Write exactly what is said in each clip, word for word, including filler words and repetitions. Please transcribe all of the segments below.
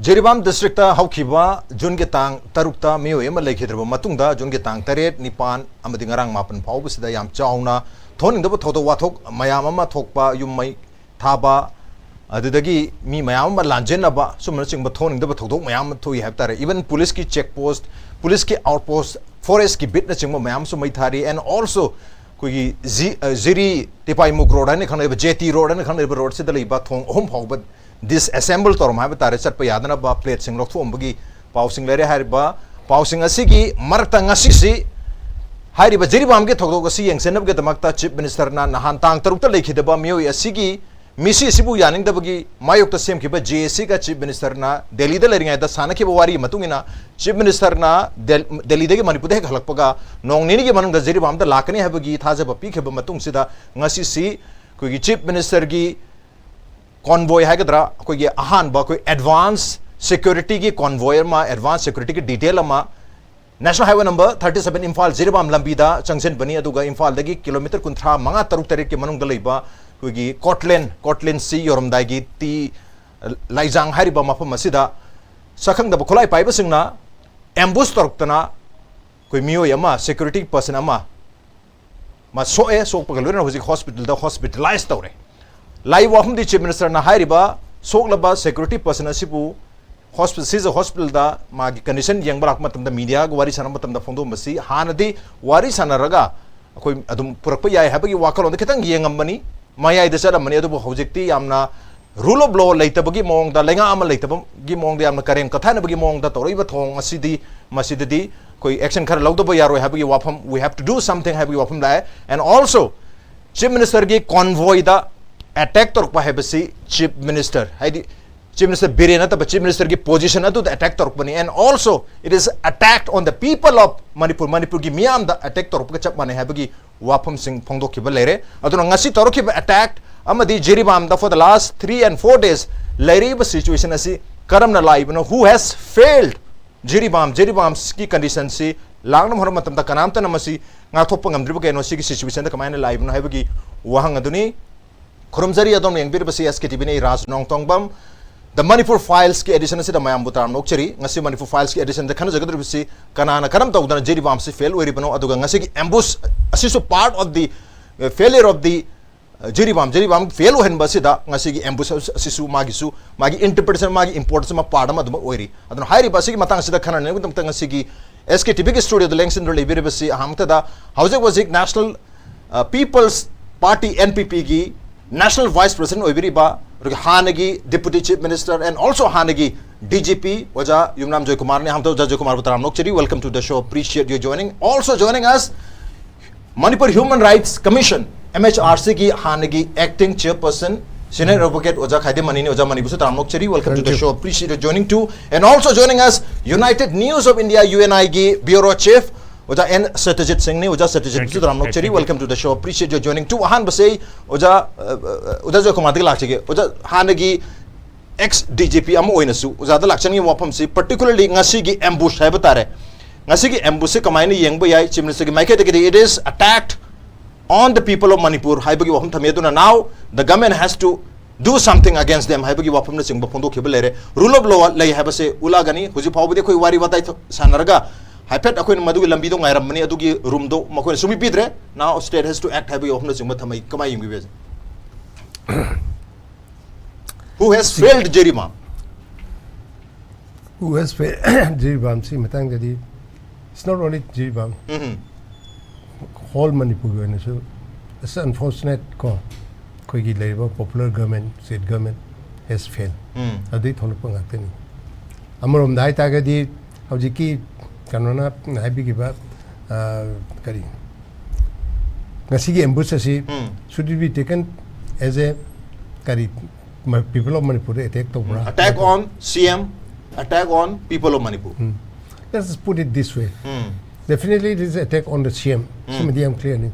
Jiribam district ꯍꯧꯈꯤꯕ ꯖꯨꯟꯒꯤ ꯇꯥꯡ ꯇꯔꯨꯛꯇ ꯃꯤꯑꯣꯏ ꯑꯃ ꯂꯩꯈꯤꯗ꯭ꯔꯕ ꯃꯇꯨꯡꯗ, ꯖꯨꯟꯒꯤ ꯇꯥꯡ ꯇꯔꯦꯠ, ꯅꯤꯄꯥꯟ ꯑꯃꯗꯤ ꯉꯔꯥꯡ ꯃꯥꯄꯟ ꯐꯥꯎꯕꯁꯤꯗ ꯌꯥꯝ ꯆꯥꯎꯅ ꯊꯣꯛꯍꯟꯅꯤꯡꯗꯕ ꯊꯧꯗꯣꯛ ꯋꯥꯊꯣꯛ ꯃꯌꯥꯝ ꯑꯃ ꯊꯣꯛꯄ, ꯌꯨꯝ ꯃꯩ ꯊꯥꯕ, ꯑꯗꯨꯗꯒꯤ ꯃꯤ ꯃꯌꯥꯝ ꯑꯃ ꯂꯥꯟꯖꯦꯟꯅꯕ, ꯁꯨꯝꯕꯅꯆꯤꯡꯕ ꯊꯣꯛꯍꯟꯅꯤꯡꯗꯕ ꯊꯧꯗꯣꯛ ꯃꯌꯥꯝ ꯑꯃ ꯊꯣꯛꯏ ꯍꯥꯏꯕ ꯇꯥꯔꯦ꯫ Even ꯄꯨꯂꯤꯁꯀꯤ check post, ꯄꯨꯂꯤꯁꯀꯤ outpost, forestꯀꯤ bitꯅꯆꯤꯡꯕ ꯃꯌꯥꯝ ꯑꯃꯁꯨ ꯃꯩ ꯊꯥꯔꯤ꯫ And also ꯑꯩꯈꯣꯏꯒꯤ ꯖꯤ-, ꯑ, ꯖꯤꯔꯤ ꯇꯤꯄꯥꯏꯃꯨꯛ road ꯍꯥꯏꯅ ꯈꯪꯅꯔꯤꯕ, JT road ꯍꯥꯏꯅ ꯈꯪꯅꯔꯤꯕ roadꯁꯤꯗ ꯂꯩꯕ ꯊꯣꯡ ꯑꯍꯨꯝ ꯐꯥꯎꯕ disassemble ꯇꯧꯔꯝ ꯍꯥꯏꯕ ꯇꯥꯔꯦ, ꯆꯠꯄ ꯌꯥꯗꯅꯕ plateꯁꯤꯡ ꯂꯧꯊꯣꯛꯑꯝꯕꯒꯤ ꯄꯥꯎꯁꯤꯡ ꯂꯩꯔꯦ꯫ ꯍꯥꯏꯔꯤꯕ ꯄꯥꯎꯁꯤꯡ ꯑꯁꯤꯒꯤ ꯃꯔꯛꯇ ꯉꯁꯤꯁꯤ ꯍꯥꯏꯔꯤꯕ ꯖꯤꯔꯤꯕꯥꯝꯒꯤ ꯊꯧꯗꯣꯛ ꯑꯁꯤ ꯌꯦꯡꯁꯤꯟꯅꯕꯒꯤꯗꯃꯛꯇ Chief Ministerꯅ ꯅꯍꯥꯟ ꯇꯥꯡ ꯇꯔꯨꯛꯇ ꯂꯩꯈꯤꯗꯕ ꯃꯤꯑꯣꯏ ꯑꯁꯤꯒꯤ ꯃꯤꯁꯤ ꯑꯁꯤꯕꯨ ꯌꯥꯅꯤꯡꯗꯕꯒꯤ ꯃꯥꯌꯣꯛꯇ ꯁꯦꯝꯈꯤꯕ JACꯒ Chief Ministerꯅ ꯗꯦꯜꯂꯤꯗ ꯂꯩꯔꯤꯉꯩꯗ ꯁꯥꯟꯅꯈꯤꯕ ꯋꯥꯔꯤꯒꯤ ꯃꯇꯨꯡ ꯏꯟꯅ, Chief Ministerꯅ ꯗꯦꯜ-, ꯗꯦꯜꯂꯤꯗꯒꯤ ꯃꯅꯤꯄꯨꯔꯗ ꯍꯦꯛ ꯍꯜꯂꯛꯄꯒ ꯅꯣꯡ ꯅꯤꯅꯤꯒꯤ ꯃꯅꯨꯡꯗ ꯖꯤꯔꯤꯕꯥꯝꯗ ꯂꯥꯛꯀꯅꯤ ꯍꯥꯏꯕꯒꯤ ꯊꯥꯖꯕ ꯄꯤꯈꯤꯕ ꯃꯇꯨꯡꯁꯤꯗ, ꯉꯁꯤꯁꯤ ꯑꯩꯈꯣꯏꯒꯤ Chief Ministerꯒꯤ convoy ꯍꯥꯏꯒꯗ꯭ꯔꯥ, ꯑꯩꯈꯣꯏꯒꯤ ꯑꯍꯥꯟꯕ ꯑꯩꯈꯣꯏ advance securityꯒꯤ convoy ꯑꯃ, advance securityꯒꯤ detail ꯑꯃ National Highway number thirty seven Imphal Jiribam ꯂꯝꯕꯤꯗ ꯆꯪꯁꯤꯟꯕꯅꯤ꯫ ꯑꯗꯨꯒ ꯏꯝꯐꯥꯜꯗꯒꯤ ꯀꯤꯂꯣꯃꯤꯇꯔ ꯀꯨꯟꯊ꯭ꯔꯥ ꯃꯉꯥ, ꯇꯔꯨꯛ ꯇꯔꯦꯠꯀꯤ ꯃꯅꯨꯡꯗ ꯂꯩꯕ ꯑꯩꯈꯣꯏꯒꯤ ꯀꯣꯠꯂꯦꯟ, ꯀꯣꯠꯂꯦꯟꯁꯤ ꯌꯧꯔꯝꯗꯥꯏꯒꯤ ꯇꯤ ꯂꯥꯏꯖꯥꯡ ꯍꯥꯏꯔꯤꯕ ꯃꯐꯝ ꯑꯁꯤꯗ ꯁꯛꯈꯪꯗꯕ ꯈꯨꯠꯂꯥꯏ ꯄꯥꯏꯕꯁꯤꯡꯅ ambush ꯇꯧꯔꯛꯇꯅ ꯑꯩꯈꯣꯏ ꯃꯤꯑꯣꯏ ꯑꯃ, security person ꯑꯃ, ꯃꯥ ꯁꯣꯛꯑꯦ, ꯁꯣꯛꯄꯒ ꯂꯣꯏꯅꯅ ꯍꯧꯖꯤꯛ hospitalꯗ hospitalize ꯇꯧꯔꯦ꯫ ꯂꯥꯛꯏꯕ ꯋꯥꯐꯝꯗꯤ Chief Ministerꯅ ꯍꯥꯏꯔꯤꯕ ꯁꯣꯛꯂꯕ security person ꯑꯁꯤꯕꯨ hospital, ꯁꯤꯖ hospitalꯗ ꯃꯥꯒꯤ condition ꯌꯦꯡꯕ ꯂꯥꯛꯄ ꯃꯇꯝꯗ mediaꯒ ꯋꯥꯔꯤ ꯁꯥꯟꯅꯕ ꯃꯇꯝꯗ ꯐꯣꯡꯗꯣꯛꯂꯝꯕꯁꯤ ꯍꯥꯟꯅꯗꯤ ꯋꯥꯔꯤ ꯁꯥꯟꯅꯔꯒ ꯑꯩꯈꯣꯏ ꯑꯗꯨꯝ ꯄꯨꯔꯛꯄ ꯌꯥꯏ ꯍꯥꯏꯕꯒꯤ ꯋꯥꯈꯜꯂꯣꯟꯗ ꯈꯤꯇꯪ ꯌꯦꯡꯉꯝꯕꯅꯤ꯫ ꯃꯌꯥꯏꯗ ꯆꯠꯂꯝꯕꯅꯤ꯫ ꯑꯗꯨꯕꯨ ꯍꯧꯖꯤꯛꯇꯤ ꯌꯥꯝꯅ rule of law ꯂꯩꯇꯕꯒꯤ ꯃꯑꯣꯡꯗ, ꯂꯩꯉꯥꯛ ꯑꯃ ꯂꯩꯇꯕꯒꯤ ꯃꯑꯣꯡꯗ, ꯌꯥꯝꯅ ꯀꯔꯦꯝ ꯀꯊꯥꯅꯕꯒꯤ ꯃꯑꯣꯡꯗ ꯇꯧꯔꯛꯏꯕ ꯊꯧꯑꯣꯡ ꯑꯁꯤꯗꯤ, ꯃꯁꯤꯗꯗꯤ ꯑꯩꯈꯣꯏ action ꯈꯔ ꯂꯧꯗꯕ ꯌꯥꯔꯣꯏ ꯍꯥꯏꯕꯒꯤ ꯋꯥꯐꯝ, we have to do something ꯍꯥꯏꯕꯒꯤ ꯋꯥꯐꯝ ꯂꯥꯛꯑꯦ꯫ And also Chief Ministerꯒꯤ convoyꯗ attack ꯇꯧꯔꯛꯄ ꯍꯥꯏꯕꯁꯤ Chief Minister, ꯍꯥꯏꯗꯤ Chief Minister ꯕꯤꯔꯦꯟ ꯅꯠꯇꯕ, Chief Ministerꯒꯤ position ꯑꯗꯨꯗ attack ꯇꯧꯔꯛꯄꯅꯤ꯫ And also it is attack on the people of Manipur, ꯃꯅꯤꯄꯨꯔꯒꯤ ꯃꯤꯌꯥꯝꯗ attack ꯇꯧꯔꯛꯄꯒ ꯆꯞ ꯃꯥꯟꯅꯩ ꯍꯥꯏꯕꯒꯤ ꯋꯥꯐꯝꯁꯤꯡ ꯐꯣꯡꯗꯣꯛꯈꯤꯕ ꯂꯩꯔꯦ꯫ ꯑꯗꯨꯅ ꯉꯁꯤ ꯇꯧꯔꯛꯈꯤꯕ attack ꯑꯃꯗꯤ ꯖꯤꯔꯤꯕꯥꯝꯗ for the last three and four days ꯂꯩꯔꯛꯏꯕ situation ꯑꯁꯤ ꯀꯔꯝꯅ ꯂꯥꯛꯏꯕꯅꯣ? Who has failed? ꯖꯤꯔꯤꯕꯥꯝ, ꯖꯤꯔꯤꯕꯥꯝꯒꯤ conditionꯁꯤ ꯂꯥꯛꯅꯕ ꯍꯣꯠꯅꯕ ꯃꯇꯝꯗ ꯀꯅꯥꯝꯇꯅ ꯃꯁꯤ ꯉꯥꯛꯊꯣꯛꯄ ꯉꯝꯗ꯭ꯔꯤꯕ ꯀꯩꯅꯣ? ꯁꯤꯒꯤ situationꯗ ꯀꯃꯥꯏꯅ ꯂꯥꯛꯏꯕꯅꯣ ꯍꯥꯏꯕꯒꯤ ꯋꯥꯍꯪ ꯑꯗꯨꯅꯤ꯫ ꯈꯨꯔꯨꯝꯖꯔꯤ ꯑꯗꯣꯝꯅ ꯌꯦꯡꯕꯤꯔꯤꯕꯁꯤ SKTVꯅꯤ, ꯑꯩ ꯔꯥꯖ ꯅꯣꯡꯊꯣꯡꯕꯝ꯫ The Manipur Files ꯀꯤ edition ꯑꯁꯤꯗ ꯃꯌꯥꯝꯕꯨ ꯇꯔꯥꯝꯅ ꯑꯣꯛꯆꯔꯤ꯫ ꯉꯁꯤ Manipur Files ꯀꯤ edition ꯗ ꯈꯟꯅꯖꯒꯗꯧꯔꯤꯕꯁꯤ ꯀꯅꯥꯅ ꯀꯔꯝ ꯇꯧꯗꯅ ꯖꯤꯔꯤꯕꯥꯝꯁꯤ fail ꯑꯣꯏꯔꯤꯕꯅꯣ, ꯑꯗꯨꯒ ꯉꯁꯤꯒꯤ ambush ꯑꯁꯤꯁꯨ part of the, uh, failure of the, uh, Jiribam, Jiribam fail ꯑꯣꯏꯍꯟꯕ ꯑꯁꯤꯗ ꯉꯁꯤꯒꯤ ambush ꯑꯁꯤꯁꯨ ꯃꯥꯒꯤꯁꯨ ꯃꯥꯒꯤ interpretation, ꯃꯥꯒꯤ importance ꯑꯃ, part ꯑꯃ ꯑꯗꯨꯃꯛ ꯑꯣꯏꯔꯤ꯫ ꯑꯗꯨꯅ ꯍꯥꯏꯔꯤꯕ ꯑꯁꯤꯒꯤ ꯃꯇꯥꯡ ꯑꯁꯤꯗ ꯈꯟꯅꯅꯕꯒꯤꯗꯃꯛꯇ ꯉꯁꯤꯒꯤ S K T V ꯒꯤ studio ꯗ ꯂꯦꯡꯁꯤꯟꯗꯨꯅ ꯂꯩꯕꯤꯔꯤꯕꯁꯤ ꯑꯍꯥꯟꯕꯗ ꯍꯧꯖꯤꯛ ꯍꯧꯖꯤꯛ National, uh, People's Party, N P P ꯒꯤ National Vice President ꯑꯣꯏꯕꯤꯔꯤꯕ, ꯑꯗꯨꯒ ꯍꯥꯟꯅꯒꯤ Deputy Chief Minister and also ꯍꯥꯟꯅꯒꯤ D G P ꯑꯣꯖꯥ ꯌꯨꯝꯅꯥꯝ ꯖꯣꯏꯀꯨꯃꯥꯔꯅꯤ꯫ ꯑꯍꯥꯟꯕꯗ ꯑꯣꯖꯥ ꯖꯣꯏꯀꯨꯃꯥꯔꯕꯨ ꯇꯔꯥꯝꯅ ꯑꯣꯛꯆꯔꯤ꯫ Welcome to the show. Appreciate your joining. Also joining us, Manipur Human Rights Commission, M H R C ꯒꯤ ꯍꯥꯟꯅꯒꯤ acting chairperson, senior advocate ꯑꯣꯖꯥ ꯈꯥꯏꯗꯦꯝ ꯃꯅꯤꯅꯤ꯫ ꯑꯣꯖꯥ ꯃꯅꯤꯕꯨꯁꯨ ꯇꯔꯥꯝꯅ ꯑꯣꯛꯆꯔꯤ꯫ Welcome to Thank the you. show. Appreciate your joining too. And also joining us, United News of India, U N I ꯒꯤ bureau chief ꯑꯣꯖꯥ N Satyajit Singh ꯅꯤ꯫ ꯑꯣꯖꯥ Satyajit Thank ꯕꯨꯁꯨ you. ꯇꯔꯥꯝꯅ Thank you. ꯑꯣꯛꯆꯔꯤ꯫ Thank you. Welcome to the show. Appreciate your joining too. ꯑꯍꯥꯟꯕꯁꯦ ꯑꯣꯖꯥ, ꯑ, ꯑ, ꯑꯣꯖꯥ ꯖꯣꯏꯀꯨꯃꯥꯔꯗꯒꯤ ꯂꯥꯛꯆꯒꯦ꯫ ꯑꯣꯖꯥ, ꯍꯥꯟꯅꯒꯤ ex D G P ꯑꯃ ꯑꯣꯏꯅꯁꯨ ꯑꯣꯖꯥꯗ ꯂꯥꯛꯆꯅꯤꯡꯉꯤꯕ ꯋꯥꯐꯝꯁꯤ, particularly ꯉꯁꯤꯒꯤ ambush ꯍꯥꯏꯕ ꯇꯥꯔꯦ, ꯉꯁꯤꯒꯤ ambush ꯁꯤ ꯀꯃꯥꯏꯅ ꯌꯦꯡꯕ ꯌꯥꯏ? Chief Minister ꯒꯤ ꯃꯥꯏꯀꯩꯗꯒꯤꯗꯤ it is attack on the people of Manipur ꯍꯥꯏꯕꯒꯤ ꯋꯥꯐꯝ ꯊꯝꯃꯤ꯫ ꯑꯗꯨꯅ now the government has to do something against them ꯍꯥꯏꯕꯒꯤ ꯋꯥꯐꯝꯅꯆꯤꯡꯕ ꯐꯣꯡꯗꯣꯛꯈꯤꯕ ꯂꯩꯔꯦ꯫ Rule of law ꯂꯩ ꯍꯥꯏꯕꯁꯦ ꯎꯠꯂꯛꯑꯒꯅꯤ꯫ ꯍꯧꯖꯤꯛ ꯐꯥꯎꯕꯗꯤ ꯑꯩꯈꯣꯏ ꯋꯥꯔꯤ ꯋꯥꯇꯥꯏ ꯊ-, ꯁꯥꯟꯅꯔꯒ ꯍꯥꯏꯐꯦꯠ ꯑꯩꯈꯣꯏꯅ ꯃꯗꯨꯒꯤ ꯂꯝꯕꯤꯗꯣ ꯉꯥꯏꯔꯝꯕꯅꯤ, ꯑꯗꯨꯒꯤ room ꯗꯣ ꯃꯈꯣꯏꯅ ꯁꯨꯡꯄꯤ ꯄꯤꯗ꯭ꯔꯦ꯫ Now state has to act ꯍꯥꯏꯕꯒꯤ ꯋꯥꯐꯝꯅꯆꯤꯡꯕ ꯊꯝꯃꯤ꯫ ꯀꯃꯥꯏꯅ ꯌꯦꯡꯕꯤꯕ ꯌꯥꯏ? Who has failed Jiribam? Who has failed ꯖꯤꯔꯤꯕꯥꯝꯁꯤ ꯃꯇꯥꯡꯗꯗꯤ, it's not only Jiribam, um. whole ꯃꯅꯤꯄꯨꯔꯒꯤ ꯑꯣꯏꯅꯁꯨ it's unfortunate ꯀꯣ, ꯑꯩꯈꯣꯏꯒꯤ ꯂꯩꯔꯤꯕ popular government, state government has failed꯫ ꯎꯝ꯫ ꯑꯗꯨꯗꯩ ꯊꯣꯛꯂꯛꯄ ꯉꯥꯛꯇꯅꯤ꯫ ꯑꯃꯔꯣꯝꯗ ꯍꯥꯏꯇꯥꯔꯒꯗꯤ ꯍꯧꯖꯤꯛꯀꯤ ꯀꯩꯅꯣꯅ ꯍꯥꯏꯕꯤꯈꯤꯕ, ꯑ, ꯀꯔꯤ, ꯉꯁꯤꯒꯤ ambush ꯑꯁꯤ ꯎꯝ꯫ should it be taken as a ꯀꯔꯤ, ꯃ-, people of ꯃꯅꯤꯄꯨꯔꯗ attack ꯇꯧꯕ꯭ꯔꯥ? Attack on C M, attack on people of Manipur. Um. Let's put it this way. Um. Definitely it is attack on the C M. ꯎꯝ꯫ ꯁꯤꯃꯗꯤ ꯌꯥꯝ clear ꯅꯤ꯫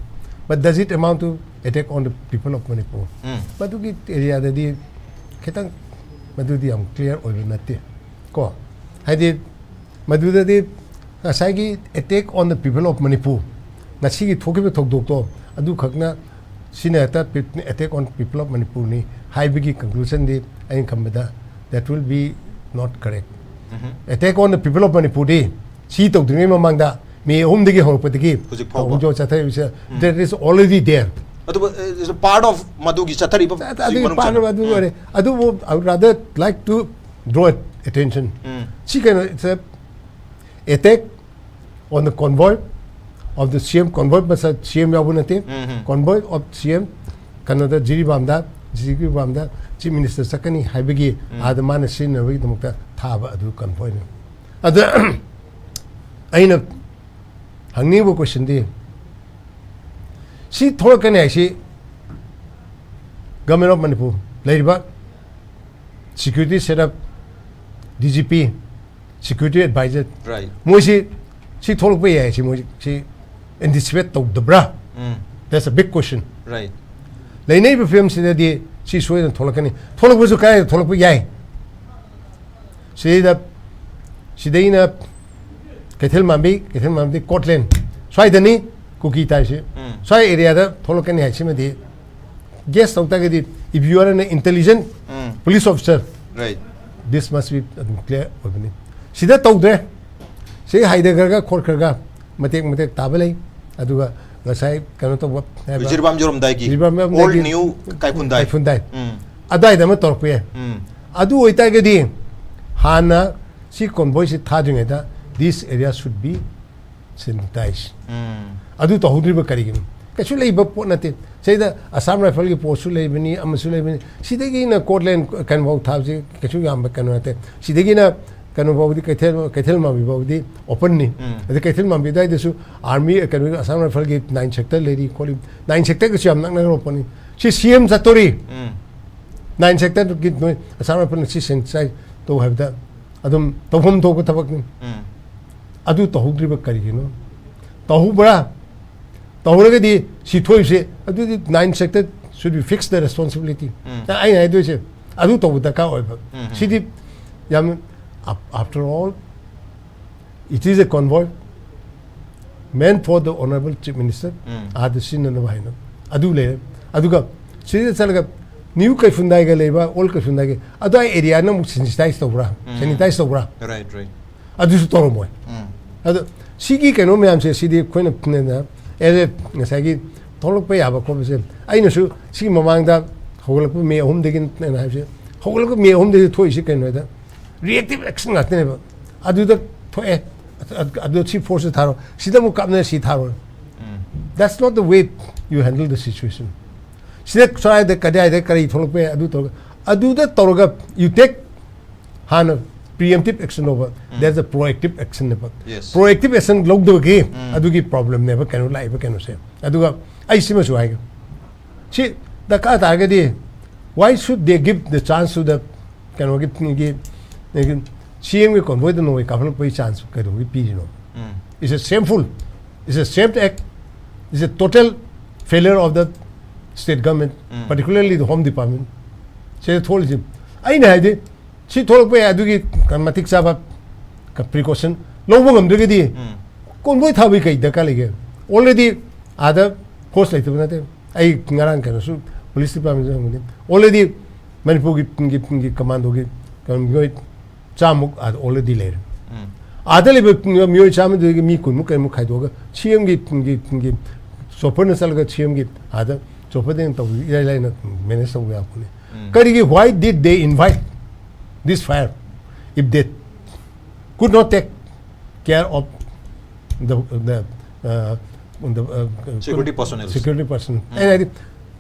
But does it amount to attack on the people of Manipur? ꯎꯝ꯫ ꯃꯗꯨꯒꯤ area ꯗꯗꯤ ꯈꯤꯇꯪ ꯃꯗꯨꯗꯤ ꯌꯥꯝ clear ꯑꯣꯏꯕ ꯅꯠꯇꯦ ꯀꯣ꯫ ꯍꯥꯏꯗꯤ ꯃꯗꯨꯗꯗꯤ ꯉꯁꯥꯏꯒꯤ attack on the people of Manipur, ꯉꯁꯤꯒꯤ ꯊꯣꯛꯈꯤꯕ ꯊꯧꯗꯣꯛꯇꯣ ꯑꯗꯨꯈꯛꯅ ꯁꯤꯅ ꯍꯦꯛꯇ ꯄꯤ-, attack on people of Manipur ꯅꯤ ꯍꯥꯏꯕꯒꯤ conclusion ꯗꯤ ꯑꯩꯅ ꯈꯟꯕꯗ That will be not correct. Attack on the people of Manipur ꯗꯤ ꯁꯤ ꯇꯧꯗ꯭ꯔꯤꯉꯩ ꯃꯃꯥꯡꯗ ꯃꯦ ꯑꯍꯨꯝꯗꯒꯤ ꯍꯧꯔꯛꯄꯗꯒꯤ ꯍꯧꯖꯤꯛ ꯐꯥꯎꯕ꯫ ꯍꯧꯖꯤꯛ ꯆꯠꯊꯔꯤꯕꯁꯦ, that is already there. ꯑꯗꯨꯕꯨ part of ꯃꯗꯨꯒꯤ ꯆꯠꯊꯔꯤꯕ ꯑꯗꯨꯒꯤ part of ꯑꯗꯨ ꯑꯣꯏꯔꯦ꯫ ꯑꯗꯨꯕꯨ I would rather like to draw attention. ꯎꯝ. ꯁꯤ ꯀꯩꯅꯣ, it's a attack on the convoy of the C M, convoy ꯃꯁꯥ C M ꯌꯥꯎꯕ ꯅꯠꯇꯦ, ꯎꯝ. convoy of C M ꯀꯩꯅꯣꯗ ꯖꯤꯔꯤꯕꯥꯝꯗ, ꯖꯤꯔꯤꯕꯥꯝꯗ Chief Minister ꯆꯠꯀꯅꯤ ꯍꯥꯏꯕꯒꯤ ꯎꯝ. ꯑꯥꯗ ꯃꯥꯅ ꯁꯤꯖꯤꯟꯅꯕꯒꯤꯗꯃꯛꯇ ꯊꯥꯕ ꯑꯗꯨ convoyꯅꯤ꯫ ꯑꯗ ꯑꯩꯅ ꯍꯪꯅꯤꯡꯕ question ꯗꯤ, ꯁꯤ ꯊꯣꯛꯂꯛꯀꯅꯤ ꯍꯥꯏꯁꯤ Government of Manipur ꯂꯩꯔꯤꯕ security setup, D G P, security advisor, Right. ꯃꯣꯏꯁꯤ ꯁꯤ ꯊꯣꯛꯂꯛꯄ ꯌꯥꯏ, ꯁꯤ ꯃꯣꯏ ꯁꯤ anticipate ꯇꯧꯗꯕ꯭ꯔꯥ? ꯎꯝ. That's a big question. Right. ꯂꯩꯅꯔꯤꯕ ꯐꯤꯕꯝꯁꯤꯗꯗꯤ ꯁꯤ ꯁꯣꯏꯗꯅ ꯊꯣꯛꯂꯛꯀꯅꯤ꯫ ꯊꯣꯛꯂꯛꯄꯁꯨ ꯀꯗꯥꯏꯗ ꯊꯣꯛꯂꯛꯄ ꯌꯥꯏ? ꯁꯤꯗꯩꯗ, ꯁꯤꯗꯩꯅ ꯀꯩꯊꯦꯜ ꯃꯥꯟꯕꯤ, ꯀꯩꯊꯦꯜ ꯃꯥꯟꯕꯤ ꯀꯣꯔꯠꯂꯦꯟ ꯁ꯭ꯋꯥꯏꯗꯅꯤ ꯀꯨꯀꯤ ꯇꯥꯏꯁꯤ꯫ ꯎꯝ. ꯁ꯭ꯋꯥꯏ area ꯗ ꯊꯣꯛꯂꯛꯀꯅꯤ ꯍꯥꯏꯁꯤꯃꯗꯤ guess ꯇꯧ ꯇꯥꯔꯒꯗꯤ, if you are an intelligent um. police officer, Right. this must be ꯑꯗꯨꯝ clear ꯑꯣꯏꯕꯅꯤ꯫ ꯁꯤꯗ ꯇꯧꯗ꯭ꯔꯦ, ꯁꯤ ꯍꯥꯏꯊꯈ꯭ꯔꯒ ꯈꯣꯠꯈ꯭ꯔꯒ ꯃꯇꯦꯛ ꯃꯇꯦꯛ ꯇꯥꯕ ꯂꯩ꯫ ꯑꯗꯨꯒ ꯉꯁꯥꯏ ꯀꯩꯅꯣ ꯇꯧꯕ ꯍꯥꯏꯕ, ꯖꯤꯔꯤꯕꯥꯝ ꯌꯧꯔꯝꯗꯥꯏꯒꯤ ꯖꯤꯔꯤꯕꯥꯝ ꯌꯧꯔꯝꯗꯥꯏꯒꯤ Old New ꯀꯥꯏꯐꯨꯟꯗꯥꯏ꯫ ꯀꯥꯏꯐꯨꯟꯗꯥꯏ꯫ ꯎꯝ. ꯑꯗꯨꯋꯥꯏꯗ ꯑꯃ ꯇꯧꯔꯛꯄ ꯌꯥꯏ꯫ ꯎꯝ. ꯑꯗꯨ ꯑꯣꯏꯇꯥꯔꯒꯗꯤ ꯍꯥꯟꯅ ꯁꯤ convoy ꯁꯤ ꯊꯥꯗ꯭ꯔꯤꯉꯩꯗ this area should be sanitized. ꯎꯝ. ꯑꯗꯨ ꯇꯧꯍꯧꯗ꯭ꯔꯤꯕ ꯀꯔꯤꯒꯤꯅꯣ? ꯀꯩꯁꯨ ꯂꯩꯕ ꯄꯣꯠ ꯅꯠꯇꯦ꯫ ꯁꯤꯗ Assam Rifle ꯒꯤ post ꯁꯨ ꯂꯩꯕꯅꯤ, ꯑꯃꯁꯨ ꯂꯩꯕꯅꯤ꯫ ꯁꯤꯗꯒꯤꯅ ꯀꯣꯔꯠꯂꯦꯟ ꯀꯩꯅꯣꯐꯥꯎ ꯊꯥꯕꯁꯤ ꯀꯩꯁꯨ ꯌꯥꯝꯕ ꯀꯩꯅꯣ ꯅꯠꯇꯦ꯫ ꯁꯤꯗꯒꯤꯅ ꯀꯩꯅꯣ ꯐꯥꯎꯕꯗꯤ, ꯀꯩꯊꯦꯜ, ꯀꯩꯊꯦꯜ ꯃꯥꯟꯕꯤ ꯐꯥꯎꯕꯗꯤ open ꯅꯤ꯫ ꯎꯝ. ꯑꯗꯩ ꯀꯩꯊꯦꯜ ꯃꯥꯟꯕꯤ ꯑꯗꯨꯋꯥꯏꯗꯁꯨ army, ꯀꯩꯅꯣ, Assam Rifle ꯒꯤ nine sector ꯂꯩꯔꯤ ꯈꯣꯠꯂꯤ꯫ Nine sector ꯒꯁꯨ ꯌꯥꯝ ꯅꯛꯅꯈ꯭ꯔꯕ ꯄꯣꯠꯅꯤ꯫ ꯁꯤ C M ꯆꯠꯇꯣꯔꯤ꯫ ꯎꯝ. Nine sector ꯒꯤ ꯅꯣꯏ Assam Rifle ꯅ ꯁꯤ sanitize ꯇꯧ ꯍꯥꯏꯕꯗ ꯑꯗꯨꯝ ꯇꯧꯐꯝ ꯊꯣꯛꯄ ꯊꯕꯛꯅꯤ꯫ ꯎꯝ. ꯑꯗꯨ ꯇꯧꯍꯧꯗ꯭ꯔꯤꯕ ꯀꯔꯤꯒꯤꯅꯣ? ꯇꯧꯍꯧꯕ꯭ꯔꯥ? ꯇꯧꯍꯧꯔꯒꯗꯤ ꯁꯤ ꯊꯣꯛꯏꯕꯁꯦ, ꯑꯗꯨꯗꯤ nine sector should be fix the responsibility. ꯎꯝ. ꯑꯩꯅ ꯍꯥꯏꯗꯣꯏꯁꯦ ꯑꯗꯨ ꯇꯧꯕ ꯗꯔꯀꯥꯔ ꯑꯣꯏꯕ꯫ ꯎꯝ. ꯁꯤꯗꯤ ꯌꯥꯝ, af-, after all, it is a convoy meant for the Honorable Chief Minister. ꯎꯝ. ꯑꯥꯗ ꯁꯤꯖꯤꯟꯅꯅꯕ ꯍꯥꯏꯅ ꯑꯗꯨ ꯂꯩꯔꯦ꯫ ꯑꯗꯨꯒ ꯁꯤꯗ ꯆꯠꯂꯒ ꯅ꯭ꯌꯨ ꯀꯩꯐꯨꯟꯗꯥꯏꯒ ꯂꯩꯕ ꯑꯣꯜ ꯀꯩꯐꯨꯟꯗꯥꯏꯒꯤ ꯑꯗꯨꯋꯥꯏ ꯑꯦꯔꯤꯌꯥꯅ ꯑꯃꯨꯛ ꯁꯦꯅꯤꯇꯥꯏꯁ ꯇꯧꯕ꯭ꯔꯥ? ꯎꯝ꯫ ꯁꯦꯅꯤꯇꯥꯏꯁ ꯇꯧꯕ꯭ꯔꯥ? Right, right. ꯑꯗꯨꯁꯨ ꯇꯧꯔꯝꯃꯣꯏ꯫ ꯎꯝ꯫ ꯑꯗꯣ ꯁꯤꯒꯤ ꯀꯩꯅꯣ ꯃꯌꯥꯝꯁꯦ ꯁꯤꯗꯤ ꯑꯩꯈꯣꯏꯅ ꯑꯦ ꯉꯁꯥꯏꯒꯤ ꯊꯣꯛꯂꯛꯄ ꯌꯥꯕ ꯈꯣꯠꯄꯁꯦ ꯑꯩꯅꯁꯨ ꯁꯤꯒꯤ ꯃꯃꯥꯡꯗ ꯍꯧꯒꯠꯂꯛꯄ ꯃꯦ ꯑꯍꯨꯝꯗꯒꯤ ꯑꯩꯅ ꯍꯥꯏꯕꯁꯦ ꯍꯧꯒꯠꯂꯛꯄ ꯃꯦ ꯑꯍꯨꯝꯗꯒꯤ ꯊꯣꯛꯏꯁꯤ ꯀꯩꯅꯣ ꯍꯥꯏꯗ ꯔꯤꯑꯦꯛꯇꯤꯚ ꯑꯦꯛꯁꯟ ꯉꯥꯛꯇꯅꯦꯕ꯫ ꯑꯗꯨꯗ ꯊꯣꯛꯑꯦ, ꯑꯗꯨ ꯁꯤ ꯐꯣꯔꯁꯇ ꯊꯥꯔꯣ, ꯁꯤꯗ ꯑꯃꯨꯛ ꯀꯥꯞꯅꯔ ꯁꯤ ꯊꯥꯔꯣ꯫ ꯎꯝ꯫ That's not the way you handle the situation. ꯁꯤꯗ ꯁ꯭ꯋꯥꯏꯗ ꯀꯗꯥꯏꯗ ꯀꯔꯤ ꯊꯣꯛꯂꯛꯄ ꯌꯥꯏ ꯑꯗꯨ ꯇꯧꯔꯒ ꯑꯗꯨꯗ ꯇꯧꯔꯒ you take ꯍꯥꯟꯅ preemptive action ꯂꯧꯕ, ꯎꯝ꯫ That's a proactive action ꯅꯦꯕ꯫ Yes. Proactive action ꯂꯧꯗꯕꯒꯤ ꯎꯝ꯫ ꯑꯗꯨꯒꯤ problem ꯅꯦꯕ ꯀꯩꯅꯣ ꯂꯥꯛꯏꯕ ꯀꯩꯅꯣꯁꯦ꯫ ꯑꯗꯨꯒ ꯑꯩ ꯁꯤꯃꯁꯨ ꯍꯥꯏꯒꯦ, ꯁꯤ ꯗꯔꯀꯥꯔ ꯇꯥꯔꯒꯗꯤ why should they give the chance to the ꯀꯩꯅꯣꯒꯤ ꯒꯤ ꯁꯤ ꯑꯦꯝꯒꯤ ꯀꯣꯟꯚꯣꯏꯗ ꯅꯣꯡꯃꯩ ꯀꯥꯞꯍꯜꯂꯛꯄꯒꯤ ꯆꯥꯟꯁ ꯀꯩꯗꯧꯕꯒꯤ ꯄꯤꯔꯤꯅꯣ? ꯎꯝ꯫ It's a shameful, it's a shame act, it's a total failure of the state government, um. Particularly the Home Department. ꯁꯤꯗ ꯊꯣꯛꯂꯤꯁꯤ ꯑꯩꯅ ꯍꯥꯏꯗꯤ ꯁꯤ ꯊꯣꯛꯂꯛꯄ ꯌꯥꯏ, ꯑꯗꯨꯒꯤ ꯃꯇꯤꯛ ꯆꯥꯕ ꯄ꯭ꯔꯤꯀꯣꯁꯟ ꯂꯧꯕ ꯉꯝꯗ꯭ꯔꯒꯗꯤ ꯎꯝ꯫ ꯀꯣꯟꯚꯣꯏ ꯊꯥꯕꯒꯤ ꯀꯩ ꯗꯔꯀꯥꯔ ꯂꯩꯒꯦ? Already ꯑꯥꯗ ꯐꯣꯔꯁ ꯂꯩꯇꯕ ꯅꯠꯇꯦ꯫ ꯑꯩ ꯉꯔꯥꯡ ꯀꯩꯅꯣꯁꯨ ꯄꯨꯂꯤꯁ ꯗꯤꯄꯥꯔꯠꯃꯦꯟꯗ ꯍꯪꯕꯅꯤ, already ꯃꯅꯤꯄꯨꯔꯒꯤ ꯒꯤ- ꯒꯤ ꯀꯃꯥꯟꯗꯣꯒꯤ ꯀꯩꯅꯣ ꯃꯤꯑꯣꯏ ꯆꯥꯝꯃꯨꯛ ꯑꯥꯗ already ꯂꯩꯔꯦ꯫ ꯎꯝ꯫ ꯑꯥꯗ ꯂꯩꯕ ꯃꯤꯑꯣꯏ ꯆꯥꯝꯃꯗꯨꯗꯒꯤ ꯃꯤ ꯀꯨꯟꯃꯨꯛ ꯀꯩꯃꯨꯛ ꯈꯥꯏꯗꯣꯛꯑꯒ ꯁꯤ ꯑꯦꯝꯒꯤ ꯒꯤ- ꯒꯤ ꯆꯣꯄꯔꯅ ꯆꯠꯂꯒ ꯁꯤ ꯑꯦꯝꯒꯤ ꯑꯥꯗ ꯆꯣꯄꯔꯗ ꯑꯩꯅ ꯇꯧꯕꯤ ꯏꯔꯥꯏ ꯂꯥꯏꯅ ꯃꯦꯅꯦꯖ ꯇꯧꯕ ꯌꯥꯄꯣꯠꯅꯤ꯫ ꯎꯝ꯫ ꯀꯔꯤꯒꯤ, why did they invite this fire if they could not take care of the, the, uh, the, uh, Security personnel. Security personnel. ꯑꯩꯅ ꯍꯥꯏꯗꯤ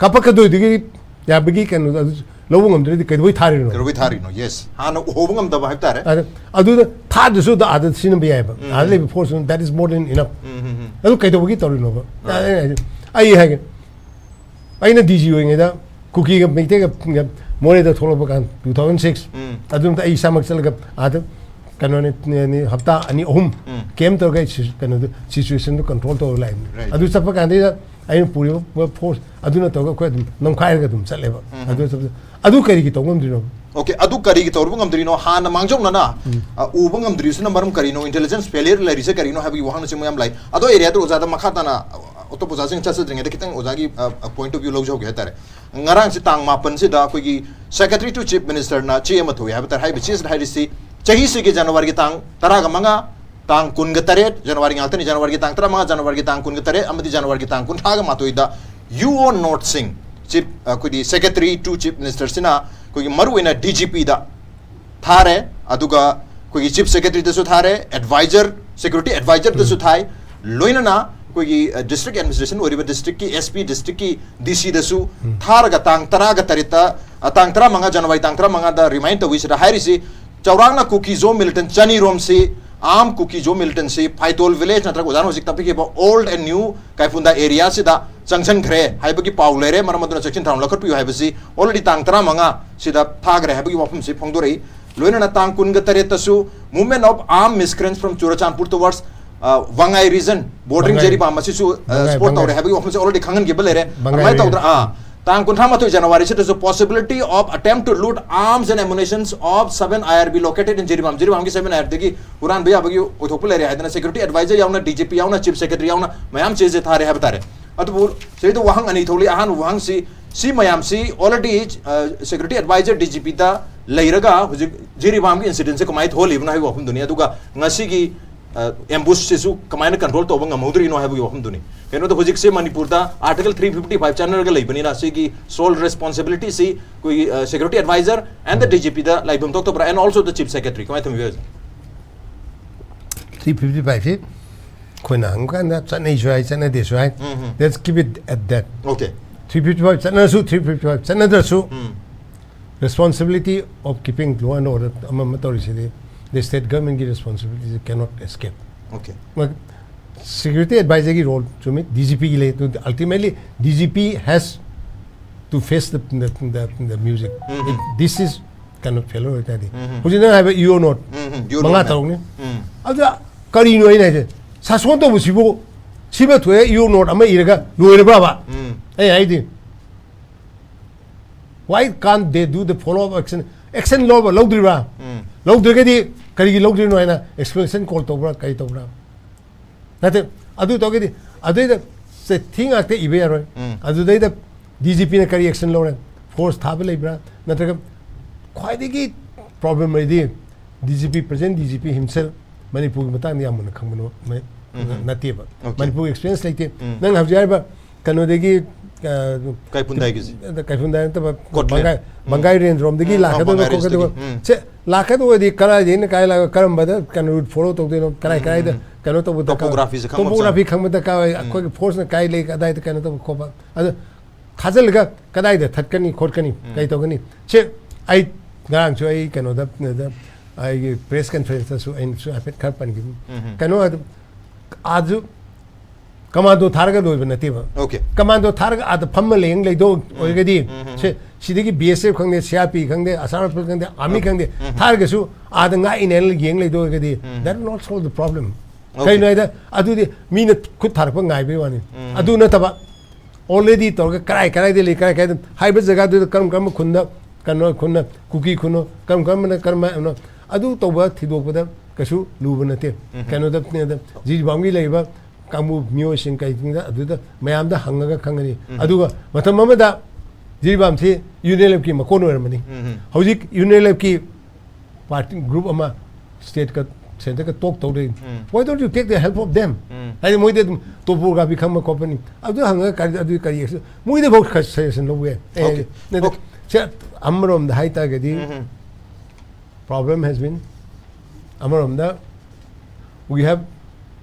ꯀꯥꯄꯛꯀꯗꯣꯏꯗꯨꯒꯤ ꯌꯥꯕꯒꯤ ꯀꯩꯅꯣ ꯑꯗꯨ ꯂꯧꯕ ꯉꯝꯗ꯭ꯔꯗꯤ ꯀꯩꯗꯧꯕꯩ ꯊꯥꯔꯤꯅꯣ? ꯀꯩꯗꯧꯕꯩ ꯊꯥꯔꯤꯅꯣ? Yes. ꯍꯥꯟꯅ ꯎꯍꯧꯕ ꯉꯝꯗꯕ ꯍꯥꯏꯕ ꯇꯥꯔꯦ꯫ ꯑꯗ ꯑꯗꯨꯗ ꯊꯥꯗ꯭ꯔꯁꯨ ꯑꯗ ꯑꯥꯗ ꯁꯤꯖꯤꯟꯅꯕ ꯌꯥꯏꯑꯕ꯫ ꯎꯝ꯫ ꯑꯥꯗ ꯂꯩꯕ force, that is more than enough꯫ ꯎꯝ, ꯎꯝ, ꯎꯝ꯫ ꯑꯗꯨ ꯀꯩꯗꯧꯕꯒꯤ ꯇꯧꯔꯤꯅꯣꯕ? Right. ꯑꯩ ꯍꯥꯏꯒꯦ, ꯑꯩꯅ ꯗꯤ ꯖꯤ ꯑꯣꯏꯔꯤꯉꯩꯗ ꯀꯨꯀꯤꯒ ꯃꯩꯇꯩꯒ ꯃꯣꯔꯦꯗ ꯊꯣꯛꯂꯛꯄ ꯀꯥꯟꯗ two thousand six, ꯎꯝ꯫ ꯑꯗꯨꯝꯇ ꯑꯩ ꯏꯁꯥꯃꯛ ꯆꯠꯂꯒ ꯑꯥꯗ ꯀꯩꯅꯣꯅꯤ, ꯅꯤ- ꯍꯞꯇꯥ ꯑꯅꯤ ꯑꯍꯨꯝ ꯎꯝ꯫ ꯀꯦꯝ ꯇꯧꯔꯒ ꯑꯩ ꯁꯤ- ꯀꯩꯅꯣꯗꯣ ꯁꯤꯆꯨꯋꯦꯁꯟꯗꯣ ꯀꯟꯇ꯭ꯔꯣꯜ ꯇꯧꯔ ꯂꯥꯛꯏꯅꯤ꯫ Right. ꯑꯗꯨ ꯆꯠꯄ ꯀꯥꯟꯗ ꯑꯩꯅ ꯄꯨꯔꯤꯕ ꯐꯣꯔꯁ ꯑꯗꯨꯅ ꯇꯧꯔꯒ ꯑꯩꯈꯣꯏ ꯑꯗꯨꯝ ꯅꯝꯈꯥꯏꯔꯒ ꯑꯗꯨꯝ ꯆꯠꯂꯦꯕ꯫ ꯎꯝ꯫ ꯑꯗꯨ ꯆꯠꯄꯗ ꯑꯗꯨ ꯀꯔꯤꯒꯤ ꯇꯧꯕ ꯉꯝꯗ꯭ꯔꯤꯅꯣ? Okay, ꯑꯗꯨ ꯀꯔꯤꯒꯤ ꯇꯧꯔꯨꯕ ꯉꯝꯗ꯭ꯔꯤꯅꯣ? ꯍꯥꯟꯅ ꯃꯥꯡꯖꯧꯅꯅ, ꯎꯝ꯫ ꯑ, ꯎꯕ ꯉꯝꯗ꯭ꯔꯤꯁꯤꯅ ꯃꯔꯝ ꯀꯔꯤꯅꯣ? Intelligence failure ꯂꯩꯔꯤꯁꯦ ꯀꯔꯤꯅꯣ ꯍꯥꯏꯕꯒꯤ ꯋꯥꯍꯪꯅꯆꯤꯡꯕ ꯌꯥꯝ ꯂꯩ꯫ ꯑꯗꯣ ꯑꯦꯔꯤꯌꯥꯗ ꯑꯣꯖꯥꯗ ꯃꯈꯥ ꯇꯥꯅ, ꯑ, ꯑꯇꯣꯞꯄ ꯑꯣꯖꯥꯁꯤꯡ ꯆꯠꯆꯗ꯭ꯔꯤꯉꯩꯗ ꯈꯤꯇꯪ ꯑꯣꯖꯥꯒꯤ ꯄꯣꯏꯟꯠ ꯑꯣꯐ ꯚ꯭ꯌꯨ ꯂꯧꯖꯍꯧꯒꯦ ꯍꯥꯏꯇꯥꯔꯦ꯫ ꯉꯔꯥꯡꯁꯦ ꯇꯥꯡ ꯃꯥꯄꯟꯁꯤꯗ ꯑꯩꯈꯣꯏꯒꯤ ꯁꯦꯀ꯭ꯔꯦꯇꯔꯤ ꯇꯨ ꯆꯤꯐ ꯃꯤꯅꯤꯁꯇꯔꯅ ꯆꯦ ꯑꯃ ꯊꯣꯛꯑꯦ ꯍꯥꯏꯕ ꯇꯥꯔꯦ꯫ ꯍꯥꯏꯔꯤꯕ ꯆꯦꯁꯤꯗ ꯍꯥꯏꯔꯤꯁꯤ ꯆꯍꯤꯁꯤꯒꯤ ꯖꯅꯋꯥꯔꯤꯒꯤ ꯇꯥꯡ ꯇꯔꯥꯒ ꯃꯉꯥ, ꯇꯥꯡ ꯀꯨꯟꯒ ꯇꯔꯦꯠ, ꯖꯅꯋꯥꯔꯤ ꯉꯥꯛꯇꯅꯤ, ꯖꯅꯋꯥꯔꯤꯒꯤ ꯇꯥꯡ ꯇꯔꯥꯃꯉꯥ, ꯖꯅꯋꯥꯔꯤꯒꯤ ꯇꯥꯡ ꯀꯨꯟꯒ ꯇꯔꯦꯠ ꯑꯃꯗꯤ ꯖꯅꯋꯥꯔꯤꯒꯤ ꯇꯥꯡ ꯀꯨꯟꯊ꯭ꯔꯥꯒ ꯃꯥꯊꯣꯏꯗ ꯌꯨ ꯑꯣ ꯅꯣꯠꯁꯤꯡ, ꯆꯤꯐ, ꯑꯩꯈꯣꯏꯗꯤ ꯁꯦꯀ꯭ꯔꯦꯇꯔꯤ ꯇꯨ ꯆꯤꯐ ꯃꯤꯅꯤꯁꯇꯔꯁꯤꯅ ꯑꯩꯈꯣꯏꯒꯤ ꯃꯔꯨꯑꯣꯏꯅ ꯗꯤ ꯖꯤ ꯄꯤꯗ ꯊꯥꯔꯦ, ꯑꯗꯨꯒ ꯑꯩꯈꯣꯏꯒꯤ ꯆꯤꯐ ꯁꯦꯀ꯭ꯔꯦꯇꯔꯤꯗꯁꯨ ꯊꯥꯔꯦ, ꯑꯦꯗꯚꯥꯏꯖꯔ, ꯁꯦꯀ꯭ꯌꯨꯔꯤꯇꯤ ꯑꯦꯗꯚꯥꯏꯖꯔꯗꯁꯨ ꯊꯥꯏ, ꯂꯣꯏꯅꯅ ꯑꯩꯈꯣꯏꯒꯤ ꯗꯤꯁꯇ꯭ꯔꯤꯛ ꯑꯦꯗꯃꯤꯅꯤꯁꯇ꯭ꯔꯦꯁꯟ ꯑꯣꯏꯔꯤꯕ ꯗꯤꯁꯇ꯭ꯔꯤꯛꯀꯤ ꯑꯦꯁ ꯄꯤ, ꯗꯤꯁꯇ꯭ꯔꯤꯛꯀꯤ ꯗꯤ ꯁꯤꯗꯁꯨ ꯊꯥꯔꯒ ꯇꯥꯡ ꯇꯔꯥꯒ ꯇꯔꯦꯠꯇ, ꯑ, ꯇꯥꯡ ꯇꯔꯥꯃꯉꯥ, ꯖꯅꯋꯥꯔꯤ ꯇꯥꯡ ꯇꯔꯥꯃꯉꯥꯗ ꯔꯤꯃꯥꯏꯟ ꯇꯧꯏꯁꯤꯗ ꯍꯥꯏꯔꯤꯁꯤ ꯆꯥꯎꯔꯥꯛꯅ ꯀꯨꯀꯤ ꯖꯣ ꯃꯤꯂꯤꯇꯦꯟ ꯆꯅꯤꯔꯣꯝꯁꯤ, ꯑꯥꯝ ꯀꯨꯀꯤ ꯖꯣ ꯃꯤꯂꯤꯇꯦꯟꯁꯤ ꯐꯥꯏꯇꯣꯜ ꯚꯤꯂꯦꯖ ꯅꯠꯇ꯭ꯔꯒ ꯑꯣꯖꯥꯅ ꯍꯧꯖꯤꯛ ꯇꯥꯛꯄꯤꯈꯤꯕ ꯑꯣꯜ ꯑꯦꯟ ꯅ꯭ꯌꯨ ꯀꯥꯏꯐꯨꯟꯗ ꯑꯦꯔꯤꯌꯥꯁꯤꯗ ꯆꯪꯁꯤꯟꯈ꯭ꯔꯦ ꯍꯥꯏꯕꯒꯤ ꯄꯥꯎ ꯂꯩꯔꯦ꯫ ꯃꯔꯝ ꯑꯗꯨꯅ ꯆꯦꯛꯁꯤꯟ ꯊꯧꯔꯥꯡ ꯂꯧꯈꯠꯄꯤꯌꯨ ꯍꯥꯏꯕꯁꯤ already ꯇꯥꯡ ꯇꯔꯥꯃꯉꯥ ꯁꯤꯗ ꯊꯥꯈ꯭ꯔꯦ ꯍꯥꯏꯕꯒꯤ ꯋꯥꯐꯝꯁꯤ ꯐꯣꯡꯗꯣꯔꯛꯏ꯫ ꯂꯣꯏꯅꯅ ꯇꯥꯡ ꯀꯨꯟꯒ ꯇꯔꯦꯠꯇꯁꯨ movement of armed miscreants from Churachandpur towards, ꯑ, ꯋꯥꯉꯥꯏ region, bordering ꯃꯉꯥꯏ꯫ ꯖꯤꯔꯤꯕꯥꯝ ꯑꯁꯤꯁꯨ, ꯑ, ꯃꯉꯥꯏ, ꯁꯄꯣꯔꯠ ꯃꯉꯥꯏ꯫ ꯇꯧꯔꯦ ꯍꯥꯏꯕꯒꯤ ꯋꯥꯐꯝꯁꯦ already ꯈꯪꯍꯟꯈꯤꯕ ꯂꯩꯔꯦ꯫ ꯃꯉꯥꯏ ꯑꯗꯨꯃꯥꯏꯅ region꯫ ꯇꯧꯗꯅ, ꯑꯥ, ꯇꯥꯡ ꯀꯨꯟꯊ꯭ꯔꯥ ꯃꯥꯊꯣꯏ ꯖꯅꯋꯥꯔꯤꯁꯤꯗꯁꯨ possibility of attempt to loot arms and ammunitions of seven I R B located in Jiribam, ꯖꯤꯔꯤꯕꯥꯝꯒꯤ seven I R Bꯗꯒꯤ ꯍꯨꯔꯥꯟꯕ ꯌꯥꯕꯒꯤ ꯑꯣꯏꯊꯣꯛꯄ ꯂꯩꯔꯦ ꯍꯥꯏꯗꯅ ꯁꯦꯀ꯭ꯌꯨꯔꯤꯇꯤ ꯑꯦꯗꯚꯥꯏꯖꯔ ꯌꯥꯎꯅ, ꯗꯤ ꯖꯤ ꯄꯤ ꯌꯥꯎꯅ, ꯆꯤꯐ ꯁꯦꯀ꯭ꯔꯦꯇꯔꯤ ꯌꯥꯎꯅ ꯃꯌꯥꯝ ꯆꯦꯁꯦ ꯊꯥꯔꯦ ꯍꯥꯏꯕ ꯇꯥꯔꯦ꯫ ꯑꯗꯨꯕꯨ ꯁꯤꯗꯩꯗ ꯋꯥꯍꯪ ꯑꯅꯤ ꯊꯣꯛꯂꯛꯏ꯫ ꯑꯍꯥꯟꯕ ꯋꯥꯍꯪꯁꯤ, ꯁꯤ ꯃꯌꯥꯝꯁꯤ already, ꯑ, ꯁꯦꯀ꯭ꯌꯨꯔꯤꯇꯤ ꯑꯦꯗꯚꯥꯏꯖꯔ ꯗꯤ ꯖꯤ ꯄꯤꯗ ꯂꯩꯔꯒ ꯍꯧꯖꯤꯛ ꯖꯤꯔꯤꯕꯥꯝꯒꯤ ꯏꯟꯁꯤꯗꯦꯟꯁꯦ ꯀꯃꯥꯏꯅ ꯊꯣꯛꯍꯜꯂꯤꯕꯅꯣ ꯍꯥꯏꯕꯒꯤ ꯋꯥꯐꯝꯗꯨꯅꯤ꯫ ꯑꯗꯨꯒ ꯉꯁꯤꯒꯤ, ꯑ, ꯑꯦꯝꯕꯨꯁꯁꯤꯁꯨ ꯀꯃꯥꯏꯅ ꯀꯟꯇ꯭ꯔꯣꯜ ꯇꯧꯕ ꯉꯝꯍꯧꯗ꯭ꯔꯤꯅꯣ ꯍꯥꯏꯕꯒꯤ ꯋꯥꯐꯝꯗꯨꯅꯤ꯫ ꯀꯩꯅꯣꯗ ꯍꯧꯖꯤꯛꯁꯦ ꯃꯅꯤꯄꯨꯔꯗ Article three fifty five ꯆꯠꯅꯔꯒ ꯂꯩꯕꯅꯤꯅ ꯁꯤꯒꯤ sole responsibilityꯁꯤ ꯑꯩꯈꯣꯏꯒꯤ, ꯑ, security advisor and the D G Pꯗ ꯂꯩꯐꯝ ꯊꯣꯛꯇꯕ꯭ꯔꯥ, and also the chief secretary? ꯀꯃꯥꯏꯅ ꯊꯝꯕꯤꯕ ꯑꯣꯖꯥ? ꯊ꯭ꯔꯤ ꯐꯤꯐꯇꯤ ꯐꯥꯏꯚꯁꯤ ꯑꯩꯈꯣꯏꯅ ꯍꯪꯕ ꯀꯥꯟꯗ ꯆꯠꯅꯩꯁꯨ ꯍꯥꯏ, ꯆꯠꯅꯗꯦꯁꯨ ꯍꯥꯏ꯫ Um, um. Let's keep it at that. Okay. Three fifty five ꯆꯠꯅꯔꯁꯨ, ꯊ꯭ꯔꯤ ꯐꯤꯐꯇꯤ ꯐꯥꯏꯚ ꯆꯠꯅꯗ꯭ꯔꯁꯨ, um. Responsibility of keeping law and order ꯑꯃ ꯑꯃ ꯇꯧꯔꯤꯁꯤꯗꯤ the state governmentꯀꯤ responsibility cannot escape. Okay. Security ꯑꯦꯗꯚꯥꯏꯖꯔꯒꯤ ꯔꯣꯜ ꯆꯨꯝꯃꯤ, ꯗꯤ ꯖꯤ ꯄꯤꯒꯤ ꯂꯩ꯫ Ultimately, D G P has to face the, the, the, the music. Um, um. This is cannot fail ꯑꯣꯏꯇꯥꯔꯗꯤ꯫ ꯎꯝ, ꯎꯝ꯫ ꯍꯧꯖꯤꯛ ꯅꯪ ꯍꯥꯏꯕ ꯌꯨ ꯑꯣ ꯅꯣꯠ ꯎꯝ, ꯎꯝ, ꯌꯨ ꯑꯣ ꯃꯉꯥ ꯅꯣꯠꯅꯦ꯫ ꯇꯔꯨꯛꯅꯤ꯫ ꯎꯝ꯫ ꯑꯗꯨꯗ ꯀꯔꯤꯅꯣ ꯑꯩꯅ ꯍꯥꯏꯁꯦ? ꯁꯥꯁꯣꯟ ꯇꯧꯕꯁꯤꯕꯨ ꯁꯤꯃ ꯊꯣꯛꯑꯦ, ꯌꯨ ꯑꯣ ꯅꯣꯠ ꯑꯃ ꯏꯔꯒ ꯂꯣꯏꯔꯕ꯭ꯔꯕ? ꯎꯝ꯫ ꯑꯩ ꯍꯥꯏꯗꯤ, why can't they do the follow up action? Action ꯂꯧꯕ ꯂꯧꯗ꯭ꯔꯤꯕ꯭ꯔꯥ? ꯎꯝ꯫ ꯂꯧꯗ꯭ꯔꯒꯗꯤ ꯀꯔꯤꯒꯤ ꯂꯧꯗ꯭ꯔꯤꯅꯣ ꯍꯥꯏꯅ explanation call ꯇꯧꯕ꯭ꯔꯥ, ꯀꯔꯤ ꯇꯧꯕ꯭ꯔꯥ? ꯅꯠꯇꯦ, ꯑꯗꯨ ꯇꯧꯔꯒꯗꯤ ꯑꯗꯩꯗ ꯆꯤꯊꯤ ꯉꯥꯛꯇ ꯏꯕ ꯌꯥꯔꯣꯏ꯫ ꯎꯝ꯫ ꯑꯗꯨꯗꯩꯗ ꯗꯤ ꯖꯤ ꯄꯤꯅ ꯀꯔꯤ action ꯂꯧꯔꯦ? Force ꯊꯥꯕ ꯂꯩꯕ꯭ꯔꯥ? ꯅꯠꯇ꯭ꯔꯒ ꯈ꯭ꯋꯥꯏꯗꯒꯤ problem ꯂꯩꯗꯤ D G P, present D G P himself ꯃꯅꯤꯄꯨꯔꯒꯤ ꯃꯇꯥꯡꯗ ꯌꯥꯝ ꯃꯨꯟꯅ ꯈꯪꯕ ꯅꯣ-, ꯃ-, ꯎꯝ꯫ ꯅꯠꯇꯦꯕ꯫ Okay. ꯃꯅꯤꯄꯨꯔꯒꯤ experience ꯂꯩꯇꯦ꯫ ꯎꯝ꯫ ꯅꯪ ꯍꯧꯖꯤꯛ ꯍꯥꯏꯔꯤꯕ ꯀꯩꯅꯣꯗꯒꯤ, ꯑ, ꯀꯩꯐꯨꯟꯗꯥꯏꯒꯤꯁꯦ꯫ ꯀꯩꯐꯨꯟꯗꯥꯏ ꯅꯠꯇꯕ ꯀꯣꯠꯂꯦ꯫ ꯕꯪꯒꯥꯏ, ꯎꯝ꯫ ꯕꯪꯒꯥꯏ range ꯔꯣꯝꯗꯒꯤ ꯎꯝ, ꯂꯥꯛꯀꯗꯧꯕ ꯕꯪꯒꯥꯏ range ꯈꯣꯠꯀꯗꯧꯕ꯫ ꯗꯒꯤ꯫ ꯎꯝ꯫ ꯎꯝ, ꯀꯗꯥꯏꯗ ꯎꯝ꯫ ꯀꯩꯅꯣ ꯇꯧꯕ ꯗꯔꯀꯥꯔ ꯑꯣꯏ? Topography ꯁꯦ ꯈꯪꯕ ꯑꯃ Topography ꯆꯪꯉꯦ꯫ ꯈꯪꯕ ꯗꯔꯀꯥꯔ ꯑꯣꯏ꯫ ꯎꯝ꯫ ꯑꯩꯈꯣꯏꯒꯤ force ꯅ ꯀꯥꯏ ꯂꯩ, ꯀꯗꯥꯏꯗ ꯀꯩꯅꯣ ꯇꯧꯕ ꯈꯣꯠꯄ꯫ ꯑꯗꯣ ꯊꯥꯖꯤꯜꯂꯒ ꯀꯗꯥꯏꯗ ꯊꯠꯀꯅꯤ ꯈꯣꯠꯀꯅꯤ, ꯎꯝ꯫ ꯀꯩ ꯇꯧꯒꯅꯤ? ꯁꯦ, ꯑꯩ ꯉꯔꯥꯡꯁꯨ ꯑꯩ ꯀꯩꯅꯣꯗ, ꯗ, ꯑꯩꯒꯤ press conference ꯇꯁꯨ ꯑꯩꯅꯁꯨ ꯍꯥꯏꯐꯦꯠ ꯈꯔ ꯄꯟꯈꯤꯕꯅꯤ꯫ ꯎꯝ꯫ ꯀꯩꯅꯣ ꯑꯗꯨꯝ, ꯑꯥꯖꯨ commando ꯊꯥꯔꯒ ꯂꯣꯏꯕ ꯅꯠꯇꯦꯕ꯫ Okay. Commando ꯊꯥꯔꯒ ꯑꯥꯗ ꯐꯝꯃ ꯂꯩꯌꯦꯡ ꯂꯩꯗꯧ ꯑꯣꯏꯔꯒꯗꯤ, ꯎꯝ, ꯎꯝ, ꯁꯦ, ꯁꯤꯗꯒꯤ B S F ꯈꯪꯗꯦ, C R P ꯈꯪꯗꯦ, Assam Rifle ꯈꯪꯗꯦ, army ꯎꯝ, ꯈꯪꯗꯦ, ꯎꯝ꯫ ꯊꯥꯔꯒꯁꯨ ꯑꯥꯗ ꯉꯥꯛꯏꯅꯦꯅ ꯌꯦꯡ ꯂꯩꯗꯧ ꯑꯣꯏꯔꯒꯗꯤ, ꯎꯝ꯫ that will not solve the problem. Okay. ꯀꯩꯅꯣ ꯍꯥꯏꯗ, ꯑꯗꯨꯗꯤ ꯃꯤꯅ ꯈꯨꯠ ꯊꯥꯔꯛꯄ ꯉꯥꯏꯕꯩ ꯋꯥꯅꯤ꯫ ꯎꯝ꯫ ꯑꯗꯨ ꯅꯠꯇꯕ, already ꯇꯧꯔꯒ ꯀꯔꯥꯏ ꯀꯔꯥꯏꯗ ꯂꯩ, ꯀꯔꯥꯏ ꯀꯔꯥꯏꯗ ꯍꯥꯏꯕ ꯖꯒꯥꯗꯨꯗ ꯀꯔꯝ ꯀꯔꯝꯕ ꯈꯨꯟꯗ, ꯀꯩꯅꯣ ꯈꯨꯟꯅ, ꯀꯨꯀꯤ ꯈꯨꯟꯅꯣ, ꯀꯔꯝ ꯀꯔꯝꯕꯅ ꯀꯔꯝꯕꯅꯣ, ꯑꯗꯨ ꯇꯧꯕ ꯊꯤꯗꯣꯛꯄꯗ ꯀꯩꯁꯨ ꯂꯨꯕ ꯅꯠꯇꯦ꯫ ꯎꯝ꯫ ꯀꯩꯅꯣꯗ, ꯀꯩꯅꯣꯗ, ꯖꯤꯔꯤꯕꯥꯝꯒꯤ ꯂꯩꯔꯤꯕ ꯀꯥꯡꯕꯨ ꯃꯤꯑꯣꯏꯁꯤꯡ ꯀꯩꯁꯤꯡꯗ ꯑꯗꯨꯗ ꯃꯌꯥꯝꯗ ꯍꯪꯉꯒ ꯈꯪꯒꯅꯤ꯫ ꯎꯝ꯫ ꯑꯗꯨꯒ ꯃꯇꯝ ꯑꯃꯗ ꯖꯤꯔꯤꯕꯥꯝꯁꯤ UNLFꯀꯤ ꯃꯀꯣꯟ ꯑꯣꯏꯔꯝꯕꯅꯤ꯫ ꯎꯝ꯫ ꯍꯧꯖꯤꯛ UNLFꯀꯤ party group ꯑꯃ stateꯀ centreꯀ talk ꯇꯧ ꯂꯩ꯫ ꯎꯝ꯫ Why don't you take the help of them? ꯎꯝ꯫ ꯍꯥꯏꯗꯤ ꯃꯣꯏꯗꯤ ꯑꯗꯨꯝ topography ꯈꯪꯕ ꯈꯣꯠꯄꯅꯤ꯫ ꯑꯗꯨ ꯍꯪꯉꯒ ꯀꯔꯤ, ꯑꯗꯨ ꯀꯔꯤ, ꯃꯣꯏꯗ ꯐꯥꯎ suggestion ꯂꯧꯕ ꯌꯥꯏ꯫ ꯑꯦ, Okay. ꯅꯠꯇꯦ, Okay. ꯁꯦ, ꯑꯃꯔꯣꯝꯗ ꯍꯥꯏꯇꯥꯔꯒꯗꯤ ꯎꯝ꯫ problem has been, ꯑꯃꯔꯣꯝꯗ we have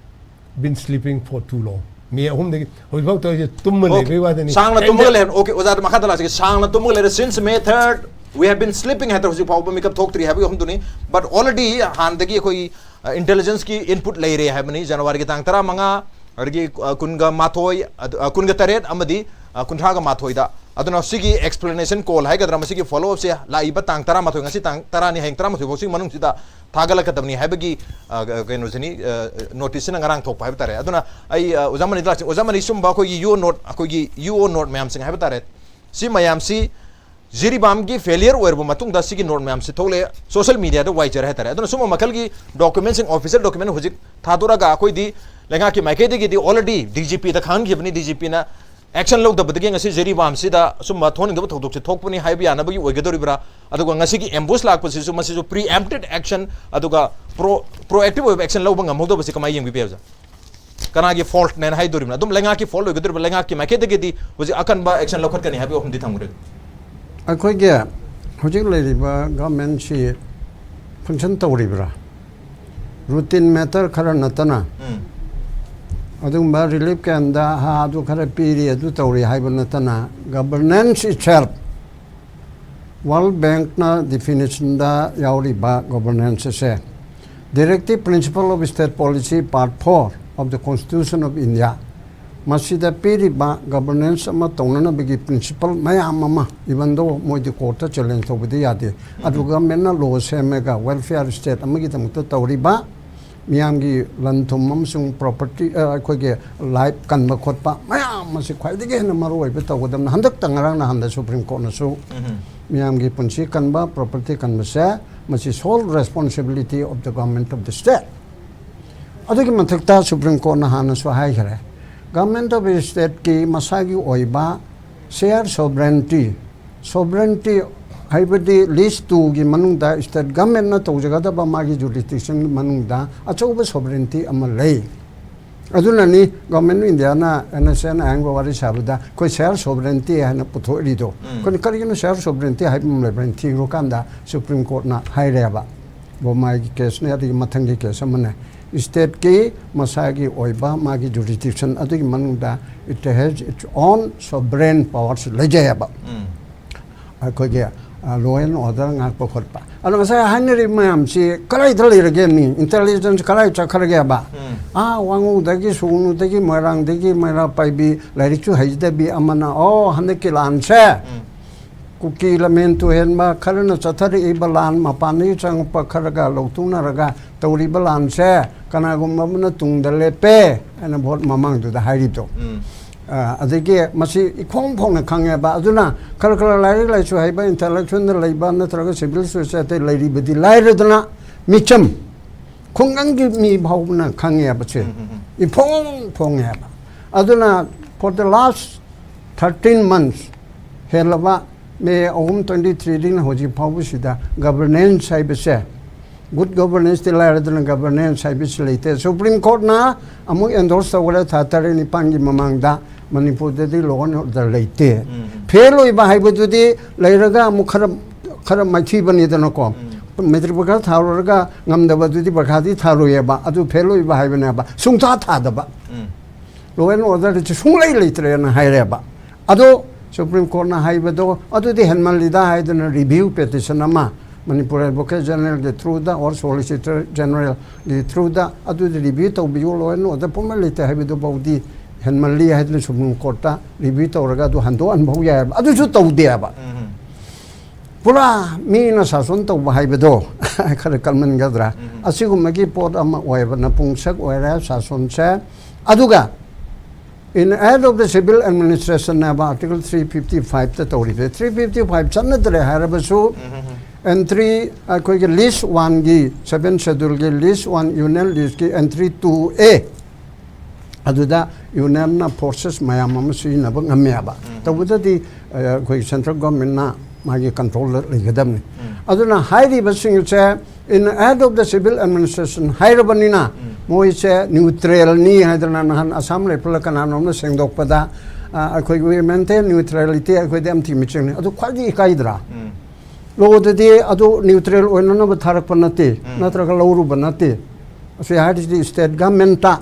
been sleeping for too long. ꯃꯦ ꯑꯍꯨꯝꯗꯒꯤ ꯍꯧꯖꯤꯛꯐꯥꯎ ꯇꯧꯔꯤꯁꯦ ꯇꯨꯝꯃ Okay. ꯂꯩꯕꯩ ꯋꯥꯗꯅꯤ꯫ ꯁꯥꯡꯅ And ꯇꯨꯝꯃꯒ the- ꯂꯩꯔ, okay, ꯑꯣꯖꯥ, ꯃꯈꯥ ꯇꯥꯅ ꯂꯥꯛꯆꯒꯦ꯫ ꯁꯥꯡꯅ ꯇꯨꯝꯃꯒ ꯂꯩꯔꯦ꯫ Since May third, we have been sleeping ꯍꯥꯏꯇꯥꯔꯦ, ꯍꯧꯖꯤꯛ ꯐꯥꯎꯕ ꯃꯤꯀꯞ ꯊꯣꯛꯇ꯭ꯔꯤ ꯍꯥꯏꯕꯒꯤ ꯋꯥꯐꯝꯗꯨꯅꯤ꯫ But already ꯍꯥꯟꯅꯗꯒꯤ ꯑꯩꯈꯣꯏꯒꯤ, ꯑ, intelligenceꯀꯤ input ꯂꯩꯔꯦ ꯍꯥꯏꯕꯅꯤ꯫ ꯖꯅꯋꯥꯔꯤꯒꯤ ꯇꯥꯡ ꯇꯔꯥꯃꯉꯥ, ꯑꯗꯒꯤ, ꯑ, ꯀꯨꯟꯒ ꯃꯥꯊꯣꯏ, ꯑꯗ, ꯑ, ꯀꯨꯟꯒ ꯇꯔꯦꯠ ꯑꯃꯗꯤ, ꯑ, ꯀꯨꯟꯊ꯭ꯔꯥꯒ ꯃꯥꯊꯣꯏꯗ꯫ ꯑꯗꯨꯅ ꯁꯤꯒꯤ explanation call ꯍꯥꯏꯒꯗ꯭ꯔꯥ, ꯃꯁꯤꯒꯤ follow upꯁꯦ ꯂꯥꯛꯏꯕ ꯇꯥꯡ ꯇꯔꯥꯃꯥꯊꯣꯏ, ꯉꯁꯤ ꯇꯥꯡ ꯇꯔꯥꯅꯤ, ꯍꯌꯦꯡ ꯇꯔꯥꯃꯥꯊꯣꯏ ꯐꯥꯎꯁꯤ ꯃꯅꯨꯡꯁꯤꯗ ꯊꯥꯒꯠꯂꯛꯀꯗꯕꯅꯤ ꯍꯥꯏꯕꯒꯤ, ꯑ, ꯀꯩꯅꯣꯁꯤꯅꯤ, ꯑ, noticeꯁꯤꯅ ꯉꯔꯥꯡ ꯊꯣꯛꯄ ꯍꯥꯏꯕ ꯇꯥꯔꯦ꯫ ꯑꯗꯨꯅ ꯑꯩ, ꯑ, ꯑꯣꯖꯥ ꯃꯅꯤꯗ ꯂꯥꯛꯆ-, ꯑꯣꯖꯥ ꯃꯅꯤ, ꯁꯨꯝꯕ ꯑꯩꯈꯣꯏꯒꯤ UO note, ꯑꯩꯈꯣꯏꯒꯤ UO note ꯃꯌꯥꯝꯁꯤꯡ ꯍꯥꯏꯕ ꯇꯥꯔꯦ, ꯁꯤ ꯃꯌꯥꯝꯁꯤ ꯖꯤꯔꯤꯕꯥꯝꯒꯤ failure ꯑꯣꯏꯔꯕ ꯃꯇꯨꯡꯗ ꯁꯤꯒꯤ note ꯃꯌꯥꯝꯁꯤ ꯊꯣꯛꯂꯛꯑꯦ, social mediaꯗ ꯋꯥꯏꯖꯔꯦ ꯍꯥꯏꯇꯥꯔꯦ꯫ ꯑꯗꯨꯅ ꯁꯨꯝꯕ ꯃꯈꯜꯒꯤ documentꯁꯤꯡ, official document ꯍꯧꯖꯤꯛ ꯊꯥꯗꯣꯔꯛꯑꯒ ꯑꯩꯈꯣꯏꯗꯤ ꯂꯩꯉꯥꯛꯀꯤ ꯃꯥꯏꯀꯩꯗꯒꯤꯗꯤ already D G P ꯗ ꯈꯪꯍꯟꯈꯤꯕꯅꯤ, D G P ꯅ action ꯂꯧꯗꯕꯗꯒꯤ ꯉꯁꯤ ꯖꯤꯔꯤꯕꯥꯝꯁꯤꯗ ꯑꯁꯨꯝꯕ ꯊꯣꯛꯍꯟꯅꯤꯡꯗꯕ ꯊꯧꯗꯣꯛꯁꯦ ꯊꯣꯛꯄꯅꯤ ꯍꯥꯏꯕ ꯌꯥꯅꯕꯒꯤ ꯑꯣꯏꯒꯗꯧꯔꯤꯕ꯭ꯔꯥ? ꯑꯗꯨꯒ ꯉꯁꯤꯒꯤ ambush ꯂꯥꯛꯄꯁꯤꯁꯨ, ꯃꯁꯤꯁꯨ preempted action, ꯑꯗꯨꯒ pro proactive ꯑꯣꯏꯕ action ꯂꯧꯕ ꯉꯝꯍꯧꯗꯕꯁꯤ ꯀꯃꯥꯏꯅ ꯌꯦꯡꯕꯤꯕ ꯌꯥꯏ, ꯑꯣꯖꯥ? ꯀꯅꯥꯒꯤ fault ꯅꯦꯅ ꯍꯥꯏꯗꯣꯔꯤꯕꯅꯣ? ꯑꯗꯨꯝ ꯂꯩꯉꯥꯛꯀꯤ fault ꯑꯣꯏꯒꯗꯧꯔꯤꯕ꯭ꯔꯥ? ꯂꯩꯉꯥꯛꯀꯤ ꯃꯥꯏꯀꯩꯗꯒꯤꯗꯤ ꯍꯧꯖꯤꯛ ꯑꯀꯟꯕ action ꯂꯧꯈꯠꯀꯅꯤ ꯍꯥꯏꯕ ꯋꯥꯐꯝꯗꯤ ꯊꯝꯈ꯭ꯔꯦ꯫ ꯑꯩꯈꯣꯏꯒꯤ ꯍꯧꯖꯤꯛ ꯂꯩꯔꯤꯕ government ꯁꯤ function ꯇꯧꯔꯤꯕ꯭ꯔꯥ? Routine matter ꯈꯔ ꯅꯠꯇꯅ, ꯎꯝ꯫ ꯑꯗꯨꯒꯨꯝꯕ relief camp ꯇ ꯍꯥ ꯑꯗꯨ ꯈꯔ ꯄꯤꯔꯤ, ꯑꯗꯨ ꯇꯧꯔꯤ ꯍꯥꯏꯕ ꯅꯠꯇꯅ, governance itself, World Bank ꯅ definition ꯗ ꯌꯥꯎꯔꯤꯕ governance ꯑꯁꯦ, Directive Principle of State Policy, Part four of the Constitution of India, ꯃꯁꯤꯗ ꯄꯤꯔꯤꯕ governance ꯑꯃ ꯇꯧꯅꯅꯕꯒꯤ principle ꯃꯌꯥꯝ ꯑꯃ, even though ꯃꯣꯏꯗꯤ court ꯇ challenge ꯇꯧꯕꯗꯤ ꯌꯥꯗꯦ, ꯑꯗꯨ government ꯅ law ꯁꯦꯝꯃꯒ welfare state ꯑꯃꯒꯤꯗꯃꯛꯇ ꯇꯧꯔꯤꯕ, ꯃꯤꯌꯥꯝꯒꯤ ꯂꯟ ꯊꯨꯝ ꯑꯃꯁꯨꯡ property, ꯑ, ꯑꯩꯈꯣꯏꯒꯤ life ꯀꯟꯕ ꯈꯣꯠꯄ ꯃꯌꯥꯝ ꯑꯁꯤ ꯈ꯭ꯋꯥꯏꯗꯒꯤ ꯍꯦꯟꯅ ꯃꯔꯨ ꯑꯣꯏꯕ ꯇꯧꯒꯗꯕꯅꯤ꯫ ꯍꯟꯗꯛꯇ ꯉꯔꯥꯡ ꯅꯍꯥꯟꯗ Supreme Court ꯅꯁꯨ ꯎꯝ꯫ ꯃꯤꯌꯥꯝꯒꯤ ꯄꯨꯟꯁꯤ ꯀꯟꯕ, property ꯀꯟꯕꯁꯦ, ꯃꯁꯤ sole responsibility of the government of the state꯫ ꯑꯗꯨꯒꯤ ꯃꯊꯛꯇ Supreme Court ꯅ ꯍꯥꯟꯅꯁꯨ ꯍꯥꯏꯈ꯭ꯔꯦ, government of state ꯀꯤ ꯃꯁꯥꯒꯤ ꯑꯣꯏꯕ share sovereignty, sovereignty ꯍꯥꯏꯕꯗꯤ list two ꯒꯤ ꯃꯅꯨꯡꯗ state government ꯅ ꯇꯧꯖꯒꯗꯕ ꯃꯥꯒꯤ jurisdiction ꯒꯤ ꯃꯅꯨꯡꯗ ꯑꯆꯧꯕ sovereignty ꯑꯃ ꯂꯩ꯫ ꯑꯗꯨꯅꯅꯤ Government of India ꯅ ꯉꯁꯥꯏ ꯑꯩꯅ ꯑꯌꯥꯝꯕ ꯋꯥꯔꯤ ꯁꯥꯕꯗ ꯑꯩꯈꯣꯏ share sovereignty ꯍꯥꯏꯅ ꯄꯨꯊꯣꯛꯏꯗꯣ꯫ ꯎꯝ꯫ ꯑꯩꯈꯣꯏꯅ ꯀꯔꯤꯒꯤꯅꯣ share sovereignty ꯍꯥꯏꯕ ꯑꯃ ꯂꯩꯕ꯭ꯔꯥ ꯍꯥꯏꯅ ꯊꯤꯔꯨꯀꯥꯟꯗ Supreme Court ꯅ ꯍꯥꯏꯔꯦꯕ, ꯒꯣꯃꯥꯏꯒꯤ case ꯅꯦ, ꯑꯗꯒꯤ ꯃꯊꯪꯒꯤ case ꯑꯃꯅꯦ, state ꯀꯤ ꯃꯁꯥꯒꯤ ꯑꯣꯏꯕ ꯃꯥꯒꯤ jurisdiction ꯑꯗꯨꯒꯤ ꯃꯅꯨꯡꯗ it has its own sovereign powers ꯂꯩꯖꯩꯑꯕ꯫ ꯎꯝ꯫ ꯑꯩꯈꯣꯏꯒꯤ, ꯑ, law and order ꯉꯥꯛꯄ ꯈꯣꯠꯄ꯫ ꯑꯗꯣ ꯉꯁꯥꯏ ꯍꯥꯏꯅꯔꯤꯕ ꯃꯌꯥꯝꯁꯤ ꯀꯗꯥꯏꯗ ꯂꯩꯔꯒꯦ? ꯃꯤ intelligence ꯀꯗꯥꯏ ꯆꯠꯈ꯭ꯔꯒꯦꯕ? ꯎꯝ꯫ ꯑꯥ, ꯋꯥꯉꯨꯗꯒꯤ, ꯁꯨꯒꯅꯨꯗꯒꯤ, ꯃꯣꯏꯔꯥꯡꯗꯒꯤ, ꯃꯩꯔꯥ ꯄꯥꯏꯕꯤ, ꯂꯥꯏꯔꯤꯛꯁꯨ ꯍꯩꯖꯗꯕꯤ ꯑꯃꯅ, "ꯑꯣ, ꯍꯟꯗꯛꯀꯤ ꯂꯥꯟꯁꯦ ꯎꯝ꯫ ꯀꯨꯀꯤ ꯂꯝꯍꯦꯟ ꯇꯨꯍꯦꯟꯕ ꯈꯔꯅ ꯆꯠꯊꯔꯛꯏꯕ ꯂꯥꯟ, ꯃꯄꯥꯟꯗꯒꯤ ꯆꯪꯉꯛꯄ ꯈꯔꯒ ꯂꯧꯊꯣꯛꯅꯔꯒ ꯇꯧꯔꯤꯕ ꯂꯥꯟꯁꯦ ꯀꯅꯥꯒꯨꯝꯕ ꯑꯃꯅ ꯇꯨꯡꯗ ꯂꯦꯞꯄꯦ" ꯍꯥꯏꯅ vote ꯃꯃꯥꯡꯗꯨꯗ ꯍꯥꯏꯔꯤꯕꯗꯣ꯫ ꯎꯝ꯫ ꯑ, ꯑꯗꯒꯤ ꯃꯁꯤ ꯏꯐꯣꯡ ꯐꯣꯡꯅ ꯈꯪꯉꯦꯕ꯫ ꯑꯗꯨꯅ ꯈꯔ ꯈꯔ ꯂꯥꯏꯔꯤꯛ ꯂꯥꯏꯁꯨ ꯍꯩꯕ, intellectual ꯗ ꯂꯩꯕ ꯅꯠꯇ꯭ꯔꯒ civil society ꯗ ꯂꯩꯔꯤꯕꯗꯤ ꯂꯥꯏꯔꯗꯅ, ꯃꯤꯆꯝ ꯈꯨꯡꯒꯪꯒꯤ ꯃꯤ ꯐꯥꯎꯕꯅ ꯈꯪꯉꯦꯕ ꯁꯦ꯫ ꯎꯝ, ꯎꯝ, ꯎꯝ꯫ ꯏꯐꯣꯡ ꯐꯣꯡꯉꯦꯕ꯫ ꯑꯗꯨꯅ for the last thirteen months, ꯍꯦꯜꯂꯕ ꯃꯦ ꯑꯍꯨꯝ, twenty threeꯗꯒꯤꯅ ꯍꯧꯖꯤꯛ ꯐꯥꯎꯕꯁꯤꯗ ꯒꯕꯔꯅꯦꯟꯁ ꯍꯥꯏꯕꯁꯦ, ꯒꯨꯗ ꯒꯕꯔꯅꯦꯟꯁꯇꯤ ꯂꯥꯏꯔꯗꯅ ꯒꯕꯔꯅꯦꯟꯁ ꯍꯥꯏꯕꯁꯤ ꯂꯩꯇꯦ꯫ ꯁꯨꯄ꯭ꯔꯤꯝ ꯀꯣꯔꯠꯅ ꯑꯃꯨꯛ ꯑꯦꯟꯗꯣꯔꯁ ꯇꯧꯈ꯭ꯔꯦ ꯊꯥ ꯇꯔꯦꯠ ꯅꯤꯄꯥꯟꯒꯤ ꯃꯃꯥꯡꯗ, ꯃꯅꯤꯄꯨꯔꯗꯗꯤ ꯂꯣ ꯑꯦꯟ ꯑꯣꯔꯗꯔ ꯂꯩꯇꯦ꯫ ꯎꯝ꯫ ꯐꯦꯜ ꯑꯣꯏꯕ ꯍꯥꯏꯕꯗꯨꯗꯤ ꯂꯩꯔꯒ ꯑꯃꯨꯛ ꯈꯔ, ꯈꯔ ꯃꯥꯏꯊꯤꯕꯅꯤꯗꯅꯀꯣ꯫ ꯎꯝ꯫ ꯃꯦꯇ꯭ꯔꯤꯛ ꯄꯔꯤꯈꯥ ꯊꯥꯔꯨꯔꯒ ꯉꯝꯗꯕꯗꯨꯗꯤ ꯄꯔꯤꯈꯥꯗꯤ ꯊꯥꯔꯣꯏꯑꯕ, ꯑꯗꯨ ꯐꯦꯜ ꯑꯣꯏꯕ ꯍꯥꯏꯕꯅꯦꯕ, ꯁꯨꯡꯊꯥ ꯊꯥꯗꯕ꯫ ꯎꯝ꯫ ꯂꯣ ꯑꯦꯟ ꯑꯣꯔꯗꯔꯁꯤ ꯁꯨꯡꯂꯩ ꯂꯩꯇ꯭ꯔꯦꯅ ꯍꯥꯏꯔꯦꯕ꯫ ꯑꯗꯣ ꯁꯨꯄ꯭ꯔꯤꯝ ꯀꯣꯔꯠꯅ ꯍꯥꯏꯕꯗꯣ ꯑꯗꯨꯗꯤ ꯍꯦꯟꯃꯜꯂꯤꯗ ꯍꯥꯏꯗꯅ ꯔꯤꯚ꯭ꯌꯨ ꯄꯦꯇꯤꯁꯟ ꯑꯃ ꯃꯅꯤꯄꯨꯔ ꯑꯦꯗꯚꯣꯀꯦꯠ ꯖꯦꯅꯔꯦꯜꯒꯤ ꯊ꯭ꯔꯨꯗ ꯑꯣꯔ ꯁꯣꯂꯤꯁꯤꯇꯔ ꯖꯦꯅꯔꯦꯜꯒꯤ ꯊ꯭ꯔꯨꯗ ꯑꯗꯨꯗꯤ ꯔꯤꯚ꯭ꯌꯨ ꯇꯧꯕꯤꯌꯨ, ꯂꯣ ꯑꯦꯟ ꯑꯣꯔꯗꯔ ꯄꯨꯝꯕ ꯂꯩꯇꯦ ꯍꯥꯏꯕꯗꯨꯐꯥꯎꯗꯤ ꯍꯦꯟꯃꯜꯂꯤ ꯍꯥꯏꯗꯅ ꯁꯨꯄ꯭ꯔꯤꯝ ꯀꯣꯔꯠꯇ ꯔꯤꯚ꯭ꯌꯨ ꯇꯧꯔꯒ ꯑꯗꯨ ꯍꯟꯗꯣꯛꯍꯟꯕ ꯌꯥꯏꯑꯕ꯫ ꯑꯗꯨꯁꯨ ꯇꯧꯗꯦꯕ꯫ ꯎꯝ꯫ ꯄꯨꯔꯥ ꯃꯤꯅ ꯁꯥꯁꯟ ꯇꯧꯕ ꯍꯥꯏꯕꯗꯣ ꯈꯔ ꯀꯟꯃꯟꯒꯗ꯭ꯔꯥ? ꯎꯝ꯫ ꯑꯁꯤꯒꯨꯝꯕꯒꯤ ꯄꯣꯠ ꯑꯃ ꯑꯣꯏꯕ ꯅꯄꯨꯡꯁꯛ ꯑꯣꯏꯔꯦ ꯁꯥꯁꯟꯁꯦ꯫ ꯑꯗꯨꯒ in aid of the civil administration ꯍꯥꯏꯕ Article three fifty fiveꯇ ꯇꯧꯔꯤꯕꯁꯦ, three fifty five ꯆꯠꯅꯗ꯭ꯔꯦ ꯍꯥꯏꯔꯕꯁꯨ, ꯎꯝ꯫ Entry ꯑꯩꯈꯣꯏꯒꯤ list oneꯒꯤ, seventh scheduleꯒꯤ list one, union listꯀꯤ entry two A, ꯑꯗꯨꯗ unionꯅ forces ꯃꯌꯥꯝ ꯑꯃ ꯁꯤꯖꯤꯟꯅꯕ ꯉꯝꯃꯦꯕ꯫ ꯎꯝ꯫ ꯇꯧꯕꯗꯗꯤ, ꯑ, ꯑꯩꯈꯣꯏ central governmentꯅ ꯃꯥꯒꯤ controlꯗ ꯂꯩꯒꯗꯕꯅꯤ꯫ ꯎꯝ꯫ ꯑꯗꯨꯅ ꯍꯥꯏꯔꯤꯕꯁꯤꯡꯁꯦ in aid of the civil administration ꯍꯥꯏꯔꯕꯅꯤꯅ, ꯎꯝ꯫ ꯃꯣꯏꯁꯦ neutralꯅꯤ ꯍꯥꯏꯗꯅ ꯅꯍꯥꯟ Assam Riflesꯅ ꯀꯅꯥꯅꯣꯝꯅ ꯁꯦꯡꯗꯣꯛꯄꯗ, ꯑ, ꯑꯩꯈꯣꯏꯒꯤ "We maintain neutrality", ꯑꯩꯈꯣꯏꯗꯤ ꯑꯦꯝ ꯇꯤ ꯃꯤꯆꯪꯅꯤ꯫ ꯑꯗꯨ ꯈ꯭ꯋꯥꯏꯗꯒꯤ ꯏꯀꯥꯏꯗ꯭ꯔꯥ? ꯎꯝ꯫ ꯂꯣꯗꯗꯤ ꯑꯗꯨ neutral ꯑꯣꯏꯅꯅꯕ ꯊꯥꯔꯛꯄ ꯅꯠꯇꯦ, ꯎꯝ꯫ ꯅꯠꯇ꯭ꯔꯒ ꯂꯧꯔꯨꯕ ꯅꯠꯇꯦ꯫ ꯑꯁꯤ ꯍꯥꯏꯔꯤꯁꯤꯗꯤ state governmentꯇ,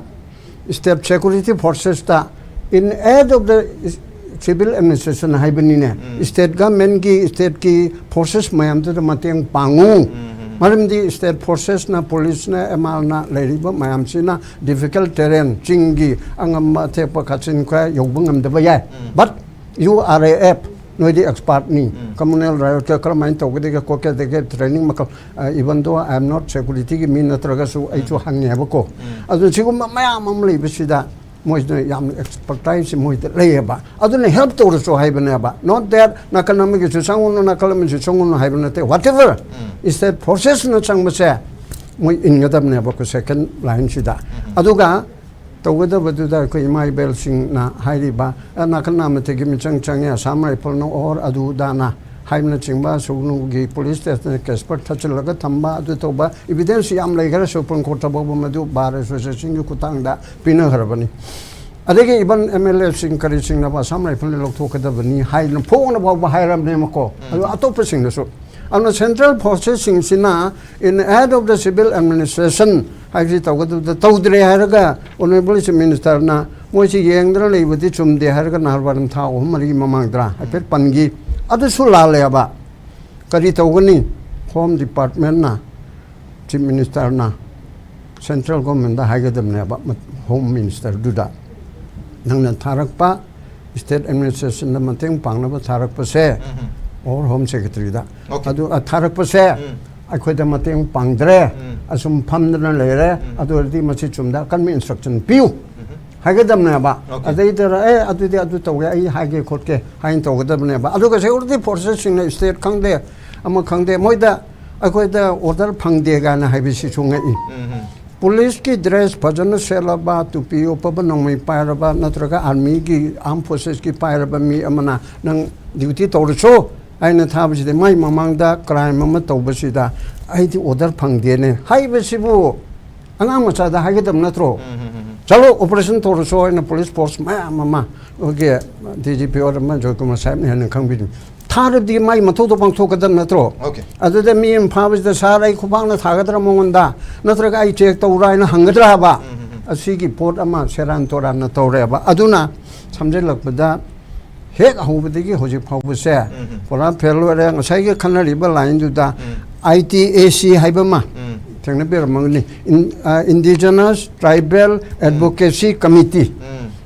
state security forcesꯇ, in aid of the civil administration ꯍꯥꯏꯕꯅꯤꯅꯦ꯫ ꯎꯝ꯫ State governmentꯀꯤ, stateꯀꯤ forces ꯃꯌꯥꯝꯗꯨꯗ ꯃꯇꯦꯡ ꯄꯥꯡꯉꯨ꯫ ꯎꯝ, ꯎꯝ꯫ ꯃꯔꯝꯗꯤ state forcesꯅ, policeꯅ, MRꯅ ꯂꯩꯔꯤꯕ ꯃꯌꯥꯝꯁꯤꯅ difficult terrain, ꯆꯤꯡꯒꯤ ꯑꯉꯝꯕ ꯑꯊꯦꯛꯄ ꯀꯥꯆꯤꯟ ꯈꯔ ꯌꯧꯕ ꯉꯝꯗꯕ ꯌꯥꯏ꯫ ꯎꯝ꯫ But you are a F, ꯅꯣꯏꯗꯤ expertꯅꯤ꯫ ꯎꯝ꯫ Communal riotꯀ ꯀꯔꯝꯍꯥꯏꯅ ꯇꯧꯒꯗꯒꯦ ꯈꯣꯠꯀꯗꯒꯦ training ꯃꯈꯜ, ꯑ, even though I am not securityꯒꯤ ꯃꯤ ꯅꯠꯇ꯭ꯔꯒꯁꯨ ꯑꯩꯁꯨ ꯎꯝ꯫ ꯍꯪꯉꯦꯕꯀꯣ꯫ ꯎꯝ꯫ ꯑꯗꯨ ꯁꯤꯒꯨꯝꯕ ꯃꯌꯥꯝ ꯑꯃ ꯂꯩꯕꯁꯤꯗ ꯃꯣꯏꯁꯤꯅ ꯌꯥꯝꯅ expertise ꯃꯣꯏꯗ ꯂꯩꯌꯦꯕ꯫ ꯑꯗꯨꯅ help ꯇꯧꯔꯁꯨ ꯍꯥꯏꯕꯅꯦꯕ꯫ Not that ꯅꯥꯀꯜ ꯑꯃꯒꯤꯁꯨ ꯆꯪꯉꯨꯅꯨ, ꯅꯥꯀꯜ ꯑꯃꯒꯤꯁꯨ ꯆꯪꯉꯨꯅꯨ ꯍꯥꯏꯕ ꯅꯠꯇꯦ꯫ Whatever ꯎꯝ꯫ state forcesꯅ ꯆꯪꯕꯁꯦ ꯃꯣꯏ ꯏꯟꯒꯗꯕꯅꯦꯕꯀꯣ second lineꯁꯤꯗ꯫ ꯎꯝ꯫ ꯑꯗꯨꯒ ꯇꯧꯒꯗꯕꯗꯨꯗ ꯑꯩꯈꯣꯏ ꯏꯃꯥ ꯏꯕꯦꯜꯁꯤꯡꯅ ꯍꯥꯏꯔꯤꯕ, ꯑ, ꯅꯥꯀꯟ ꯅꯥꯃꯠꯇꯒꯤ ꯃꯤꯆꯪ ꯆꯪꯉꯦ, ꯑꯁꯥꯝ ꯔꯥꯏꯐꯜꯅ ꯑꯣꯔ ꯑꯗꯨꯗꯥꯅ ꯍꯥꯏꯕꯅꯆꯤꯡꯕ, ꯁꯨꯒꯅꯨꯒꯤ ꯄꯨꯂꯤꯁ ꯁ꯭ꯇꯦꯁꯟꯗ ꯀꯦꯁ ꯐꯥꯏꯜ ꯊꯥꯖꯤꯜꯂꯒ ꯊꯝꯕ, ꯑꯗꯨ ꯇꯧꯕ, ꯏꯕꯤꯗꯦꯟꯁ ꯌꯥꯝ ꯂꯩꯈ꯭ꯔꯦ꯫ ꯁꯨꯄ꯭ꯔꯤꯝ ꯀꯣꯔꯠꯇ ꯐꯥꯎꯕ ꯃꯗꯨ ꯕꯥꯔ ꯑꯦꯁꯣꯁꯤꯌꯦꯁꯟꯒꯤ ꯈꯨꯠꯊꯥꯡꯗ ꯄꯤꯅꯈ꯭ꯔꯕꯅꯤ꯫ ꯑꯗꯒꯤ ꯏꯚꯟ ꯑꯦꯝ ꯑꯦꯜ ꯑꯦꯁꯤꯡ ꯀꯔꯤꯁꯤꯡꯅ ꯑꯁꯥꯝ ꯔꯥꯏꯐꯜꯗ ꯂꯧꯊꯣꯛꯀꯗꯕꯅꯤ ꯍꯥꯏꯅ ꯐꯣꯡꯅ ꯐꯥꯎꯕ ꯍꯥꯏꯔꯕꯅꯦꯕꯀꯣ꯫ ꯑꯗꯨ ꯑꯇꯣꯞꯄꯁꯤꯡꯗꯁꯨ, ꯑꯗꯨꯅ central ꯐꯣꯔꯁꯦꯁꯁꯤꯡꯁꯤꯅ in aid of the civil administration ꯍꯥꯏꯕꯁꯤ ꯇꯧꯒꯗꯕꯗ ꯇꯧꯗ꯭ꯔꯦ ꯍꯥꯏꯔꯒ ꯑꯣꯅꯔꯦꯕꯜ ꯆꯤꯐ ꯃꯤꯅꯤꯁꯇꯔꯅ ꯃꯣꯏꯁꯤ ꯌꯦꯡꯗꯅ ꯂꯩꯕꯗꯤ ꯆꯨꯝꯗꯦ ꯍꯥꯏꯔꯒ ꯅꯍꯥꯟꯋꯥꯏꯔꯝ ꯊꯥ ꯑꯍꯨꯝ ꯃꯔꯤꯒꯤ ꯃꯃꯥꯡꯗꯔ ꯍꯥꯏꯐꯦꯠ ꯄꯟꯈꯤ꯫ ꯑꯗꯨꯁꯨ ꯂꯥꯜꯂꯦꯕ꯫ ꯀꯔꯤ ꯇꯧꯒꯅꯤ? ꯍꯣꯝ ꯗꯤꯄꯥꯔꯠꯃꯦꯟꯅ, ꯆꯤꯐ ꯃꯤꯅꯤꯁꯇꯔꯅ ꯁꯦꯟꯇ꯭ꯔꯦꯜ ꯒꯣꯔꯃꯦꯟꯗ ꯍꯥꯏꯒꯗꯕꯅꯦꯕ, ꯃ-, ꯍꯣꯝ ꯃꯤꯅꯤꯁꯇꯔꯗꯨꯗ, "ꯅꯪꯅ ꯊꯥꯔꯛꯄ ꯁ꯭ꯇꯦꯠ ꯑꯦꯗꯃꯤꯅꯤꯁꯇ꯭ꯔꯦꯁꯟꯗ ꯃꯇꯦꯡ ꯄꯥꯡꯅꯕ ꯊꯥꯔꯛꯄꯁꯦ," ꯑꯣꯔ ꯍꯣꯝ ꯁꯦꯀ꯭ꯔꯦꯇꯔꯤꯗ, ꯑꯣꯀꯦ꯫ "ꯑꯗꯨ, ꯑ, ꯊꯥꯔꯛꯄꯁꯦ ꯑꯩꯈꯣꯏꯗ ꯃꯇꯦꯡ ꯄꯥꯡꯗ꯭ꯔꯦ, ꯑꯁꯨꯝ ꯐꯝꯗꯅ ꯂꯩꯔꯦ, ꯑꯗꯨ ꯑꯣꯏꯔꯗꯤ ꯃꯁꯤ ꯆꯨꯝꯗ ꯑꯀꯟꯕ ꯏꯟꯁꯇ꯭ꯔꯛꯁꯟ ꯄꯤꯌꯨ" ꯍꯥꯏꯒꯗꯕꯅꯦꯕ꯫ ꯑꯣꯀꯦ꯫ ꯑꯗꯩꯗ, "ꯑꯦ, ꯑꯗꯨꯗꯤ ꯑꯗꯨ ꯇꯧꯒꯦ, ꯑꯩ ꯍꯥꯏꯒꯦ ꯈꯣꯠꯀꯦ" ꯍꯥꯏꯅ ꯇꯧꯒꯗꯕꯅꯦꯕ꯫ ꯑꯗꯨꯒ ꯁꯦꯀ꯭ꯌꯨꯔꯤꯇꯤ ꯐꯣꯔꯁꯦꯁꯁꯤꯡꯅ, ꯁ꯭ꯇꯦꯠ ꯈꯪꯗꯦ, ꯑꯃ ꯈꯪꯗꯦ, ꯃꯣꯏꯗ ꯑꯩꯈꯣꯏꯗ ꯑꯣꯔꯗꯔ ꯐꯪꯗꯦ ꯀꯥꯏꯅ ꯍꯥꯏꯕꯁꯤꯁꯨ ꯉꯛꯏ꯫ ꯄꯨꯂꯤꯁꯀꯤ ꯗ꯭ꯔꯦꯁ ꯐꯖꯅ ꯁꯦꯠꯂꯕ, ꯇꯨꯄꯤ ꯎꯞꯄꯕ, ꯅꯣꯡꯃꯩ ꯄꯥꯏꯔꯕ, ꯅꯠꯇ꯭ꯔꯒ ꯑꯥꯔꯃꯤꯒꯤ, ꯑꯥꯔꯝ ꯐꯣꯔꯁꯦꯁꯀꯤ ꯄꯥꯏꯔꯕ ꯃꯤ ꯑꯃꯅ ꯅꯪ ꯗ꯭ꯌꯨꯇꯤ ꯇꯧꯔꯁꯨ ꯍꯥꯏꯅ ꯊꯥꯕꯁꯤꯗ, ꯃꯥꯏ ꯃꯃꯥꯡꯗ ꯀ꯭ꯔꯥꯏꯝ ꯑꯃ ꯇꯧꯕꯁꯤꯗ ꯑꯩꯗꯤ ꯑꯣꯔꯗꯔ ꯐꯪꯗꯦꯅꯦ ꯍꯥꯏꯕꯁꯤꯕꯨ ꯑꯉꯥꯡ ꯃꯆꯥꯗ ꯍꯥꯏꯒꯗꯕ ꯅꯠꯇ꯭ꯔꯣ? "ꯆꯠꯂꯣ, ꯑꯣꯄꯔꯦꯁꯟ ꯇꯧꯔꯁꯨ" ꯍꯥꯏꯅ ꯄꯨꯂꯤꯁ ꯐꯣꯔꯁ ꯃꯌꯥꯝ ꯑꯃ, ꯑꯩꯈꯣꯏꯒꯤ ꯗꯤ ꯖꯤ ꯄꯤ ꯑꯣꯏꯔꯝꯕ ꯖꯣꯏꯀꯨꯃꯥꯔ ꯁꯥꯍꯦꯕꯅ ꯍꯦꯟꯅ ꯈꯪꯕꯤꯔꯤ꯫ ꯊꯥꯔꯗꯤ ꯃꯥꯏ ꯃꯊꯧꯗꯣ ꯄꯥꯡꯊꯣꯛꯀꯗꯕ ꯅꯠꯇ꯭ꯔꯣ? ꯑꯣꯀꯦ꯫ ꯑꯗꯨꯗ ꯃꯤ ꯑꯃ ꯐꯥꯕꯁꯤꯗ, "ꯁꯥꯔ, ꯑꯩ ꯈꯨꯄꯥꯛꯅ ꯊꯥꯒꯗ꯭ꯔꯥ ꯃꯉꯣꯟꯗ, ꯅꯠꯇ꯭ꯔꯒ ꯑꯩ ꯆꯦꯛ ꯇꯧꯕ꯭ꯔꯥ?" ꯍꯥꯏꯅ ꯍꯪꯒꯗ꯭ꯔꯥ ꯍꯥꯏꯕ? ꯑꯁꯤꯒꯤ ꯄꯣꯠ ꯑꯃ ꯁꯦꯔꯥꯟ ꯇꯣꯔꯥꯟꯅ ꯇꯧꯔꯦꯕ꯫ ꯑꯗꯨꯅ ꯁꯝꯖꯤꯜꯂꯛꯄꯗ, ꯍꯦꯛ ꯍꯧꯕꯗꯒꯤ ꯍꯧꯖꯤꯛ ꯐꯥꯎꯕꯁꯦ ꯄꯨꯔꯥ ꯐꯦꯜ ꯑꯣꯏꯔꯦ꯫ ꯉꯁꯥꯏꯒꯤ ꯈꯟꯅꯔꯤꯕ ꯂꯥꯏꯟꯗꯨꯗ ꯑꯥꯏ ꯇꯤ ꯑꯦ ꯁꯤ ꯍꯥꯏꯕ ꯑꯃ ꯊꯦꯡꯅꯕꯤꯔꯝꯃꯒꯅꯤ, ꯏꯟ-, uh, indigenous tribal advocacy committee.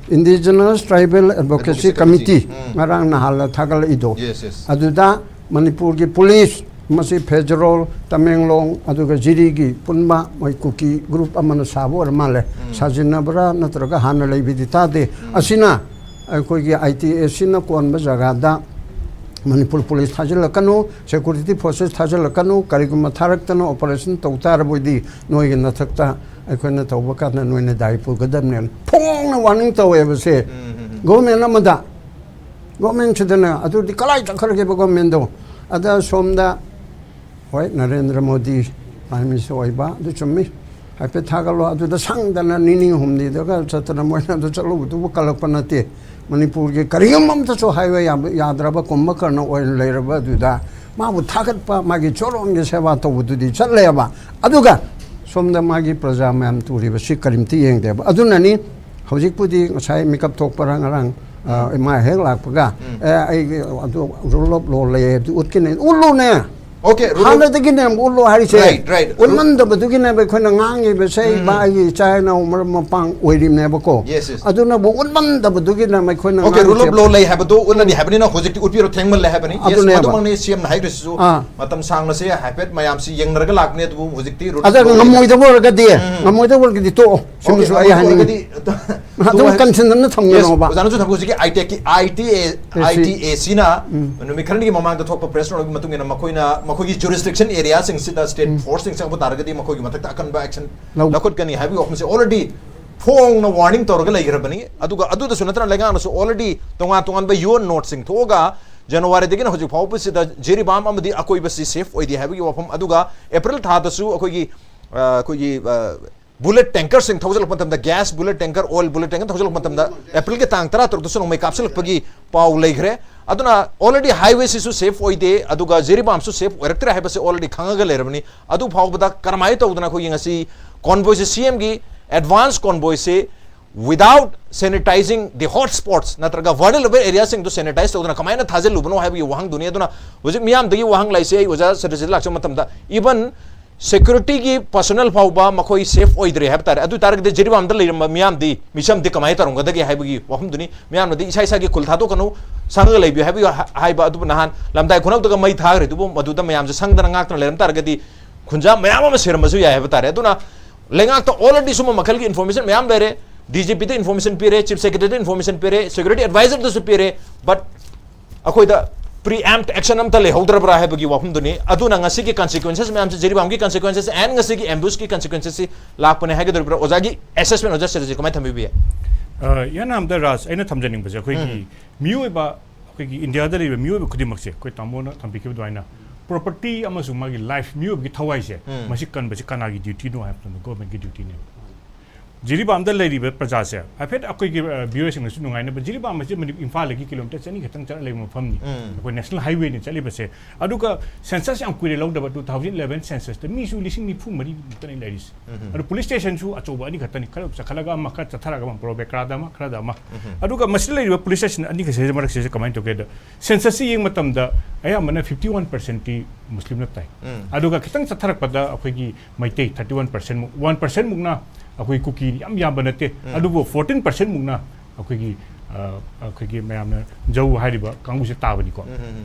Indigenous tribal advocacy advocacy committee. Committee. ꯉꯔꯥꯡ ꯅꯍꯥꯟꯂ ꯊꯥꯒꯠꯂꯛꯏꯗꯣ꯫ Yes, yes. ꯑꯗꯨꯗ ꯃꯅꯤꯄꯨꯔꯒꯤ ꯄꯨꯂꯤꯁ, ꯃꯁꯤ ꯐꯦꯖꯔꯣꯜ, ꯇꯃꯦꯡꯂꯣꯡ, ꯑꯗꯨꯒ ꯖꯤꯔꯤꯒꯤ ꯄꯨꯟꯕ ꯃꯣꯏ ꯀꯨꯀꯤ ꯒ꯭ꯔꯨꯞ ꯑꯃꯅ ꯁꯥꯕ ꯑꯣꯏꯔ ꯃꯥꯜꯂꯦ꯫ ꯁꯥꯖꯤꯟꯅꯕ꯭ꯔꯥ ꯅꯠꯇ꯭ꯔꯒ ꯍꯥꯟꯅ ꯂꯩꯕꯤꯗꯤ ꯇꯥꯗꯦ꯫ ꯑꯁꯤꯅ ꯑꯩꯈꯣꯏꯒꯤ ꯑꯥꯏ ꯇꯤ ꯑꯦ ꯁꯤꯅ ꯀꯣꯟꯕ ꯖꯒꯥꯗ ꯃꯅꯤꯄꯨꯔ ꯄꯨꯂꯤꯁ ꯊꯥꯖꯤꯜꯂꯛꯀꯅꯨ, ꯁꯦꯀ꯭ꯌꯨꯔꯤꯇꯤ ꯐꯣꯔꯁꯦꯁ ꯊꯥꯖꯤꯜꯂꯛꯀꯅꯨ, ꯀꯔꯤꯒꯨꯝꯕ ꯊꯥꯔꯛꯇꯅ ꯑꯣꯄꯔꯦꯁꯟ ꯇꯧ ꯇꯥꯔꯕꯗꯤ ꯅꯣꯏꯒꯤ ꯅꯊꯛꯇ ꯑꯩꯈꯣꯏꯅ ꯇꯧꯕ ꯀꯥꯟꯗ ꯅꯣꯏꯅ ꯗꯥꯏ ꯄꯨꯒꯗꯕꯅꯦꯅ ꯐꯣꯡꯅ ꯋꯥꯔꯅꯤꯡ ꯇꯧꯋꯦꯕꯁꯦ꯫ ꯒꯣꯔꯃꯦꯟ ꯑꯃꯗ, ꯒꯣꯔꯃꯦꯟꯁꯤꯗꯅ ꯑꯗꯨꯗꯤ ꯀꯗꯥꯏ ꯆꯠꯈ꯭ꯔꯒꯦꯕ ꯒꯣꯔꯃꯦꯟꯗꯣ? ꯑꯗ ꯁꯣꯝꯗ, ꯍꯣꯏ, ꯅꯔꯦꯟꯗ꯭ꯔ ꯃꯣꯗꯤ ꯄ꯭ꯔꯥꯏꯝ ꯃꯤꯅꯤꯁꯇꯔ ꯑꯣꯏꯕ, ꯑꯗꯨ ꯆꯨꯝꯃꯤ꯫ ꯍꯥꯏꯐꯦꯠ ꯊꯥꯒꯠꯂꯣ꯫ ꯑꯗꯨꯗ ꯁꯪꯗꯅ ꯅꯤꯅꯤ ꯍꯨꯝꯅꯤꯗꯒ ꯆꯠꯇꯅ ꯃꯣꯏꯅ ꯑꯗꯨ ꯆꯠꯂꯨꯕꯗꯨꯕꯨ ꯀꯜꯂꯛꯄ ꯅꯠꯇꯦ꯫ ꯃꯅꯤꯄꯨꯔꯒꯤ ꯀꯔꯤꯒꯨꯝꯕ ꯑꯝꯇꯁꯨ ꯍꯥꯏꯕ ꯌꯥꯕ, ꯌꯥꯗ꯭ꯔꯕ ꯀꯨꯝꯚꯀꯔꯅ ꯑꯣꯏꯅ ꯂꯩꯔꯕ ꯑꯗꯨꯗ ꯃꯥꯕꯨ ꯊꯥꯒꯠꯄ, ꯃꯥꯒꯤ ꯆꯣꯔꯣꯟꯒꯤ ꯁꯦꯕꯥ ꯇꯧꯕꯗꯨꯗꯤ ꯆꯠꯂꯦꯕ꯫ ꯑꯗꯨꯒ ꯁꯣꯝꯗ ꯃꯥꯒꯤ ꯄ꯭ꯔꯖꯥ ꯃꯌꯥꯝ ꯇꯨꯔꯤꯕꯁꯤ ꯀꯔꯤꯝꯇ ꯌꯦꯡꯗꯦꯕ꯫ ꯑꯗꯨꯅꯅꯤ ꯍꯧꯖꯤꯛꯄꯨꯗꯤ ꯉꯁꯥꯏ ꯃꯤꯀꯞ ꯊꯣꯛꯄꯔꯥ ꯉꯔꯥꯡ, ꯑ, ꯃꯥ ꯍꯦꯛ ꯂꯥꯛꯄꯒ, "ꯑꯦ, ꯑꯩꯒꯤ ꯑꯗꯨ rule of law ꯂꯩ" ꯍꯥꯏꯕꯗꯨ ꯎꯠꯀꯅꯤ꯫ ꯎꯠꯂꯨꯅꯦ꯫ Okay, rule of- ꯍꯥꯟꯅꯗꯒꯤꯅꯦ ꯎꯠꯂꯣ ꯍꯥꯏꯔꯤꯁꯦ꯫ Right, right. ꯎꯠꯃꯟꯗꯕꯗꯨꯒꯤꯅꯦꯕ ꯑꯩꯈꯣꯏꯅ ꯉꯥꯡꯉꯤꯕꯁꯦ꯫ ꯏꯃꯥ, ꯑꯩꯒꯤ ꯏꯆꯥ ꯏꯅꯥꯎ ꯃꯔꯨꯞ ꯃꯄꯥꯡ ꯑꯣꯏꯔꯤꯕꯅꯦꯕꯀꯣ꯫ Yes, yes. ꯑꯗꯨꯅꯕꯨ ꯎꯠꯃꯟꯗꯕꯗꯨꯒꯤꯅꯦ ꯑꯩꯈꯣꯏꯅ Okay, rule of ꯉꯥꯡꯉꯤꯁꯦ꯫ law ꯂꯩ ꯍꯥꯏꯕꯗꯨ ꯎꯠꯂꯅꯤ ꯍꯥꯏꯕꯅꯤꯅ ꯍꯧꯖꯤꯛꯇꯤ ꯎꯠꯄꯤꯔꯣ, ꯊꯦꯡꯃꯜꯂꯦ ꯍꯥꯏꯕꯅꯤ꯫ Yes, ꯑꯗꯨꯅꯦꯕ꯫ ꯑꯗꯨꯃꯛꯅꯤ ꯁꯤ ꯑꯦꯝꯅ ꯍꯥꯏꯈ꯭ꯔꯤꯁꯤꯁꯨ꯫ ꯑꯥ꯫ ꯃꯇꯝ ꯁꯥꯡꯅꯁꯦ ꯍꯥꯏꯐꯦꯠ ꯃꯌꯥꯝꯁꯤ ꯌꯦꯡꯅꯔꯒ ꯂꯥꯛꯄꯅꯦ, ꯑꯗꯨꯕꯨ ꯍꯧꯖꯤꯛꯇꯤ rule of ꯑꯗ law ꯂꯩ꯫ ꯉꯝꯃꯣꯏꯗꯕ ꯑꯣꯏꯔꯒꯗꯤ, ꯉꯝꯃꯣꯏꯗꯕ ꯑꯣꯏꯔꯒꯗꯤ ꯇꯣꯛꯑꯣ꯫ ꯁꯤꯃꯁꯨ Okay, ꯑꯩ ꯑꯗꯨ ꯍꯥꯏꯅꯤꯡꯉꯤ꯫ ꯑꯣꯏꯔꯒꯗꯤ ꯑꯗꯨꯝ ꯀꯟꯁꯤꯟꯗꯅ ꯊꯝꯒꯅꯣꯕ꯫ ꯂꯧ- ꯂꯧꯈꯠꯀꯅꯤ ꯍꯥꯏꯕꯒꯤ ꯋꯥꯐꯝꯁꯦ already ꯐꯣꯡꯅ warning ꯇꯧꯔꯒ ꯂꯩꯈ꯭ꯔꯕꯅꯤ꯫ ꯑꯗꯨꯒ ꯑꯗꯨꯗꯁꯨ ꯅꯠꯇꯅ ꯂꯩꯉꯥꯛꯅꯁꯨ already ꯇꯣꯉꯥꯟ ꯇꯣꯉꯥꯟꯕ UN noteꯁꯤꯡ ꯊꯣꯛꯑꯒ ꯖꯅꯋꯥꯔꯤꯗꯒꯤꯅ ꯍꯧꯖꯤꯛ ꯐꯥꯎꯕꯁꯤꯗ ꯖꯤꯔꯤꯕꯥꯝ ꯑꯃꯗꯤ ꯑꯀꯣꯏꯕꯁꯤ safe ꯑꯣꯏꯗꯦ ꯍꯥꯏꯕꯒꯤ ꯋꯥꯐꯝ, ꯑꯗꯨꯒ April ꯊꯥꯗꯁꯨ ꯑꯩꯈꯣꯏꯒꯤ, ꯑ, ꯑꯩꯈꯣꯏꯒꯤ, ꯑ, bullet tankerꯁꯤꯡ ꯊꯧꯖꯤꯜꯂꯛꯄ ꯃꯇꯝꯗ, gas bullet tanker, oil bullet tanker ꯊꯧꯖꯤꯜꯂꯛꯄ ꯃꯇꯝꯗ Aprilꯒꯤ ꯇꯥꯡ ꯇꯔꯥꯇꯔꯨꯛꯇꯁꯨ ꯅꯣꯡꯃꯩ ꯀꯥꯞꯁꯤꯜꯂꯛꯄꯒꯤ ꯄꯥꯎ ꯂꯩꯈ꯭ꯔꯦ꯫ ꯑꯗꯨꯅ already highwayꯁꯤꯁꯨ safe ꯑꯣꯏꯗꯦ, ꯑꯗꯨꯒ ꯖꯤꯔꯤꯕꯥꯝꯁꯨ safe ꯑꯣꯏꯔꯛꯇ꯭ꯔꯦ ꯍꯥꯏꯕꯁꯦ already ꯈꯪꯉꯒ ꯂꯩꯔꯕꯅꯤ꯫ ꯑꯗꯨ ꯐꯥꯎꯕꯗ ꯀꯔꯝꯍꯥꯏꯅ ꯇꯧꯗꯅ ꯑꯩꯈꯣꯏꯒꯤ ꯉꯁꯤ convoyꯁꯦ, CMꯒꯤ advance convoyꯁꯦ without sanitizing the hot spots ꯅꯠꯇ꯭ꯔꯒ vulnerable areaꯁꯤꯡꯗꯨ sanitize ꯇꯧꯗꯅ ꯀꯃꯥꯏꯅ ꯊꯥꯖꯤꯜꯂꯨꯕꯅꯣ ꯍꯥꯏꯕꯒꯤ ꯋꯥꯍꯪꯗꯨꯅꯤ꯫ ꯑꯗꯨꯅ ꯍꯧꯖꯤꯛ ꯃꯤꯌꯥꯝꯗꯒꯤ ꯋꯥꯍꯪ ꯂꯥꯛꯏꯁꯦ, ꯑꯩ ꯑꯣꯖꯥ ꯁꯇ꯭ꯌꯖꯤꯠ ꯂꯥꯛꯆꯕ ꯃꯇꯝꯗ even securityꯒꯤ personnel ꯐꯥꯎꯕ ꯃꯈꯣꯏ safe ꯑꯣꯏꯗ꯭ꯔꯦ ꯍꯥꯏꯕ ꯇꯥꯔꯦ꯫ ꯑꯗꯨ ꯇꯥꯔꯒꯗꯤ ꯖꯤꯔꯤꯕꯥꯝꯗ ꯂꯩꯔꯝꯕ ꯃꯤꯌꯥꯝꯗꯤ, ꯃꯤꯆꯝꯗꯤ ꯀꯃꯥꯏꯅ ꯇꯧꯔꯝꯒꯗꯒꯦ ꯍꯥꯏꯕꯒꯤ ꯋꯥꯐꯝꯗꯨꯅꯤ꯫ ꯃꯤꯌꯥꯝꯅꯗꯤ ꯏꯁꯥ ꯏꯁꯥꯒꯤ ꯈꯨꯜ ꯊꯥꯗꯣꯛꯀꯅꯨ, ꯁꯪꯉꯒ ꯂꯩꯕꯤꯌꯨ ꯍꯥꯏꯕꯒꯤ ꯍꯥ-, ꯍꯥꯏꯕ ꯑꯗꯨꯕꯨ ꯅꯍꯥꯟ ꯂꯝꯗꯥꯏ ꯈꯨꯅꯧꯗꯒ ꯃꯩ ꯊꯥꯈ꯭ꯔꯤꯗꯨꯕꯨ ꯃꯗꯨꯗ ꯃꯌꯥꯝꯁꯦ ꯁꯪꯗꯅ ꯉꯥꯛꯇꯅ ꯂꯩꯔꯝ ꯇꯥꯔꯒꯗꯤ ꯈꯨꯟꯖꯥ ꯃꯌꯥꯝ ꯑꯃ ꯁꯤꯔꯝꯕꯁꯨ ꯌꯥꯏ ꯍꯥꯏꯕ ꯇꯥꯔꯦ꯫ ꯑꯗꯨꯅ ꯂꯩꯉꯥꯛꯇ already ꯁꯨꯝꯕ ꯃꯈꯜꯒꯤ information ꯃꯌꯥꯝ ꯂꯩꯔꯦ꯫ DGPꯗ information ꯄꯤꯔꯦ, Chief Secretaryꯗ information ꯄꯤꯔꯦ, security advisorꯗꯁꯨ ꯄꯤꯔꯦ, but ꯑꯩꯈꯣꯏꯗ preempt action ꯑꯝꯇ ꯂꯩꯍꯧꯗ꯭ꯔꯕ꯭ꯔꯥ ꯍꯥꯏꯕꯒꯤ ꯋꯥꯐꯝꯗꯨꯅꯤ꯫ ꯑꯗꯨꯅ ꯉꯁꯤꯒꯤ consequences ꯃꯌꯥꯝꯁꯦ, ꯖꯤꯔꯤꯕꯥꯝꯒꯤ consequences and ꯉꯁꯤꯒꯤ ambushꯀꯤ consequencesꯁꯤ ꯂꯥꯛꯄꯅꯦ ꯍꯥꯏꯒꯗꯧꯔꯤꯕ꯭ꯔꯥ? ꯑꯣꯖꯥꯒꯤ assessment, ꯑꯣꯖꯥ strategy ꯀꯃꯥꯏꯅ ꯊꯝꯕꯤꯕ ꯌꯥꯏ? ꯏꯍꯥꯟ ꯍꯥꯟꯕꯗ ꯔꯥꯖ, ꯑꯩꯅ ꯊꯝꯖꯅꯤꯡꯕꯁꯦ ꯑꯩꯈꯣꯏꯒꯤ ꯃꯤꯑꯣꯏꯕ, ꯑꯩꯈꯣꯏꯒꯤ ꯏꯟꯗꯤꯌꯥꯗ ꯂꯩꯔꯤꯕ ꯃꯤꯑꯣꯏꯕ ꯈꯨꯗꯤꯡꯃꯛꯁꯦ, ꯑꯩꯈꯣꯏ ꯇꯥꯃꯣꯅ ꯊꯝꯕꯤꯈꯤꯕ ꯑꯗꯨꯃꯥꯏꯅ property ꯑꯃꯁꯨꯡ ꯃꯥꯒꯤ life, ꯃꯤꯑꯣꯏꯕꯒꯤ ꯊꯋꯥꯏꯁꯦ, ꯃꯁꯤ ꯀꯟꯕꯁꯦ ꯀꯅꯥꯒꯤ dutyꯅꯣ ꯍꯥꯏꯕ ꯃꯇꯝꯗ governmentꯀꯤ dutyꯅꯦꯕ꯫ ꯖꯤꯔꯤꯕꯥꯝꯗ ꯂꯩꯔꯤꯕ ꯄ꯭ꯔꯖꯥꯁꯦ, ꯍꯥꯏꯐꯦꯠ ꯑꯩꯈꯣꯏꯒꯤ viewerꯁꯤꯡꯅꯁꯨ ꯅꯨꯡꯉꯥꯏꯅꯕ, ꯖꯤꯔꯤꯕꯥꯝ ꯑꯁꯤ ꯃꯅꯤ-, ꯏꯝꯐꯥꯜꯗꯒꯤ kilometre ꯆꯅꯤ ꯈꯛꯇꯪ ꯆꯠꯂ ꯂꯩꯕ ꯃꯐꯝꯅꯤ꯫ ꯑꯩꯈꯣꯏ national highwayꯅꯤ ꯆꯠꯂꯤꯕꯁꯦ꯫ ꯑꯗꯨꯒ census ꯌꯥꯝ ꯀꯨꯏꯔꯦ ꯂꯧꯗꯕ, two thousand eleven censusꯇ ꯃꯤꯁꯨ ꯂꯤꯁꯤꯡ ꯅꯤꯐꯨ ꯃꯔꯤ ꯃꯨꯛꯇꯅꯤ ꯂꯩꯔꯤꯁꯦ꯫ ꯑꯗꯨ police stationꯁꯨ ꯑꯆꯧꯕ ꯑꯅꯤ ꯈꯛꯇꯅꯤ, ꯈꯔ ꯆꯠꯈꯠꯂꯒ ꯑꯃ, ꯈꯔ ꯆꯠꯊꯔꯒ ꯑꯃ, ꯄ꯭ꯔꯣꯕꯦꯀ꯭ꯔꯥꯗ ꯑꯃ, ꯈꯔꯗ ꯑꯃ꯫ ꯑꯗꯨꯒ ꯃꯁꯤꯗ ꯂꯩꯔꯤꯕ police station ꯑꯅꯤꯈꯛꯁꯤ ꯃꯔꯛꯁꯤꯗ ꯀꯃꯥꯏꯅ ꯇꯧꯒꯦꯗ, censusꯁꯤ ꯌꯦꯡꯕ ꯃꯇꯝꯗ ꯑꯌꯥꯝꯕꯅ fifty one percentꯇꯤ ꯃꯨꯁꯂꯤꯝꯅ ꯇꯥꯏ꯫ ꯑꯗꯨꯒ ꯈꯤꯇꯪ ꯆꯠꯊꯔꯛꯄꯗ ꯑꯩꯈꯣꯏꯒꯤ ꯃꯩꯇꯩ thirty one percent ꯃꯨꯛ, one percent ꯃꯨꯛꯅ ꯑꯩꯈꯣꯏ ꯀꯨꯀꯤ, ꯌꯥꯝ ꯌꯥꯝꯕ ꯅꯠꯇꯦ, ꯑꯗꯨꯕꯨ fourteen percent ꯃꯨꯛꯅ ꯑꯩꯈꯣꯏꯒꯤ, ꯑ, ꯑꯩꯈꯣꯏꯒꯤ ꯃꯌꯥꯝꯅ ꯖꯧ ꯍꯥꯏꯔꯤꯕ ꯀꯥꯡꯕꯨꯁꯦ ꯇꯥꯕꯅꯤꯀꯣ꯫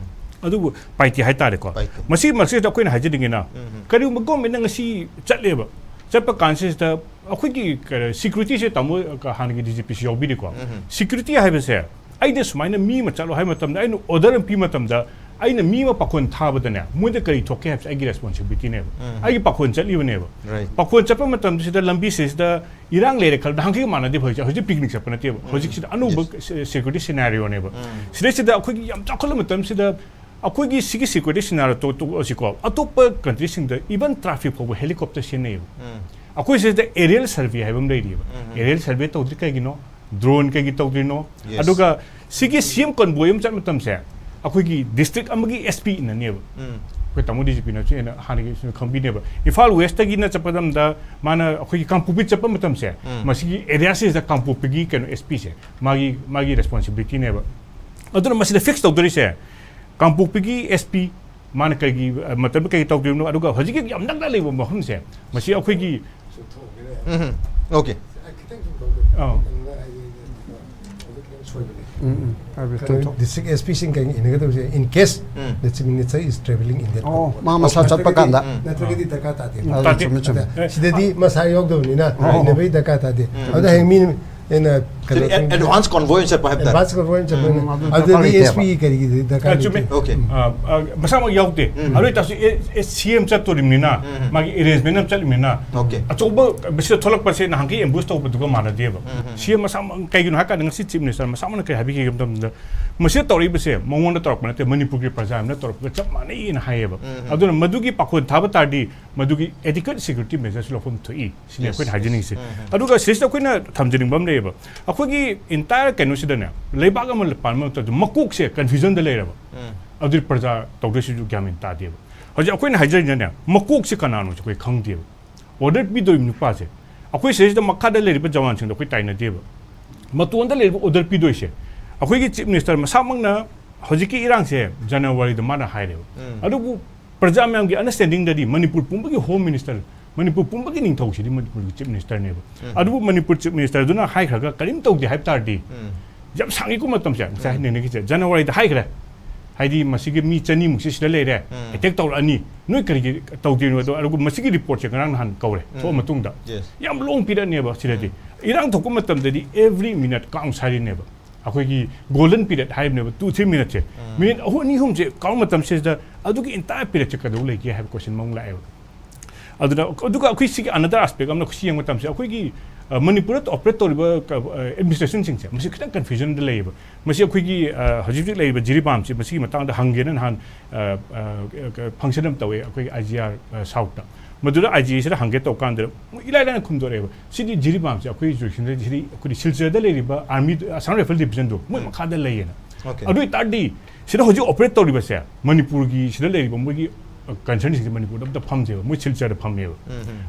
ꯑꯗꯨꯕꯨ ꯄꯥꯏꯇꯦ ꯍꯥꯏꯇꯥꯔꯦꯀꯣ꯫ ꯄꯥꯏꯇꯦ꯫ ꯃꯁꯤꯒꯤ ꯃꯔꯛꯁꯤꯗ ꯑꯩꯈꯣꯏꯅ ꯍꯥꯏꯖꯅꯤꯡꯉꯤꯅ, ꯀꯔꯤꯒꯨꯝꯕ governmentꯅ ꯉꯁꯤ ꯆꯠꯂꯦꯕ, ꯆꯠꯄ ꯀꯥꯟꯁꯤꯗ ꯑꯩꯈꯣꯏꯒꯤ ꯀ-, securityꯁꯦ ꯇꯥꯃꯣ, ꯀ-, ꯍꯥꯟꯅꯒꯤ DGPꯁꯨ ꯌꯥꯎꯕꯤꯔꯤꯀꯣ꯫ Security ꯍꯥꯏꯕꯁꯦ, ꯑꯩꯅ ꯁꯨꯃꯥꯏꯅ ꯃꯤ ꯑꯃ ꯆꯠꯂꯣ ꯍꯥꯏꯕ ꯃꯇꯝꯗ, ꯑꯩꯅ order ꯑꯃ ꯄꯤꯕ ꯃꯇꯝꯗ, ꯑꯩꯅ ꯃꯤ ꯑꯃ ꯄꯥꯈꯣꯟ ꯊꯥꯕꯗꯅꯦ, ꯃꯣꯏꯗ ꯀꯔꯤ ꯊꯣꯛꯀꯦ ꯍꯥꯏꯕꯁꯦ ꯑꯩꯒꯤ responsibilityꯅꯦꯕ꯫ ꯑꯩꯒꯤ ꯄꯥꯈꯣꯟ ꯆꯠꯂꯤꯕꯅꯦꯕ꯫ Right. ꯄꯥꯈꯣꯟ ꯆꯠꯄ ꯃꯇꯝꯁꯤꯗ ꯂꯝꯕꯤꯁꯤꯗ ꯏꯔꯥꯡ ꯂꯩꯔꯦ ꯈꯜꯂꯣ, ꯅꯍꯥꯟꯈꯩꯒ ꯃꯥꯟꯅꯗꯦꯕ ꯍꯧꯖꯤꯛ꯫ ꯍꯧꯖꯤꯛ picnic ꯆꯠꯄ ꯅꯠꯇꯦꯕ꯫ ꯍꯧꯖꯤꯛꯁꯤꯗ ꯑꯅꯧꯕ se-, security scenarioꯅꯦꯕ꯫ ꯁꯤꯗꯩꯁꯤꯗ ꯑꯩꯈꯣꯏꯒꯤ ꯌꯥꯝ ꯆꯥꯎꯈꯠꯂ ꯃꯇꯝꯁꯤꯗ ꯑꯩꯈꯣꯏꯒꯤ ꯁꯤꯒꯤ security scenario ꯇꯣ-, ꯇꯣꯛꯑꯁꯤꯀꯣ, ꯑꯇꯣꯞꯄ countryꯁꯤꯡꯗ even traffic ꯐꯥꯎꯕ helicopter ꯁꯤꯖꯤꯟꯅꯩꯌꯦꯕ꯫ ꯑꯩꯈꯣꯏ ꯁꯤꯗ aerial survey ꯍꯥꯏꯕ ꯑꯃ ꯂꯩꯔꯤꯑꯕ꯫ Aerial survey ꯇꯧꯗ꯭ꯔꯤ ꯀꯩꯒꯤꯅꯣ? Drone ꯀꯩꯒꯤ ꯇꯧꯗ꯭ꯔꯤꯅꯣ? Yes. ꯑꯗꯨꯒ ꯁꯤꯒꯤ CM convoy ꯑꯃ ꯆꯠꯄ ꯃꯇꯝꯁꯦ, ꯑꯩꯈꯣꯏꯒꯤ district ꯑꯃꯒꯤ SP ꯏꯟꯅꯅꯦꯕ꯫ ꯑꯩꯈꯣꯏ ꯇꯥꯃꯣ DGPꯅꯁꯨ ꯍꯦꯟꯅ ꯍꯥꯟꯅꯒꯤ ꯁꯨꯝ ꯈꯪꯕꯤꯅꯦꯕ꯫ ꯏꯝꯐꯥꯜ Westꯇꯒꯤꯅ ꯆꯠꯄ ꯃꯇꯝꯗ ꯃꯥꯅ ꯑꯩꯈꯣꯏꯒꯤ ꯀꯥꯡꯄꯣꯛꯄꯤ ꯆꯠꯄ ꯃꯇꯝꯁꯦ, ꯃꯁꯤꯒꯤ areaꯁꯤꯗ ꯀꯥꯡꯄꯣꯛꯄꯤꯒꯤ ꯀꯩꯅꯣ SPꯁꯦ ꯃꯥꯒꯤ, ꯃꯥꯒꯤ responsibilityꯅꯦꯕ꯫ ꯑꯗꯨꯅ ꯃꯁꯤꯗ fix ꯇꯧꯗꯣꯔꯤꯁꯦ, ꯀꯥꯡꯄꯣꯛꯄꯤꯒꯤ SP ꯃꯥꯅ ꯀꯩꯒꯤ, ꯑ, ꯃꯇꯝꯗ ꯀꯩ ꯇꯧꯗ꯭ꯔꯤꯕꯅꯣ, ꯑꯗꯨꯒ ꯍꯧꯖꯤꯛꯀꯤ ꯌꯥꯝ ꯅꯛꯅ ꯂꯩꯕ ꯃꯐꯝꯁꯦ, ꯃꯁꯤ ꯑꯩꯈꯣꯏꯒꯤ ꯎꯝ, okay꯫ ꯑꯧ꯫ ꯎꯝ, ꯎꯝ, ꯍꯥꯏꯕꯤꯌꯨ, ꯇꯣꯟꯊꯣꯛ꯫ District SPꯁꯤꯡ ꯀꯩ ꯏꯟꯅꯒꯗꯕꯁꯦ, in case um. the Chief Minister is traveling in that ꯑꯣ, convoy꯫ ꯃꯥ ꯃꯁꯥ ꯆꯠꯄ ꯀꯥꯟꯗ꯫ ꯎꯝ꯫ ꯅꯠꯇ꯭ꯔꯒꯗꯤ ꯗꯔꯀꯥꯔ ꯇꯥꯗꯦ꯫ ꯑꯗꯨ ꯇꯥꯗꯦ꯫ ꯆꯨꯝꯃꯦ, ꯆꯨꯝꯃꯦ꯫ ꯑꯗ ꯁꯤꯗꯗꯤ ꯃꯁꯥ ꯌꯥꯎꯗꯕꯅꯤꯅ ꯑꯣ꯫ ꯏꯟꯅꯕꯒꯤ ꯗꯔꯀꯥꯔ ꯇꯥꯗꯦ꯫ ꯑꯗ ꯍꯌꯦꯡ ꯃꯤ ꯑꯩꯅ ꯀꯩꯅꯣ ꯑꯦꯗꯚꯥꯟꯁ ꯀꯣꯟꯚꯣꯏ ꯑꯣꯏꯅ ꯆꯠꯄ ꯍꯥꯏꯕ ꯇꯥꯔꯦ꯫ ꯑꯦꯗꯚꯥꯟꯁ ꯀꯣꯟꯚꯣꯏ ꯑꯣꯏꯅ ꯆꯠꯄꯅꯦ꯫ ꯎꯝ, ꯑꯗꯨ ꯑꯗꯨꯗꯤ ꯗꯔꯀꯥꯔ ꯑꯦꯁ ꯂꯩꯇꯦꯕ꯫ ꯄꯤ ꯀꯔꯤꯒꯤꯗꯤ ꯗꯔꯀꯥꯔ ꯑ, ꯆꯨꯝꯃꯦ꯫ ꯂꯩꯇꯦ꯫ Okay. ꯑ, ꯑ, ꯃꯁꯥꯃꯛ ꯌꯥꯎꯗꯦ꯫ ꯑꯗꯨ ꯑꯣꯏꯇꯥꯔꯁꯨ ꯑꯦ- ꯑꯦ- ꯁꯤ ꯑꯦꯝ ꯆꯠꯇꯣꯔꯤꯕꯅꯤꯅ ꯃꯥꯒꯤ ꯑꯦꯔꯦꯟꯖꯃꯦꯟ ꯑꯃ ꯆꯠꯂꯤꯕꯅꯤꯅ Okay. ꯑꯆꯧꯕ ꯃꯁꯤꯗ ꯊꯣꯛꯂꯛꯄꯁꯦ ꯅꯍꯥꯟꯒꯤ ꯑꯦꯝꯕꯨꯁ ꯇꯧꯕꯗꯨꯒ ꯃꯥꯟꯅꯗꯦꯕ꯫ ꯁꯤ ꯑꯦꯝ ꯃꯁꯥꯃꯛ, ꯀꯩꯒꯤꯅꯣ ꯍꯥꯏ ꯀꯥꯟꯗ ꯉꯁꯤ ꯆꯤꯐ ꯃꯤꯅꯤꯁꯇꯔ ꯃꯁꯥꯃꯛꯅ ꯀꯩ ꯍꯥꯏꯕꯤꯒꯦ ꯍꯥꯏꯕ ꯃꯇꯝꯗ, ꯃꯁꯤꯗ ꯇꯧꯔꯛꯏꯕꯁꯦ ꯃꯉꯣꯟꯗ ꯇꯧꯔꯛꯄ ꯅꯠꯇꯦ, ꯃꯅꯤꯄꯨꯔꯒꯤ ꯄ꯭ꯔꯖꯥ ꯑꯃꯅ ꯇꯧꯔꯛꯄꯒ ꯆꯞ ꯃꯥꯟꯅꯩꯅ ꯍꯥꯏꯌꯦꯕ꯫ ꯑꯗꯨꯅ ꯃꯗꯨꯒꯤ ꯄꯥꯈꯣꯟ ꯊꯥꯕ ꯇꯥꯔꯗꯤ ꯃꯗꯨꯒꯤ adequate security measures ꯂꯧꯐꯝ ꯊꯣꯛꯏ꯫ ꯁꯤꯅꯤ ꯑꯩꯈꯣꯏꯅ ꯍꯥꯏꯖꯅꯤꯡꯉꯤꯁꯦ꯫ ꯑꯗꯨꯒ ꯁꯤꯁꯤꯗ ꯑꯩꯈꯣꯏꯅ ꯊꯝꯖꯅꯤꯡꯕ ꯑꯃ ꯂꯩꯌꯦꯕ, ꯑꯩꯈꯣꯏꯒꯤ entire ꯀꯩꯅꯣꯁꯤꯗꯅꯦ, ꯂꯩꯕꯥꯛ ꯑꯃ ꯄꯥꯟꯕ ꯃꯇꯝꯗ ꯃꯀꯣꯛꯁꯦ ꯀꯟꯐ꯭ꯌꯨꯖꯟꯗ ꯂꯩꯔꯕ, ꯑꯗꯨꯗꯤ ꯄ꯭ꯔꯖꯥ ꯇꯧꯗꯣꯏꯁꯤꯁꯨ ꯒ꯭ꯌꯥꯟ ꯃꯦꯟ ꯇꯥꯗꯦꯕ꯫ ꯍꯧꯖꯤꯛ ꯑꯩꯈꯣꯏꯅ ꯍꯥꯏꯖꯔꯤꯅꯅꯦ, ꯃꯀꯣꯛꯁꯦ ꯀꯅꯥꯅꯣꯁꯦ ꯑꯩꯈꯣꯏ ꯈꯪꯗꯦꯕ꯫ ꯑꯣꯔꯗꯔ ꯄꯤꯗꯣꯏ ꯅꯨꯄꯥꯁꯦ, ꯑꯩꯈꯣꯏ ꯁꯤꯗꯩꯁꯤꯗ ꯃꯈꯥꯗ ꯂꯩꯔꯤꯕ ꯖꯋꯥꯟꯁꯤꯡꯗꯣ ꯑꯩꯈꯣꯏ ꯇꯥꯏꯅꯗꯦꯕ꯫ ꯃꯇꯣꯟꯗ ꯂꯩꯔꯤꯕ ꯑꯣꯔꯗꯔ ꯄꯤꯗꯣꯏꯁꯦ, ꯑꯩꯈꯣꯏꯒꯤ ꯆꯤꯐ ꯃꯤꯅꯤꯁꯇꯔ ꯃꯁꯥꯃꯛꯅ ꯍꯧꯖꯤꯛꯀꯤ ꯏꯔꯥꯡꯁꯦ ꯖꯅꯋꯥꯔꯤꯗ ꯃꯥꯅ ꯍꯥꯏꯔꯦꯕ꯫ ꯑꯗꯨꯕꯨ ꯄ꯭ꯔꯖꯥ ꯃꯌꯥꯝꯒꯤ ꯑꯟꯗꯔꯁꯇꯦꯟꯗꯤꯡꯗꯗꯤ ꯃꯅꯤꯄꯨꯔ ꯄꯨꯝꯕꯒꯤ ꯍꯣꯝ ꯃꯤꯅꯤꯁꯇꯔ, ꯃꯅꯤꯄꯨꯔ ꯄꯨꯝꯕꯒꯤ ꯅꯤꯡꯊꯧꯁꯤꯗꯤ ꯃꯅꯤꯄꯨꯔꯒꯤ ꯆꯤꯐ ꯃꯤꯅꯤꯁꯇꯔꯅꯦꯕ꯫ ꯑꯗꯨꯕꯨ ꯃꯅꯤꯄꯨꯔ ꯆꯤꯐ ꯃꯤꯅꯤꯁꯇꯔꯗꯨꯅ ꯍꯥꯏꯈ꯭ꯔꯒ ꯀꯔꯤꯝ ꯇꯧꯗꯦ ꯍꯥꯏꯕ ꯇꯥꯔꯗꯤ, ꯌꯥꯝ ꯁꯥꯡꯉꯤꯀꯣ ꯃꯇꯝꯁꯦ, ꯉꯁꯥꯏ ꯍꯥꯏꯅꯤꯡꯉꯤꯁꯦ, ꯖꯅꯋꯥꯔꯤꯗ ꯍꯥꯏꯈ꯭ꯔꯦ, ꯍꯥꯏꯗꯤ ꯃꯁꯤꯒꯤ ꯃꯤ ꯆꯅꯤꯃꯨꯛꯁꯦ ꯁꯤꯗ ꯂꯩꯔꯦ, ꯑꯦꯇꯦꯛ ꯇꯧꯔꯛꯑꯅꯤ, ꯅꯣꯏ ꯀꯔꯤꯒꯤ ꯇꯧꯗ꯭ꯔꯤꯅꯣ? ꯑꯗꯣ ꯑꯗꯨꯒ ꯃꯁꯤꯒꯤ ꯔꯤꯄꯣꯔꯠꯁꯦ ꯉꯔꯥꯡ ꯅꯍꯥꯟ ꯀꯧꯔꯦ, ꯊꯣꯛꯑ ꯃꯇꯨꯡꯗ Yes. ꯌꯥꯝ ꯂꯣꯡ ꯄꯤꯔꯤꯌꯠꯅꯦꯕ꯫ ꯁꯤꯗꯗꯤ ꯏꯔꯥꯡ ꯊꯣꯛꯄ ꯃꯇꯝꯗꯗꯤ every minute count ꯍꯥꯏꯔꯤꯅꯦꯕ꯫ ꯑꯩꯈꯣꯏꯒꯤ ꯒꯣꯜꯗꯟ ꯄꯤꯔꯤꯌꯠ ꯍꯥꯏꯕꯅꯦꯕ, ꯇꯨ ꯊ꯭ꯔꯤ ꯃꯤꯅꯠꯁꯦ꯫ ꯃꯤꯅꯤꯠ ꯑꯍꯨꯝ, ꯑꯅꯤ ꯑꯍꯨꯝꯁꯦ ꯀꯥꯎꯟ ꯃꯇꯝꯁꯤꯗ ꯑꯗꯨꯒꯤ entire ꯄꯤꯔꯤꯌꯠꯁꯦ ꯀꯩꯗꯧ ꯂꯩꯒꯦ ꯍꯥꯏꯕ ꯀꯣꯏꯁꯟ ꯑꯃꯨꯛ ꯂꯥꯛꯑꯦꯕ꯫ ꯑꯗꯨꯅ, ꯑꯗꯨꯒ ꯑꯩꯈꯣꯏ ꯁꯤꯒꯤ another aspect ꯑꯃꯅ ꯑꯩꯈꯣꯏ ꯁꯤ ꯌꯦꯡꯕ ꯃꯇꯝꯁꯦ, ꯑꯩꯈꯣꯏꯒꯤ, ꯑ, ꯃꯅꯤꯄꯨꯔꯗ ꯑꯣꯄꯔꯦꯠ ꯇꯧꯔꯤꯕ ꯑꯦꯗꯃꯤꯅꯤꯁꯇ꯭ꯔꯦꯁꯟꯁꯤꯡꯁꯦ, ꯃꯁꯤ ꯈꯤꯇꯪ ꯀꯟꯐ꯭ꯌꯨꯖꯟꯗ ꯂꯩꯌꯦꯕ꯫ ꯃꯁꯤ ꯑꯩꯈꯣꯏꯒꯤ, ꯑ, ꯍꯧꯖꯤꯛ ꯍꯧꯖꯤꯛ ꯂꯩꯔꯤꯕ ꯖꯤꯔꯤꯕꯥꯝꯁꯦ, ꯃꯁꯤꯒꯤ ꯃꯇꯥꯡꯗ ꯍꯪꯒꯦꯅ ꯅꯍꯥꯟ, ꯑ, ꯑ, ꯐꯪꯁꯟ ꯑꯃ ꯇꯧꯋꯦ ꯑꯩꯈꯣꯏꯒꯤ ꯑꯥꯏ ꯖꯤ ꯑꯥꯔ, ꯑ, ꯁꯥꯎꯠꯇ꯫ ꯃꯗꯨꯗ ꯑꯥꯏ ꯖꯤ ꯑꯦꯁꯤꯗ ꯍꯪꯒꯦ ꯇꯧ ꯀꯥꯟꯗ ꯃꯣꯏ ꯏꯂꯥꯏ ꯂꯥꯏꯅ ꯈꯨꯝꯗꯣꯔꯛꯑꯦꯕ, "ꯁꯤꯗꯤ ꯖꯤꯔꯤꯕꯥꯝꯁꯦ ꯑꯩꯈꯣꯏ ꯖꯨꯔꯤꯁꯟꯗ, ꯁꯤꯗꯤ ꯑꯩꯈꯣꯏꯗꯤ ꯁꯤꯜꯆꯔꯗ ꯂꯩꯔꯤꯕ ꯑꯥꯔꯃꯤ, ꯑꯁꯥꯝ ꯔꯥꯏꯐꯜ ꯗꯤꯕꯤꯖꯟꯗꯣ ꯃꯣꯏ ꯃꯈꯥꯗ ꯂꯩꯌꯦꯅ"꯫ Okay. ꯑꯗꯨ ꯑꯣꯏꯇꯥꯔꯗꯤ ꯁꯤꯗ ꯍꯧꯖꯤꯛ ꯑꯣꯄꯔꯦꯠ ꯇꯧꯔꯤꯕꯁꯦ ꯃꯅꯤꯄꯨꯔꯒꯤ, ꯁꯤꯗ ꯂꯩꯔꯤꯕ ꯃꯣꯏꯒꯤ, ꯑ, ꯀꯟꯁꯔꯟꯁꯤꯡꯁꯦ ꯃꯅꯤꯄꯨꯔꯗ ꯑꯝꯇ ꯐꯝꯗꯦꯕ, ꯃꯣꯏ ꯁꯤꯜꯆꯔꯗ ꯐꯝꯃꯦꯕ꯫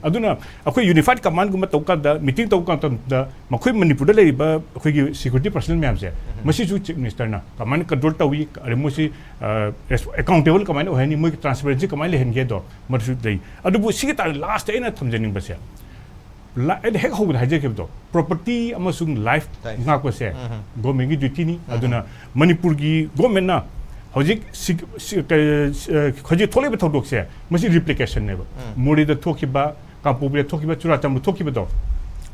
ꯑꯗꯨꯅ ꯑꯩꯈꯣꯏ ꯌꯨꯅꯤꯐꯥꯏꯠ ꯀꯃꯥꯟꯒꯨꯝꯕ ꯇꯧ ꯀꯥꯟꯗ, ꯃꯤꯇꯤꯡ ꯇꯧꯕ ꯃꯇꯝꯗ ꯃꯈꯣꯏ ꯃꯅꯤꯄꯨꯔꯗ ꯂꯩꯔꯤꯕ ꯑꯩꯈꯣꯏꯒꯤ ꯁꯦꯀ꯭ꯌꯨꯔꯤꯇꯤ ꯄꯔꯁꯅꯦꯜ ꯃꯌꯥꯝꯁꯦ, ꯃꯁꯤꯁꯨ ꯆꯤꯐ ꯃꯤꯅꯤꯁꯇꯔꯅ ꯀꯃꯥꯏꯅ ꯀꯟꯇ꯭ꯔꯣꯜ ꯇꯧꯏ, ꯑꯗꯩ ꯃꯣꯏꯁꯤ, ꯑ, ꯑꯦꯀꯥꯎꯟꯇꯦꯕꯜ ꯀꯃꯥꯏꯅ ꯑꯣꯏꯍꯟꯅꯤ, ꯃꯣꯏꯒꯤ ꯇ꯭ꯔꯥꯟꯁꯄꯦꯔꯦꯟꯁꯤ ꯀꯃꯥꯏꯅ ꯂꯩꯍꯟꯒꯦꯗꯣ ꯃꯗꯨꯁꯨ ꯂꯩ꯫ ꯑꯗꯨꯕꯨ ꯁꯤꯒꯤ ꯇꯥꯔ ꯂꯥꯁꯇ ꯑꯩꯅ ꯊꯝꯖꯅꯤꯡꯕꯁꯦ, ꯂꯥ-, ꯑꯩꯅ ꯍꯦꯛ ꯍꯧꯕꯗ ꯍꯥꯏꯖꯈꯤꯕꯗꯣ, ꯄ꯭ꯔꯣꯄꯔꯇꯤ ꯑꯃꯁꯨꯡ ꯂꯥꯏꯐ Life. ꯉꯥꯛꯄꯁꯦ ꯒꯣꯔꯃꯦꯟꯒꯤ ꯗ꯭ꯌꯨꯇꯤꯅꯤ꯫ ꯑꯗꯨꯅ ꯃꯅꯤꯄꯨꯔꯒꯤ ꯒꯣꯔꯃꯦꯟꯅ ꯍꯧꯖꯤꯛ ꯁꯤ-, ꯁꯤ-, ꯀ-, ꯁ-, ꯍꯧꯖꯤꯛ ꯊꯣꯛꯂꯤꯕ ꯊꯧꯗꯣꯛꯁꯦ, ꯃꯁꯤ ꯔꯤꯄ꯭ꯂꯤꯀꯦꯁꯟꯅꯦꯕ꯫ ꯃꯣꯔꯦꯗ ꯊꯣꯛꯈꯤꯕ, ꯀꯥꯡꯄꯣꯛꯄꯤꯗ ꯊꯣꯛꯈꯤꯕ, ꯆꯨꯔꯥꯆꯥꯟꯄꯨꯔ ꯊꯣꯛꯈꯤꯕꯗꯣ,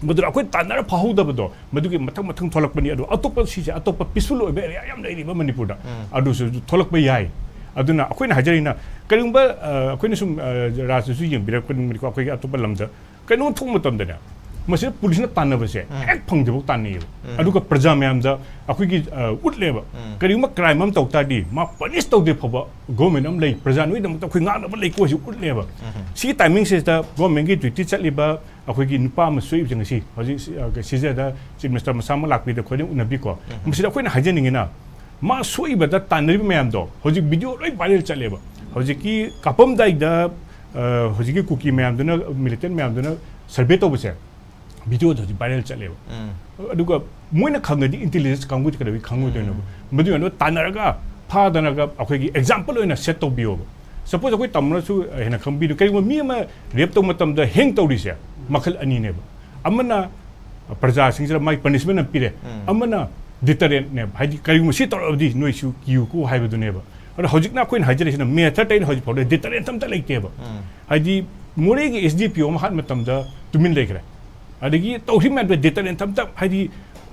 ꯃꯗꯨꯗ ꯑꯩꯈꯣꯏ ꯇꯥꯟꯅꯔ ꯐꯥꯍꯧꯗꯕꯗꯣ, ꯃꯗꯨꯒꯤ ꯃꯊꯪ ꯃꯊꯪ ꯊꯣꯛꯂꯛꯄꯅꯤ꯫ ꯑꯗꯣ ꯑꯇꯣꯞꯄ ꯁꯤꯁꯦ, ꯑꯇꯣꯞꯄ peaceful ꯑꯣꯏꯕ area ꯌꯥꯝ ꯂꯩꯔꯤꯕ ꯃꯅꯤꯄꯨꯔꯗ, ꯑꯗꯨꯁꯨ ꯊꯣꯛꯂꯛꯄ ꯌꯥꯏ꯫ ꯑꯗꯨꯅ ꯑꯩꯈꯣꯏꯅ ꯍꯥꯏꯖꯔꯤꯅ, ꯀꯔꯤꯒꯨꯝꯕ ꯑ, ꯑꯩꯈꯣꯏꯅ ꯁꯨꯝ ꯑ, ꯔꯥꯖꯁꯨ ꯌꯦꯡꯕꯤꯔꯛꯄꯅꯤꯀꯣ, ꯑꯩꯈꯣꯏꯒꯤ ꯑꯇꯣꯞꯄ ꯂꯝꯗ ꯀꯩꯅꯣꯝ ꯊꯣꯛꯄ ꯃꯇꯝꯗꯅꯦ, ꯃꯁꯤꯗ ꯄꯨꯂꯤꯁꯅ ꯇꯥꯟꯅꯕꯁꯦ ꯍꯦꯛ ꯐꯪꯗ꯭ꯔꯤꯐꯥꯎ ꯇꯥꯟꯅꯩꯌꯦꯕ꯫ ꯑꯗꯨꯒ ꯄ꯭ꯔꯖꯥ ꯃꯌꯥꯝꯗ ꯑꯩꯈꯣꯏꯒꯤ ꯑ, ꯎꯠꯂꯦꯕ꯫ ꯀꯔꯤꯒꯨꯝꯕ crime ꯑꯃ ꯇꯧ ꯇꯥꯔꯗꯤ ꯃꯥ punish ꯇꯧꯗ꯭ꯔꯤ ꯐꯥꯎꯕ government ꯑꯃ ꯂꯩ, ꯄ꯭ꯔꯖꯥ ꯅꯣꯏꯒꯤꯗꯃꯛꯇ ꯑꯩꯈꯣꯏ ꯉꯥꯛꯅꯕ ꯂꯩꯀꯣ ꯍꯥꯏꯁꯤ ꯎꯠꯂꯦꯕ꯫ ꯁꯤꯒꯤ timing ꯁꯤꯗ government ꯀꯤ duty ꯆꯠꯂꯤꯕ ꯑꯩꯈꯣꯏꯒꯤ ꯅꯨꯄꯥ ꯑꯃ ꯁꯣꯛꯏꯕꯁꯦ ꯉꯁꯤ, ꯍꯧꯖꯤꯛ ꯁꯤ-, ꯑ, ꯁꯤꯖꯗ Chief Minister ꯃꯁꯥꯃꯛ ꯂꯥꯛꯄꯤꯗ ꯑꯩꯈꯣꯏꯅ ꯎꯅꯕꯤꯀꯣ꯫ ꯃꯁꯤꯗ ꯑꯩꯈꯣꯏꯅ ꯍꯥꯏꯖꯅꯤꯡꯉꯤꯅ, ꯃꯥ ꯁꯣꯛꯏꯕꯗ ꯇꯥꯟꯅꯔꯤꯕ ꯃꯌꯥꯝꯗꯣ ꯍꯧꯖꯤꯛ video ꯂꯣꯏ viral ꯆꯠꯂꯦꯕ꯫ ꯍꯧꯖꯤꯛꯀꯤ ꯀꯥꯞꯄꯝꯗꯥꯏꯗ, ꯑ, ꯍꯧꯖꯤꯛꯀꯤ ꯀꯨꯀꯤ ꯃꯌꯥꯝꯗꯨꯅ, militant ꯃꯌꯥꯝꯗꯨꯅ survey ꯇꯧꯕꯁꯦ, video ꯗꯣ ꯍꯧꯖꯤꯛ viral ꯆꯠꯂꯦꯕ꯫ ꯑꯗꯨꯒ ꯃꯣꯏꯅ ꯈꯪꯉꯗꯤ intelligence ꯀꯥꯡꯕꯨꯗꯤ ꯀꯩꯗꯧꯕꯩ ꯈꯪꯉꯣꯏꯗꯣꯏꯅꯣꯕ? ꯃꯗꯨꯒꯤ ꯑꯗꯨ ꯇꯥꯟꯅꯔꯒ ꯐꯥꯗꯅꯒ ꯑꯩꯈꯣꯏꯒꯤ example ꯑꯣꯏꯅ set ꯇꯧꯕꯤꯌꯣꯕ꯫ Suppose ꯑꯩꯈꯣꯏ ꯇꯝꯃꯔꯁꯨ ꯍꯦꯟꯅ ꯈꯪꯕꯤꯗꯨ, ꯀꯔꯤꯒꯨꯝꯕ ꯃꯤ ꯑꯃ rape ꯇꯧꯕ ꯃꯇꯝꯗ hang ꯇꯧꯔꯤꯁꯦ ꯃꯈꯜ ꯑꯅꯤꯅꯦꯕ꯫ ꯑꯃꯅ ꯄ꯭ꯔꯖꯥꯁꯤꯡꯁꯤꯗ ꯃꯥꯒꯤ punishment ꯑꯃ ꯄꯤꯔꯦ, ꯑꯃꯅ deterrent ꯅꯦꯕ, ꯍꯥꯏꯗꯤ ꯀꯔꯤꯒꯨꯝꯕ ꯁꯤ ꯇꯧꯔꯛꯑꯕꯗꯤ ꯅꯣꯏꯁꯨ ꯀꯤꯌꯨꯀꯣ ꯍꯥꯏꯕꯗꯨꯅꯦꯕ꯫ ꯑꯗꯣ ꯍꯧꯖꯤꯛꯅ ꯑꯩꯈꯣꯏꯅ ꯍꯥꯏꯖꯔꯤꯁꯤꯅ May third ꯇꯩꯅ ꯍꯧꯖꯤꯛ ꯐꯥꯎꯗ deterrent ꯑꯝꯇ ꯂꯩꯇꯦꯕ꯫ ꯍꯥꯏꯗꯤ ꯃꯣꯔꯦꯒꯤ S D P O ꯑꯃ ꯍꯥꯠ ꯃꯇꯝꯗ ꯇꯨꯃꯤꯟ ꯂꯩꯈ꯭ꯔꯦ꯫ ꯑꯗꯒꯤ ꯇꯧꯈꯤꯕ ꯃꯌꯥꯝꯗꯣ deterrent ꯑꯝꯇ, ꯍꯥꯏꯗꯤ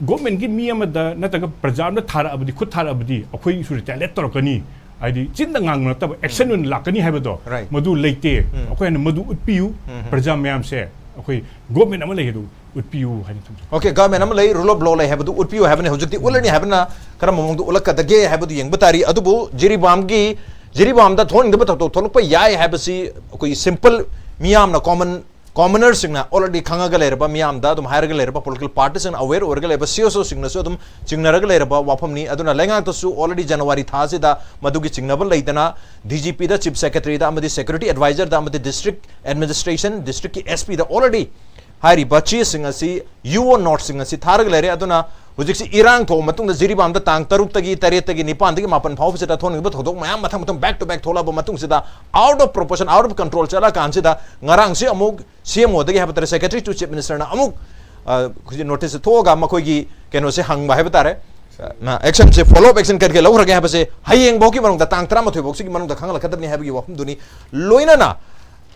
government ꯀꯤ ꯃꯤ ꯑꯃꯗ ꯅꯠꯇ꯭ꯔꯒ ꯄ꯭ꯔꯖꯥ ꯑꯃꯗ ꯊꯥꯔꯛꯑꯕꯗꯤ, ꯈꯨꯠ ꯊꯥꯔꯛꯑꯕꯗꯤ ꯑꯩꯈꯣꯏꯁꯨ retaliate ꯇꯧꯔꯛꯀꯅꯤ, ꯍꯥꯏꯗꯤ ꯆꯤꯟꯗ ꯉꯥꯡꯕ ꯅꯠꯇꯕ action ꯑꯣꯏꯅ ꯂꯥꯛꯀꯅꯤ ꯍꯥꯏꯕꯗꯣ, Right. ꯃꯗꯨ ꯂꯩꯇꯦ꯫ ꯑꯩꯈꯣꯏꯅ ꯃꯗꯨ ꯎꯠꯄꯤꯌꯨ, ꯄ꯭ꯔꯖꯥ ꯃꯌꯥꯝꯁꯦ, ꯑꯩꯈꯣꯏ government ꯑꯃ ꯂꯩ ꯑꯗꯨ ꯎꯠꯄꯤꯌꯨ ꯍꯥꯏꯅ ꯊꯝꯖꯩ꯫ Okay, government ꯑꯃ ꯂꯩ, rule of law ꯂꯩ ꯍꯥꯏꯕꯗꯨ ꯎꯠꯄꯤꯌꯨ ꯍꯥꯏꯕꯅꯤ꯫ ꯍꯧꯖꯤꯛꯇꯤ ꯎꯠꯂꯅꯤ ꯍꯥꯏꯕꯅ ꯀꯔꯝꯕ ꯃꯑꯣꯡꯗ ꯎꯠꯂꯛꯀꯗꯒꯦ ꯍꯥꯏꯕꯗꯨ ꯌꯦꯡꯕ ꯇꯥꯔꯤ꯫ ꯑꯗꯨꯕꯨ ꯖꯤꯔꯤꯕꯥꯝꯒꯤ, ꯖꯤꯔꯤꯕꯥꯝꯗ ꯊꯣꯛꯍꯟꯅꯤꯡꯗꯕ ꯊꯧꯗꯣꯛ ꯊꯣꯛꯂꯛꯄ ꯌꯥꯏ ꯍꯥꯏꯕꯁꯤ ꯑꯩꯈꯣꯏꯒꯤ simple ꯃꯤꯌꯥꯝꯅ, common, commoner ꯁꯤꯡꯅ already ꯈꯪꯉꯒ ꯂꯩꯔꯕ, ꯃꯤꯌꯥꯝꯗ ꯑꯗꯨꯝ ꯍꯥꯏꯔꯒ ꯂꯩꯔꯕ, political party ꯁꯤꯡꯅ aware ꯑꯣꯏꯔꯒ ꯂꯩꯔꯕ, C S O ꯁꯤꯡꯅꯁꯨ ꯑꯗꯨꯝ ꯆꯤꯡꯅꯔꯒ ꯂꯩꯔꯕ ꯋꯥꯐꯝꯅꯤ꯫ ꯑꯗꯨꯅ ꯂꯩꯉꯥꯛꯇꯁꯨ already January ꯊꯥꯁꯤꯗ ꯃꯗꯨꯒꯤ ꯆꯤꯡꯅꯕ ꯂꯩꯗꯅ D G P ꯗ, Chief Secretary ꯗ ꯑꯃꯗꯤ Security Advisor ꯗ ꯑꯃꯗꯤ District Administration, district ꯀꯤ S P ꯗ already ꯍꯥꯏꯔꯤꯕ ꯆꯦꯁꯤꯡ ꯑꯁꯤ, U O note ꯁꯤꯡ ꯑꯁꯤ ꯊꯥꯔꯒ ꯂꯩꯔꯦ꯫ ꯑꯗꯨꯅ ꯍꯧꯖꯤꯛꯁꯤ ꯏꯔꯥꯡ ꯊꯣꯛꯑ ꯃꯇꯨꯡꯗ ꯖꯤꯔꯤꯕꯥꯝꯗ ꯇꯥꯡ ꯇꯔꯨꯛꯇꯒꯤ, ꯇꯔꯦꯠꯇꯒꯤ, ꯅꯤꯄꯥꯟꯗꯒꯤ, ꯃꯥꯄꯟ ꯐꯥꯎꯕꯁꯤꯗ ꯊꯣꯛꯅꯤꯡꯕ ꯊꯧꯗꯣꯛ ꯃꯌꯥꯝ ꯃꯊꯪ ꯃꯊꯪ back to back ꯊꯣꯛꯂꯛꯑꯕ ꯃꯇꯨꯡꯁꯤꯗ, out of proportion, out of control ꯆꯠꯂ ꯀꯥꯟꯁꯤꯗ, ꯉꯔꯥꯡꯁꯤ ꯑꯃꯨꯛ C M O ꯗꯒꯤ ꯍꯥꯏꯕ ꯇꯥꯔꯦ, Secretary to Chief Minister ꯅ ꯑꯃꯨꯛ, ꯑ, ꯍꯧꯖꯤꯛ notice ꯊꯣꯛꯑꯒ ꯃꯈꯣꯏꯒꯤ ꯀꯩꯅꯣꯁꯦ ꯍꯪꯕ ꯍꯥꯏꯕ ꯇꯥꯔꯦ, ꯑ, action ꯁꯦ, follow up action ꯀꯔꯤ ꯀꯔꯤ ꯂꯧꯈ꯭ꯔꯒꯦ ꯍꯥꯏꯕꯁꯦ ꯍꯌꯦꯡ ꯐꯥꯎꯒꯤ ꯃꯅꯨꯡꯗ, ꯇꯥꯡ ꯇꯔꯥꯃꯥꯊꯣꯏ ꯐꯥꯎꯁꯤꯒꯤ ꯃꯅꯨꯡꯗ ꯈꯪꯍꯜꯂꯛꯀꯗꯕꯅꯤ ꯍꯥꯏꯕꯒꯤ ꯋꯥꯐꯝꯗꯨꯅꯤ꯫ ꯂꯣꯏꯅꯅ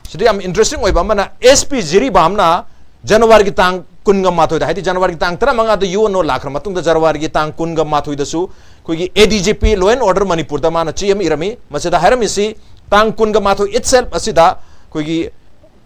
ꯁꯤꯗ ꯌꯥꯝ interesting ꯑꯣꯏꯕ ꯑꯃꯅ, S P ꯖꯤꯔꯤꯕꯥꯝꯅ January ꯒꯤ ꯇꯥꯡ ꯀꯨꯟꯒ ꯃꯥꯊꯣꯏꯗ, ꯍꯥꯏꯗꯤ ꯖꯅꯋꯥꯔꯤꯒꯤ ꯇꯥꯡ ꯇꯔꯥꯃꯉꯥꯗ ꯌꯨ ꯑꯦꯟ ꯑꯣ ꯂꯥꯛꯈ꯭ꯔ ꯃꯇꯨꯡꯗ ꯖꯅꯋꯥꯔꯤꯒꯤ ꯇꯥꯡ ꯀꯨꯟꯒ ꯃꯥꯊꯣꯏꯗꯁꯨ ꯑꯩꯈꯣꯏꯒꯤ A D G P Law and Order ꯃꯅꯤꯄꯨꯔꯗ ꯃꯥꯅ ꯆꯦ ꯑꯃ ꯏꯔꯝꯃꯤ꯫ ꯃꯁꯤꯗ ꯍꯥꯏꯔꯝꯃꯤꯁꯤ, ꯇꯥꯡ ꯀꯨꯟꯒ ꯃꯥꯊꯣꯏ itself ꯑꯁꯤꯗ ꯑꯩꯈꯣꯏꯒꯤ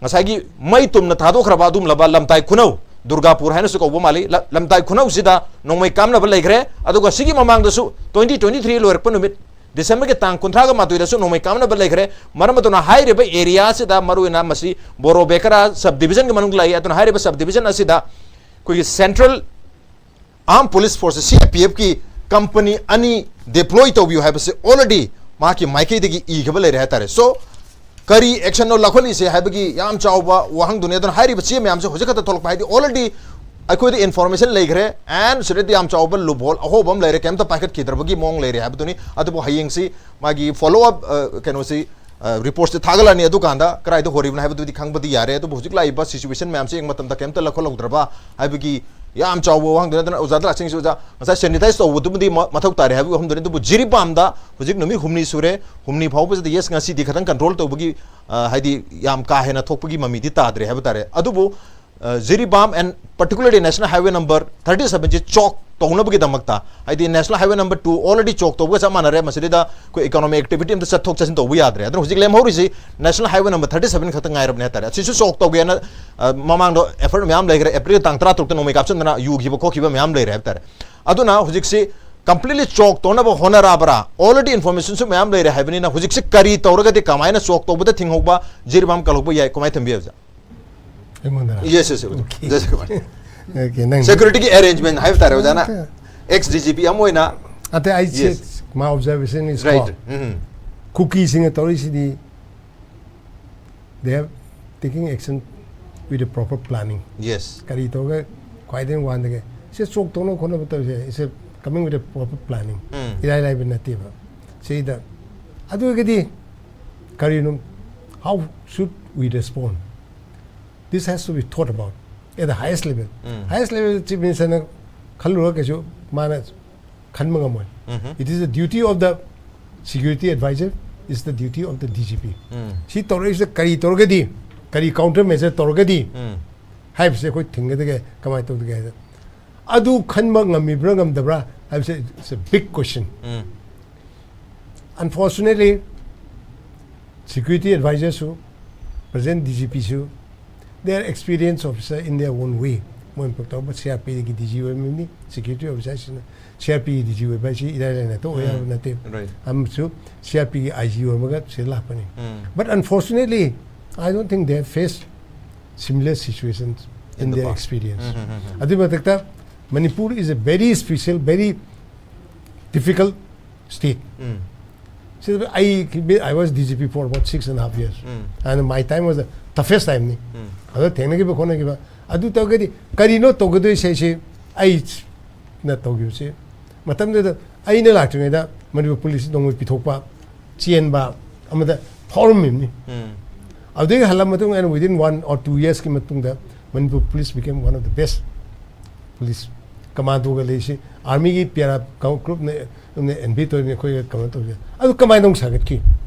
ꯉꯁꯥꯏꯒꯤ ꯃꯩ ꯇꯨꯝꯅ ꯊꯥꯗꯣꯛꯈ꯭ꯔꯕ ꯑꯗꯨꯒꯨꯝꯂꯕ ꯂꯝꯇꯥꯏ ꯈꯨꯅꯧ, ꯗꯨꯔꯒꯥꯄꯨꯔ ꯍꯥꯏꯅꯁꯨ ꯀꯧꯕ ꯃꯥꯜꯂꯤ, ꯂ-, ꯂꯝꯇꯥꯏ ꯈꯨꯅꯧꯁꯤꯗ ꯅꯣꯡꯃꯩ ꯀꯥꯞꯅꯕ ꯂꯩꯈ꯭ꯔꯦ꯫ ꯑꯗꯨꯒ ꯁꯤꯒꯤ ꯃꯃꯥꯡꯗꯁꯨ twenty twenty three ꯂꯣꯏꯔꯛꯄ ꯅꯨꯃꯤꯠ ꯗꯤꯁꯦꯝꯕꯔꯒꯤ ꯇꯥꯡ ꯀꯨꯟꯊ꯭ꯔꯥꯒ ꯃꯥꯊꯣꯏꯗꯁꯨ ꯅꯣꯡꯃꯩ ꯀꯥꯞꯅꯕ ꯂꯩꯈ꯭ꯔꯦ꯫ ꯃꯔꯝ ꯑꯗꯨꯅ ꯍꯥꯏꯔꯤꯕ area ꯑꯁꯤꯗ, ꯃꯔꯨꯑꯣꯏꯅ ꯃꯁꯤ ꯕꯣꯔꯣ ꯕꯦꯀꯔꯥ sub division ꯒꯤ ꯃꯅꯨꯡꯗ ꯂꯩ꯫ ꯑꯗꯨꯅ ꯍꯥꯏꯔꯤꯕ sub division ꯑꯁꯤꯗ ꯑꯩꯈꯣꯏꯒꯤ Central Armed Police Force, C R P F ꯀꯤ company ꯑꯅꯤ deploy ꯇꯧꯕꯤꯌꯨ ꯍꯥꯏꯕꯁꯤ already ꯃꯍꯥꯛꯀꯤ ꯃꯥꯏꯀꯩꯗꯒꯤ ꯏꯈꯤꯕ ꯂꯩꯔꯦ ꯍꯥꯏꯇꯥꯔꯦ꯫ So, ꯀꯔꯤ action ꯅꯣ ꯂꯧꯈꯠꯂꯤꯁꯦ ꯍꯥꯏꯕꯒꯤ ꯌꯥꯝ ꯆꯥꯎꯕ ꯋꯥꯍꯪꯗꯨꯅꯤ꯫ ꯑꯗꯨꯅ ꯍꯥꯏꯔꯤꯕ ꯆꯦ ꯃꯌꯥꯝꯁꯦ ꯍꯧꯖꯤꯛ ꯈꯛꯇ ꯊꯣꯛꯂꯛꯄ, ꯍꯥꯏꯗꯤ already ꯑꯩꯈꯣꯏꯗ information ꯂꯩꯈ꯭ꯔꯦ, and ꯁꯤꯗꯗꯤ ꯌꯥꯝ ꯆꯥꯎꯕ loophole, ꯑꯍꯣꯕ ꯑꯃ ꯂꯩꯔꯦ, ꯀꯩꯝꯇ ꯄꯥꯏꯈꯠꯈꯤꯗ꯭ꯔꯕꯒꯤ ꯃꯑꯣꯡ ꯂꯩꯔꯦ ꯍꯥꯏꯕꯗꯨꯅꯤ꯫ ꯑꯗꯨꯕꯨ ꯍꯌꯦꯡꯁꯤ ꯃꯥꯒꯤ follow up, ꯑ, ꯀꯩꯅꯣꯁꯤ, ꯑ, report ꯁꯤ ꯊꯥꯒꯠꯂꯛꯑꯅꯤ꯫ ꯑꯗꯨꯀꯥꯟꯗ ꯀꯗꯥꯏꯗ ꯍꯣꯔꯤꯕꯅꯣ ꯍꯥꯏꯕꯗꯨꯗꯤ ꯈꯪꯕꯗꯤ ꯌꯥꯔꯦ꯫ ꯑꯗꯨꯕꯨ ꯍꯧꯖꯤꯛ ꯂꯥꯛꯏꯕ situation ꯃꯌꯥꯝꯁꯦ ꯌꯦꯡꯕ ꯃꯇꯝꯗ ꯀꯩꯝꯇ ꯂꯧꯈꯠꯍꯧꯗ꯭ꯔꯕ ꯍꯥꯏꯕꯒꯤ ꯌꯥꯝ ꯆꯥꯎꯕ ꯋꯥꯍꯪꯗꯨꯅꯤ꯫ ꯑꯗꯨꯅ ꯑꯣꯖꯥ ꯗꯂꯥꯛꯁꯤꯡꯁꯨ, ꯑꯣꯖꯥ, ꯉꯁꯥꯏ sanitize ꯇꯧꯕꯗꯨꯃꯗꯤ ꯃ-, ꯃꯊꯧ ꯇꯥꯔꯦ ꯍꯥꯏꯕꯒꯤ ꯋꯥꯐꯝꯗꯨꯅꯤ꯫ ꯑꯗꯨꯕꯨ ꯖꯤꯔꯤꯕꯥꯝꯗ ꯍꯧꯖꯤꯛ ꯅꯨꯃꯤꯠ ꯍꯨꯝꯅꯤ ꯁꯨꯔꯦ, ꯍꯨꯝꯅꯤ ꯐꯥꯎꯕꯁꯤꯗ, yes, ꯉꯁꯤꯗꯤ ꯈꯤꯇꯪ control ꯇꯧꯕꯒꯤ, ꯑ, ꯍꯥꯏꯗꯤ ꯌꯥꯝ ꯀꯥ ꯍꯦꯟꯅ ꯊꯣꯛꯄꯒꯤ ꯃꯃꯤꯗꯤ ꯇꯥꯗ꯭ꯔꯦ ꯍꯥꯏꯕ ꯇꯥꯔꯦ꯫ ꯑꯗꯨꯕꯨ, ꯑ, Jiribam and particularly National Highway number thirty seven ꯁꯤ choke ꯇꯧꯅꯕꯒꯤꯗꯃꯛꯇ, ꯍꯥꯏꯗꯤ National Highway number two already choke ꯇꯧꯕꯒ ꯆꯞ ꯃꯥꯟꯅꯔꯦ꯫ ꯃꯁꯤꯗꯩꯗ ꯑꯩꯈꯣꯏ economic activity ꯑꯝꯇ ꯆꯠꯊꯣꯛ ꯆꯠꯁꯤꯟ ꯇꯧꯕ ꯌꯥꯗ꯭ꯔꯦ꯫ ꯑꯗꯨꯅ ꯍꯧꯖꯤꯛ ꯂꯦꯝꯍꯧꯔꯤꯁꯤ National Highway number thirty seven ꯈꯛꯇ ꯉꯥꯏꯔꯕꯅꯦ ꯍꯥꯏꯇꯥꯔꯦ꯫ ꯑꯁꯤꯁꯨ choke ꯇꯧꯒꯦꯅ, ꯑ, ꯃꯃꯥꯡꯗ effort ꯃꯌꯥꯝ ꯂꯩꯈ꯭ꯔꯦ꯫ April ꯇꯥꯡ ꯇꯔꯥꯇꯔꯨꯛꯇ ꯅꯣꯡꯃꯩ ꯀꯥꯞꯁꯤꯟꯗꯅ ꯌꯨꯈꯤꯕ ꯈꯣꯠꯈꯤꯕ ꯃꯌꯥꯝ ꯂꯩꯔꯦ ꯍꯥꯏꯕ ꯇꯥꯔꯦ꯫ ꯑꯗꯨꯅ ꯍꯧꯖꯤꯛꯁꯤ completely choke ꯇꯧꯅꯕ ꯍꯣꯠꯅꯔꯕ꯭ꯔꯥ? Already information ꯁꯨ ꯃꯌꯥꯝ ꯂꯩꯔꯦ ꯍꯥꯏꯕꯅꯤꯅ ꯍꯧꯖꯤꯛꯁꯤ ꯀꯔꯤ ꯇꯧꯔꯒꯗꯤ ꯀꯃꯥꯏꯅ choke ꯇꯧꯕꯗ ꯊꯤꯡꯍꯧꯕ, ꯖꯤꯔꯤꯕꯥꯝ ꯀꯜꯍꯧꯕ ꯌꯥꯏ? ꯀꯃꯥꯏꯅ ꯊꯝꯕꯤ, ꯑꯣꯖꯥ? ꯑꯩꯉꯣꯟꯗꯔꯥ? Yes, yes, yes, ꯑꯣꯖꯥ꯫ Okay. Yes, yes, yes꯫ Okay, ꯅꯪ security ꯒꯤ arrangement ꯍꯥꯏꯕ ꯇꯥꯔꯦ, ꯑꯣꯖꯥꯅ꯫ Okay꯫ Ex D G P ꯑꯃ ꯑꯣꯏꯅ꯫ ꯑꯇꯩ ꯑꯩ ꯁꯤ, yes, my observation is right, ꯀꯣ, ꯎꯝ꯫ ꯀꯨꯀꯤꯁꯤꯡꯅ ꯇꯧꯔꯤꯁꯤꯗꯤ, they have taking action with a proper planning. Yes꯫ ꯀꯔꯤ ꯇꯧꯔꯒ ꯈ꯭ꯋꯥꯏꯗꯒꯤ ꯋꯥꯟꯗꯒꯦ? ꯁꯤ choke ꯇꯧꯅꯕ ꯈꯣꯠꯅꯕ ꯇꯧꯔꯤꯁꯦ, it's a coming with a proper planning꯫ ꯎꯝ꯫ ꯏꯔꯥꯏ ꯂꯥꯏꯕ ꯅꯠꯇꯦꯕ꯫ ꯁꯤꯗ, ꯑꯗꯨ ꯑꯣꯏꯔꯒꯗꯤ ꯀꯔꯤꯅꯣ, how should we respond? This has to be thought about at the highest level. Um. Highest level chief minister ꯅ ꯈꯜꯂꯨꯔꯒ ꯀꯩꯁꯨ ꯃꯥꯅ ꯈꯟꯕ ꯉꯝꯃꯣꯏ꯫ ꯎꯝꯍꯨꯝ꯫ It is the duty of the security advisor, it's the duty of the D G P꯫ ꯎꯝ꯫ ꯁꯤ ꯇꯧꯔꯛꯏꯁꯤꯗ ꯀꯔꯤ ꯇꯧꯔꯒꯗꯤ, ꯀꯔꯤ counter measure ꯇꯧꯔꯒꯗꯤ ꯎꯝ꯫ ꯍꯥꯏꯕꯁꯦ ꯑꯩꯈꯣꯏ ꯊꯤꯡꯒꯗꯒꯦ, ꯀꯃꯥꯏꯅ ꯇꯧꯗꯒꯦ ꯍꯥꯏꯗ, ꯑꯗꯨ ꯈꯟꯕ ꯉꯝꯃꯤꯕ꯭ꯔꯥ ꯉꯝꯗꯕ꯭ꯔꯥ ꯍꯥꯏꯕꯁꯦ, it's a big question. Um. Unfortunately, security advisor ꯁꯨ, present D G P ꯁꯨ, they are experienced officer in their own way. ꯃꯣꯏꯅ ꯇꯧꯕ C R P ꯒꯤ D G ꯑꯣꯏꯔꯝꯃꯤꯕꯅꯤ, security officer ꯁꯤꯅ C R P ꯒꯤ D G ꯑꯣꯏꯕ ꯍꯥꯏꯁꯤ ꯏꯔꯥꯏ ꯂꯥꯏꯅ ꯍꯦꯛꯇ ꯑꯣꯏ ꯌꯥꯕ ꯎꯝ. ꯅꯠꯇꯦ꯫ Right. ꯑꯃꯁꯨ C R P ꯒꯤ I G ꯑꯣꯏꯔꯝꯃꯒ ꯁꯤꯗ ꯂꯥꯛꯄꯅꯤ꯫ ꯎꯝ. But unfortunately, I don't think they have faced similar situations in In the their past. experience. ꯎꯝ, ꯎꯝ, ꯎꯝ, ꯎꯝ. ꯑꯗꯨꯒꯤ ꯃꯊꯛꯇ Manipur is a very special, very difficult state. ꯎꯝ. ꯁꯤꯗ ꯑꯩ, I was D G P for about six and a half years. Um. And my time was the toughest time ꯅꯤ꯫ ꯎꯝ. ꯑꯗꯣ ꯊꯦꯡꯅꯈꯤꯕ ꯈꯣꯠꯅꯈꯤꯕ ꯑꯗꯨ ꯇꯧꯔꯒꯗꯤ ꯀꯔꯤꯅꯣ ꯇꯧꯒꯗꯣꯏꯁꯦ ꯍꯥꯏꯁꯦ ꯑꯩꯅ ꯇꯧꯈꯤꯕꯁꯦ ꯃꯇꯝꯗꯨꯗ ꯑꯩꯅ ꯂꯥꯛꯇ꯭ꯔꯤꯉꯩꯗ ꯃꯅꯤꯄꯨꯔ ꯄꯨꯂꯤꯁ ꯅꯣꯡꯃꯩ ꯄꯤꯊꯣꯛꯄ, ꯆꯦꯟꯕ ꯑꯃꯗ ꯐꯥꯎꯔꯝꯃꯤꯕꯅꯤ꯫ ꯎꯝ. ꯑꯗꯨꯗꯒꯤ ꯍꯜꯂ ꯃꯇꯨꯡ ꯑꯩꯅ within one or two years ꯀꯤ ꯃꯇꯨꯡꯗ Manipur police became one of the best police. ꯀꯃꯥꯟꯗꯣꯒ ꯂꯩꯔꯤꯁꯤ ꯑꯥꯔꯃꯤꯒꯤ ꯄꯦꯔꯥ ꯒ꯭ꯔꯨꯞꯅ ꯑꯦꯟ ꯚꯤ ꯇꯧꯔꯤꯅꯤ ꯑꯩꯈꯣꯏꯒ ꯀꯩꯅꯣ ꯇꯧꯔꯤꯁꯦ꯫ ꯑꯗꯨ ꯀꯃꯥꯏꯅ ꯑꯃꯨꯛ ꯁꯥꯒꯠꯈꯤ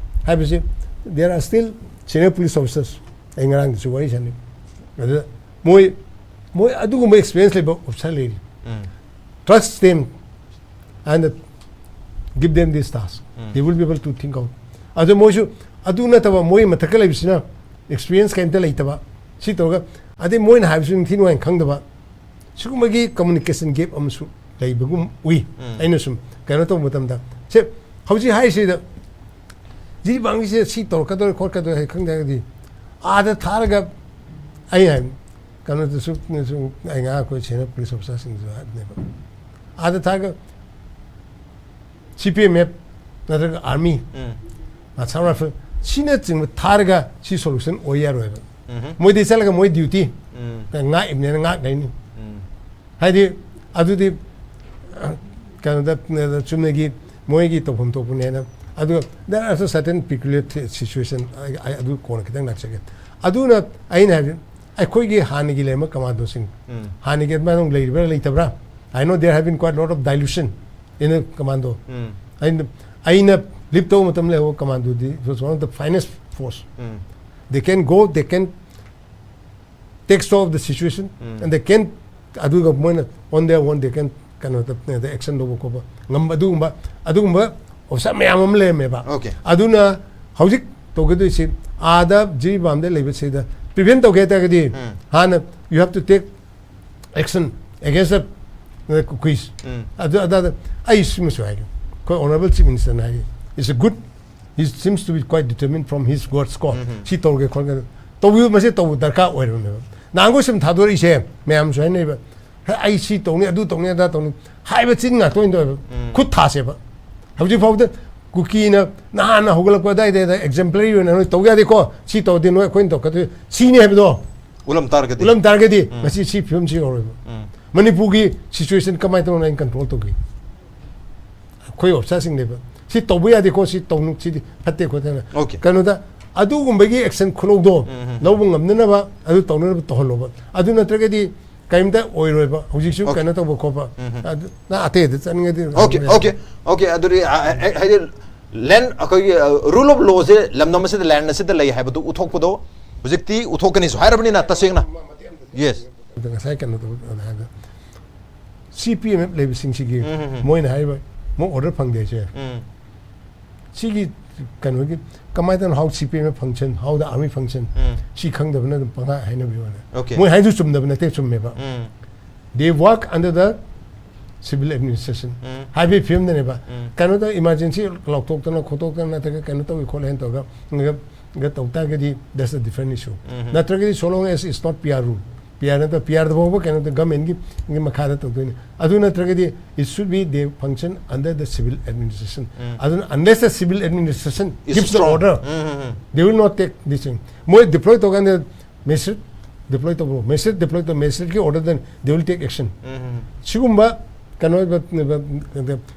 ꯍꯥꯏꯕꯁꯤ, there are still senior police officers, ꯑꯩ ꯉꯔꯥꯡꯗꯁꯨ ꯋꯥꯔꯤ ꯁꯥꯟꯅꯩ꯫ ꯑꯗꯨꯗ ꯃꯣꯏ, ꯃꯣꯏ ꯑꯗꯨꯒꯨꯝꯕ experience ꯂꯩꯕ officer ꯂꯩꯔꯤ꯫ ꯎꯝ. Trust them and give them this task. Um. They will be able to think out. ꯑꯗꯣ ꯃꯣꯏꯁꯨ ꯑꯗꯨ ꯅꯠꯇꯕ ꯃꯣꯏ ꯃꯊꯛꯇ ꯂꯩꯕꯁꯤꯅ experience ꯀꯩꯝꯇ ꯂꯩꯇꯕ, ꯁꯤ ꯇꯧꯔꯒ, ꯑꯗꯩ ꯃꯣꯏꯅ ꯍꯥꯏꯕꯁꯨ ꯅꯤꯡꯊꯤ ꯅꯨꯡꯉꯥꯏꯅ ꯈꯪꯗꯕ, ꯁꯤꯒꯨꯝꯕꯒꯤ communication gap ꯑꯃꯁꯨ ꯂꯩꯕꯒꯨꯝ ꯎꯏ꯫ ꯎꯝ. ꯑꯩꯅ ꯁꯨꯝ ꯀꯩꯅꯣ ꯇꯧꯕ ꯃꯇꯝꯗ, ꯁꯦ, ꯍꯧꯖꯤꯛ ꯍꯥꯏꯔꯤꯁꯤꯗ ꯖꯤꯔꯤꯕꯥꯝꯒꯤꯁꯤꯗ ꯁꯤ ꯇꯧꯔꯛꯀꯗꯧꯔꯦ ꯈꯣꯠꯀꯗꯧꯔꯦ ꯍꯥꯏ ꯈꯪꯗ꯭ꯔꯒꯗꯤ, ꯑꯥꯗ ꯊꯥꯔꯒ, ꯑꯩ ꯍꯥꯏ, ꯀꯩꯅꯣꯗꯁꯨ, ꯁꯨꯝ ꯑꯩ ꯉꯥꯡ ꯑꯩꯈꯣꯏ senior police officer ꯁꯤꯡꯁꯨ ꯍꯥꯏꯕꯅꯦꯕ, ꯑꯥꯗ ꯊꯥꯔꯒ C P M F ꯅꯠꯇ꯭ꯔꯒ army, ꯎꯝ. Assam Rifle ꯁꯤꯅꯆꯤꯡꯕ ꯊꯥꯔꯒ ꯁꯤ solution ꯑꯣꯏ ꯌꯥꯔꯣꯏꯕ꯫ ꯎꯝ. ꯃꯣꯏꯗꯤ ꯆꯠꯂꯒ ꯃꯣꯏ duty ꯎꯝ. ꯉꯥꯛꯏꯕꯅꯦꯅ ꯉꯥꯛ ꯂꯩꯅꯤ꯫ ꯎꯝ. ꯍꯥꯏꯗꯤ ꯑꯗꯨꯗꯤ ꯀꯩꯅꯣꯗ ꯆꯨꯝꯅꯒꯤ ꯃꯣꯏꯒꯤ ꯇꯧꯐꯝ ꯊꯣꯛꯄꯅꯦꯅ꯫ ꯑꯗꯨꯒ there are also certain peculiar situation, ꯑꯩ, ꯑꯩ ꯑꯗꯨ ꯀꯣꯟꯅ ꯈꯤꯇꯪ ꯂꯥꯛꯆꯒꯦ꯫ ꯑꯗꯨꯅ ꯑꯩꯅ ꯍꯥꯏꯕꯗꯤ ꯑꯩꯈꯣꯏꯒꯤ ꯍꯥꯟꯅꯒꯤ ꯂꯩꯔꯝꯕ ꯀꯃꯥꯟꯗꯣꯁꯤꯡ, ꯎꯝ. ꯍꯥꯟꯅꯒꯤ ꯑꯗꯨꯃꯥꯏꯅ ꯑꯃꯨꯛ ꯂꯩꯔꯤꯕ꯭ꯔꯥ ꯂꯩꯇꯕ꯭ꯔꯥ? I know there have been quite a lot of dilution in the commando. ꯎꯝ. ꯑꯩꯅ, ꯑꯩꯅ leave ꯇꯧꯕ ꯃꯇꯝꯗ ꯂꯩꯍꯧꯕ ꯀꯃꯥꯟꯗꯣꯗꯤ it was one of the finest force. Um. They can go, they can Take stock of the situation and they can, ꯑꯗꯨꯒ ꯃꯣꯏꯅ on their own they can ꯀꯩꯅꯣ action ꯂꯧꯕ ꯈꯣꯠꯄ ꯉꯝꯕ ꯑꯗꯨꯒꯨꯝꯕ ꯑꯗꯨꯒꯨꯝꯕ ꯑꯣꯞꯁꯟ ꯃꯌꯥꯝ ꯑꯃ ꯂꯩꯔꯝꯃꯦꯕ꯫ Okay. ꯑꯗꯨꯅ ꯍꯧꯖꯤꯛ ꯇꯧꯒꯗꯣꯏꯁꯤ ꯑꯥꯗ ꯖꯤꯔꯤꯕꯥꯝꯗ ꯂꯩꯕꯁꯤꯗ prevent ꯇꯧꯒꯦ ꯍꯥꯏ ꯇꯥꯔꯒꯗꯤ ꯍꯥꯟꯅ you have to take action against the Kukis꯫ ꯑꯗꯨ ꯑꯗꯥꯗ ꯑꯩ ꯁꯤꯃꯁꯨ ꯍꯥꯏꯒꯦ, ꯑꯩꯈꯣꯏ honourable chief minister ꯅ ꯍꯥꯏ, it's a good, he seems to be quite determined from his words ꯀꯣ꯫ ꯁꯤ ꯇꯧꯔꯒꯦ ꯈꯣꯠꯂꯒꯦ ꯇꯧꯕꯤꯌꯨ, ꯃꯁꯤ ꯇꯧꯕ ꯗꯔꯀꯥꯔ ꯑꯣꯏꯔꯕꯅꯦꯕ꯫ ꯅꯍꯥꯟꯈꯣꯏ ꯁꯨꯝ ꯊꯥꯗꯣꯔꯛꯏꯁꯦ ꯃꯌꯥꯝꯁꯨ ꯍꯥꯏꯅꯩꯕ, "ꯍꯦ, ꯑꯩ ꯁꯤ ꯇꯧꯅꯤ, ꯑꯗꯨ ꯇꯧꯅꯤ, ꯑꯗꯥ ꯇꯧꯅꯤ" ꯍꯥꯏꯕ ꯆꯤꯟ ꯉꯥꯛꯇ ꯑꯣꯏꯅ ꯇꯧꯋꯦꯕ꯫ ꯈꯨꯠ ꯊꯥꯁꯦꯕ꯫ ꯍꯧꯖꯤꯛ ꯐꯥꯎꯗ ꯀꯨꯀꯤꯅ ꯅꯍꯥꯟꯅ ꯍꯧꯒꯠꯂꯛꯄ ꯑꯗꯥꯏꯗ exemplary ꯑꯣꯏꯅ ꯅꯣꯏ ꯇꯧ ꯌꯥꯗꯦꯀꯣ, ꯁꯤ ꯇꯧꯗꯦ, ꯅꯣꯏ ꯑꯩꯈꯣꯏꯅ ꯇꯧꯔꯛꯀꯗꯣꯏ ꯁꯤꯅꯤ ꯍꯥꯏꯕꯗꯣ ꯎꯠꯂꯝ ꯇꯥꯔꯒꯗꯤ ꯎꯠꯂꯝ ꯇꯥꯔꯒꯗꯤ ꯉꯁꯤ ꯁꯤ ꯐꯤꯕꯝꯁꯤ ꯌꯧꯔꯣꯏꯕ꯫ ꯃꯅꯤꯄꯨꯔꯒꯤ situation ꯀꯃꯥꯏꯅ ꯇꯧꯅ ꯑꯩꯅ control ꯇꯧꯒꯦ? ꯑꯩꯈꯣꯏ ꯑꯣꯐꯤꯁꯥꯔꯁꯤꯡꯅꯦꯕ ꯁꯤ ꯇꯧꯕ ꯌꯥꯗꯦꯀꯣ, ꯁꯤ ꯇꯧꯅꯨ, ꯁꯤꯗꯤ ꯐꯠꯇꯦ ꯈꯣꯠꯇꯦꯅ꯫ Okay. ꯀꯩꯅꯣꯗ ꯑꯗꯨꯒꯨꯝꯕꯒꯤ action ꯈꯨꯂꯧꯗꯣ ꯂꯧꯕ ꯉꯝꯅꯅꯕ ꯑꯗꯨ ꯇꯧꯅꯅꯕ ꯇꯧꯍꯜꯂꯣꯕ꯫ ꯑꯗꯨ ꯅꯠꯇ꯭ꯔꯒꯗꯤ ꯀꯔꯤꯝꯇ ꯑꯣꯏꯔꯣꯏꯕ꯫ ꯍꯧꯖꯤꯛꯁꯨ Okay. ꯀꯩꯅꯣ ꯇꯧꯕ ꯈꯣꯠꯄ ꯑꯗꯨ ꯅꯪ ꯑꯇꯩꯗ ꯆꯠꯅꯤꯡꯉꯗꯤ Okay, okay, okay. ꯑꯗꯨꯗꯤ ꯑ, ꯑ, ꯍꯥꯏꯗꯤ land, ꯑꯩꯈꯣꯏꯒꯤ rule of law ꯁꯦ ꯂꯝꯗꯝ ꯑꯁꯤꯗ, land ꯑꯁꯤꯗ ꯂꯩ ꯍꯥꯏꯕꯗꯨ ꯎꯠꯊꯣꯛꯄꯗꯣ ꯍꯧꯖꯤꯛꯇꯤ ꯎꯠꯊꯣꯛꯀꯅꯤꯁꯨ ꯍꯥꯏꯔꯕꯅꯤꯅ ꯇꯁꯦꯡꯅ꯫ Yes. ꯑꯗ ꯉꯁꯥꯏ ꯀꯩꯅꯣ ꯇꯧꯕ ꯍꯥꯏꯕꯗ C P M F ꯂꯩꯕꯁꯤꯡꯁꯤꯒꯤ ꯃꯣꯏꯅ ꯍꯥꯏꯔꯤꯕ ꯃꯣꯏ order ꯐꯪꯗꯦ ꯍꯥꯏꯁꯦ꯫ ꯁꯤꯒꯤ ꯀꯩꯅꯣꯒꯤ ꯀꯃꯥꯏꯅ ꯇꯧꯅ how C P M F function, how the army function, ꯁꯤ ꯈꯪꯗꯕꯅ ꯑꯗꯨꯝ ꯄꯪꯍꯥꯏ ꯍꯥꯏꯅꯕꯒꯤ ꯋꯥꯅꯤ꯫ Okay. ꯃꯣꯏ ꯍꯥꯏꯗꯨ ꯆꯨꯝꯗꯕ ꯅꯠꯇꯦ, ꯆꯨꯝꯃꯦꯕ꯫ They work under the civil administration ꯍꯥꯏꯕꯒꯤ ꯐꯤꯕꯝꯗꯅꯦꯕ꯫ ꯀꯩꯅꯣ ꯇꯧ, emergency ꯂꯥꯎꯊꯣꯛꯇꯅ ꯈꯣꯠꯇꯣꯛꯇꯅ ꯅꯠꯇ꯭ꯔꯒ ꯀꯩꯅꯣ ꯇꯧꯏ ꯈꯣꯠꯂꯦ ꯍꯥꯏꯅ ꯇꯧꯔꯒ ꯒ ꯇꯧ ꯇꯥꯔꯒꯗꯤ that's a different issue꯫ ꯅꯠꯇ꯭ꯔꯒꯗꯤ so long as it's not P R rule, P R ꯅꯠꯇ꯭ꯔ P R ꯗ ꯐꯥꯎꯕ ꯀꯩꯅꯣꯗ government ꯒꯤ ꯒꯤ ꯃꯈꯥꯗ ꯇꯧꯗꯣꯏꯅꯤ꯫ ꯑꯗꯨ ꯅꯠꯇ꯭ꯔꯒꯗꯤ it should be they function under the civil administration꯫ ꯑꯗꯨꯅ unless the civil administration Is gives the strong. order, they will not take this thing. ꯃꯣꯏ deploy ꯇꯧꯀꯥꯟꯗ magistrate deploy ꯇꯧꯕ꯭ꯔꯣ? Magistrate deploy ꯇꯧ, magistrate ꯀꯤ order then they will take action꯫ ꯁꯤꯒꯨꯝꯕ ꯀꯩꯅꯣ ꯑꯣꯏꯕ,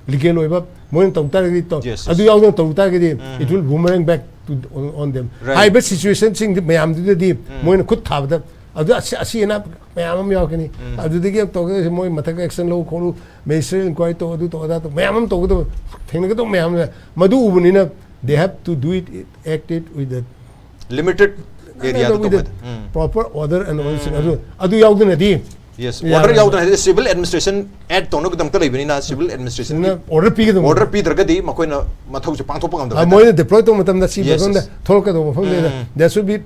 legal ꯑꯣꯏꯕ ꯃꯣꯏꯅ ꯇꯧ ꯇꯥꯔꯒꯗꯤ ꯇꯧ-, Yes, yes. ꯑꯗꯨ ꯌꯥꯎꯗꯅ ꯇꯧ ꯇꯥꯔꯒꯗꯤ it will boomerang back to, on, on them꯫ Right. ꯍꯥꯏꯔꯤꯕ situation ꯁꯤꯡꯗꯤ ꯃꯌꯥꯝꯗꯨꯗꯗꯤ ꯃꯣꯏꯅ ꯈꯨꯠ ꯊꯥꯕꯗ ꯑꯗꯨ ꯑꯁꯤ, ꯑꯁꯤ ꯑꯅꯥ ꯃꯌꯥꯝ ꯑꯃ ꯌꯥꯎꯔꯛꯀꯅꯤ꯫ ꯑꯗꯨꯗꯒꯤ ꯇꯧꯔꯒ ꯃꯣꯏ ꯃꯊꯛ action ꯂꯧ ꯈꯣꯠꯂꯨ, magistrate inquiry ꯇꯧ, ꯑꯗꯨ ꯇꯧ, ꯑꯗꯥ ꯇꯧ, ꯃꯌꯥꯝ ꯑꯃ ꯇꯧꯒꯗꯕ, ꯊꯦꯡꯅꯒꯗꯕ ꯃꯌꯥꯝ ꯑꯃ ꯂꯩ꯫ ꯃꯗꯨ ꯎꯕꯅꯤꯅ they have to do it, act it with the Limited Area ꯗ ꯇꯧꯕꯗ. ꯎꯝ. Proper order and all ꯁꯤꯡ ꯑꯗꯨ, ꯑꯗꯨ ꯌꯥꯎꯗꯅꯗꯤ ꯌꯦꯁ, ꯌꯥꯔꯣꯏ. Order ꯌꯥꯎꯗꯅ, ꯍꯥꯏꯗꯤ civil administration act ꯇꯧꯅꯕꯒꯤꯗꯃꯛꯇ ꯂꯩꯕꯅꯤꯅ, civil administration ꯁꯤꯅ order ꯄꯤꯒꯗꯕꯅꯤ. Order ꯄꯤꯗ꯭ꯔꯒꯗꯤ ꯃꯈꯣꯏꯅ ꯃꯊꯧꯁꯦ ꯄꯥꯡꯊꯣꯛꯄ ꯉꯝꯗꯕ ꯑ, ꯍꯥꯏꯇꯥꯔꯦ. ꯃꯣꯏꯅ deploy ꯇꯧꯕ ꯃꯇꯝꯗ ꯁꯤ ꯌꯦꯁ, ꯃꯐꯝꯗ ꯌꯦꯁ. ꯊꯣꯛꯂꯛꯀꯗꯧꯕ ꯃꯐꯝꯗ ꯎꯝ. There should be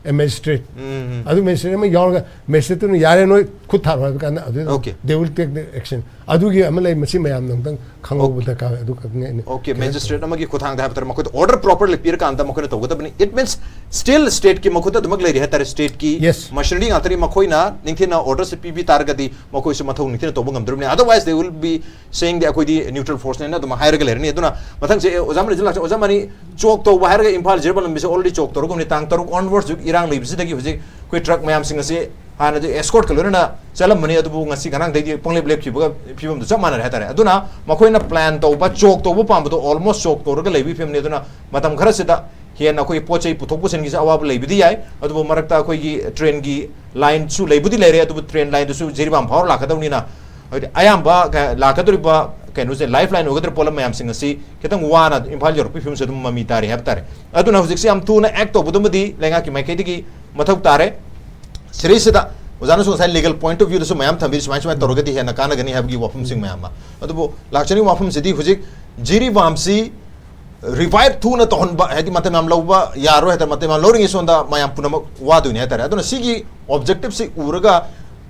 a magistrate. ꯎꯝ, ꯎꯝ. ꯑꯗꯨ magistrate ꯑꯃ ꯌꯥꯎꯔꯒ magistrate ꯇꯨꯅ ꯌꯥꯔꯦ, ꯅꯣꯏ ꯈꯨꯠ ꯊꯥꯔꯣ ꯍꯥꯏꯕ ꯀꯥꯟꯗ ꯑꯗꯨ okay. They will take the action. ꯑꯗꯨꯒꯤ ꯑꯃ ꯂꯩ, ꯃꯁꯤ ꯃꯌꯥꯝꯅ ꯑꯃꯨꯛꯇꯪ ꯈꯪꯍꯧꯕ ꯑꯣꯀꯦ. ꯗꯔꯀꯥꯔ ꯑꯣꯏ꯫ ꯑꯗꯨ ꯈꯛꯇꯅꯦ ꯑꯩꯅ ꯑꯣꯀꯦ, ꯀꯩꯅꯣ magistrate ꯑꯃꯒꯤ ꯈꯨꯠꯊꯥꯡꯗ ꯍꯥꯏꯕ ꯇꯥꯔꯦ, ꯃꯈꯣꯏꯗ order properly ꯄꯤꯔꯀꯥꯟꯗ ꯃꯈꯣꯏꯅ ꯇꯧꯒꯗꯕꯅꯤ. It means still state ꯀꯤ ꯃꯈꯨꯠꯇ ꯑꯗꯨꯃꯛ ꯂꯩꯔꯤ ꯍꯥꯏꯇꯥꯔꯦ, state ꯀꯤ ꯌꯦꯁ. Machinery ꯉꯥꯛꯇꯅꯤ. ꯃꯈꯣꯏꯅ ꯅꯤꯡꯊꯤꯅ order ꯁꯦ ꯄꯤꯕꯤ ꯇꯥꯔꯒꯗꯤ ꯃꯈꯣꯏꯁꯨ ꯃꯊꯧ ꯅꯤꯡꯊꯤꯅ ꯇꯧꯕ ꯉꯝꯗ꯭ꯔꯕꯅꯤ. Otherwise they will be saying that ꯑꯩꯈꯣꯏꯗꯤ neutral force ꯅꯦꯅ ꯑꯗꯨꯝ ꯍꯥꯏꯔꯒ ꯂꯩꯔꯅꯤ. ꯑꯗꯨꯅ ꯃꯊꯪꯁꯦ, ꯑꯦ, ꯑꯣꯖꯥ ꯃꯅꯤ ꯂꯥꯛꯆ-, ꯑꯣꯖꯥ ꯃꯅꯤ, ꯆꯣꯛ ꯇꯧꯕ ꯍꯥꯏꯔꯒ ꯏꯝꯐꯥꯜ ꯖꯤꯔꯤꯕꯥꯝ ꯂꯝꯕꯤꯁꯦ already ꯆꯣꯛ ꯇꯧꯔꯒꯨꯝꯅꯤ. ꯇꯥꯡ ꯇꯔꯨꯛ onwards ꯍꯧꯖꯤꯛ ꯏꯔꯥꯡ ꯂꯩꯕꯁꯤꯗꯒꯤ ꯍꯧꯖꯤꯛ ꯑꯩꯈꯣꯏ ꯇ꯭ꯔꯛ ꯃꯌꯥꯝꯁꯤꯡ ꯑꯁꯤ ꯍꯥꯟꯅꯗꯤ escort ꯀ ꯂꯣꯏꯅꯅ ꯆꯠꯂꯝꯕꯅꯤ, ꯑꯗꯨꯕꯨ ꯉꯁꯤ ꯉꯔꯥꯡꯗꯩꯗꯤ ꯄꯪꯂꯦꯞ ꯂꯦꯞꯈꯤꯕꯒ ꯐꯤꯕꯝꯗꯨ ꯆꯞ ꯃꯥꯟꯅꯔꯦ ꯍꯥꯏꯇꯥꯔꯦ. ꯑꯗꯨꯅ ꯃꯈꯣꯏꯅ plan ꯇꯧꯕ, ꯆꯣꯛ ꯇꯧꯕ ꯄꯥꯝꯕꯗꯣ almost ꯆꯣꯛ ꯇꯧꯔꯒ ꯂꯩꯕꯒꯤ ꯐꯤꯕꯝꯅꯤ. ꯑꯗꯨꯅ ꯃꯇꯝ ꯈꯔꯁꯤꯗ ꯍꯦꯟꯅ ꯑꯩꯈꯣꯏ ꯄꯣꯠ ꯆꯩ ꯄꯨꯊꯣꯛ ꯄꯨꯁꯤꯟꯒꯤꯁꯨ ꯑꯋꯥꯕ ꯂꯩꯕꯗꯤ ꯌꯥꯏ, ꯑꯗꯨꯕꯨ ꯃꯔꯛꯇ ꯑꯩꯈꯣꯏꯒꯤ train ꯒꯤ line ꯁꯨ ꯂꯩꯕꯨꯗꯤ ꯂꯩꯔꯦ, ꯑꯗꯨꯕꯨ train line ꯗꯨꯁꯨ ꯖꯤꯔꯤꯕꯥꯝ ꯐꯥꯎꯔ ꯂꯥꯛꯀꯗꯧꯅꯤꯅ, ꯍꯥꯏꯗꯤ ꯑꯌꯥꯝꯕ ꯀ-, ꯂꯥꯛꯀꯗꯧꯔꯤꯕ ꯀꯩꯅꯣꯁꯦ, lifeline ꯑꯣꯏꯒꯗꯧꯔꯤꯕ ꯄꯣꯠꯂꯝ ꯃꯌꯥꯝꯁꯤꯡ ꯑꯁꯤ ꯈꯤꯇꯪ ꯋꯥꯅ ꯏꯝꯐꯥꯜ ꯌꯧꯔꯛꯄꯒꯤ ꯐꯤꯕꯝꯁꯦ ꯑꯗꯨꯝ ꯃꯃꯤ ꯇꯥꯔꯤ ꯍꯥꯏꯕ ꯇꯥꯔꯦ. ꯑꯗꯨꯅ ꯍꯧꯖꯤꯛꯁꯦ ꯌꯥꯝ ꯊꯨꯅ act ꯇꯧꯕꯗꯨꯃꯗꯤ ꯂꯩꯉꯥꯛꯀꯤ ꯃꯥꯏꯀꯩꯗꯒꯤ ꯃꯊꯧ ꯇꯥꯔꯦ꯫ ꯁꯤꯔꯤꯁꯤꯗ ꯑꯣꯖꯥꯅꯁꯨ ꯉꯁꯥꯏ legal point of view ꯗꯁꯨ ꯃꯌꯥꯝ ꯊꯝꯕꯤꯔꯤ, ꯁꯨꯃꯥꯏ ꯁꯨꯃꯥꯏꯅ ꯇꯧꯔꯒꯗꯤ ꯍꯦꯟꯅ ꯀꯥꯟꯅꯒꯅꯤ ꯍꯥꯏꯕꯒꯤ ꯋꯥꯐꯝꯁꯤꯡ ꯃꯌꯥꯝ ꯑꯃ꯫ ꯑꯗꯨꯕꯨ ꯂꯥꯛꯆꯅꯤꯡꯕ ꯋꯥꯐꯝꯁꯤꯗꯤ ꯍꯧꯖꯤꯛ ꯖꯤꯔꯤꯕꯥꯝꯁꯤ revive ꯊꯨꯅ ꯇꯧꯍꯟꯕ, ꯍꯥꯏꯗꯤ ꯃꯇꯝ ꯌꯥꯝ ꯂꯧꯕ ꯌꯥꯔꯣꯏ ꯍꯥꯏꯇꯥꯔꯦ, ꯃꯇꯝ ꯌꯥꯝ ꯂꯧꯔꯤꯉꯩ ꯁꯣꯝꯗ ꯃꯌꯥꯝ ꯄꯨꯝꯅꯃꯛ ꯋꯥꯗꯣꯏꯅꯤ ꯍꯥꯏꯇꯥꯔꯦ꯫ ꯑꯗꯨꯅ ꯁꯤꯒꯤ objective ꯁꯤ ꯎꯔꯒ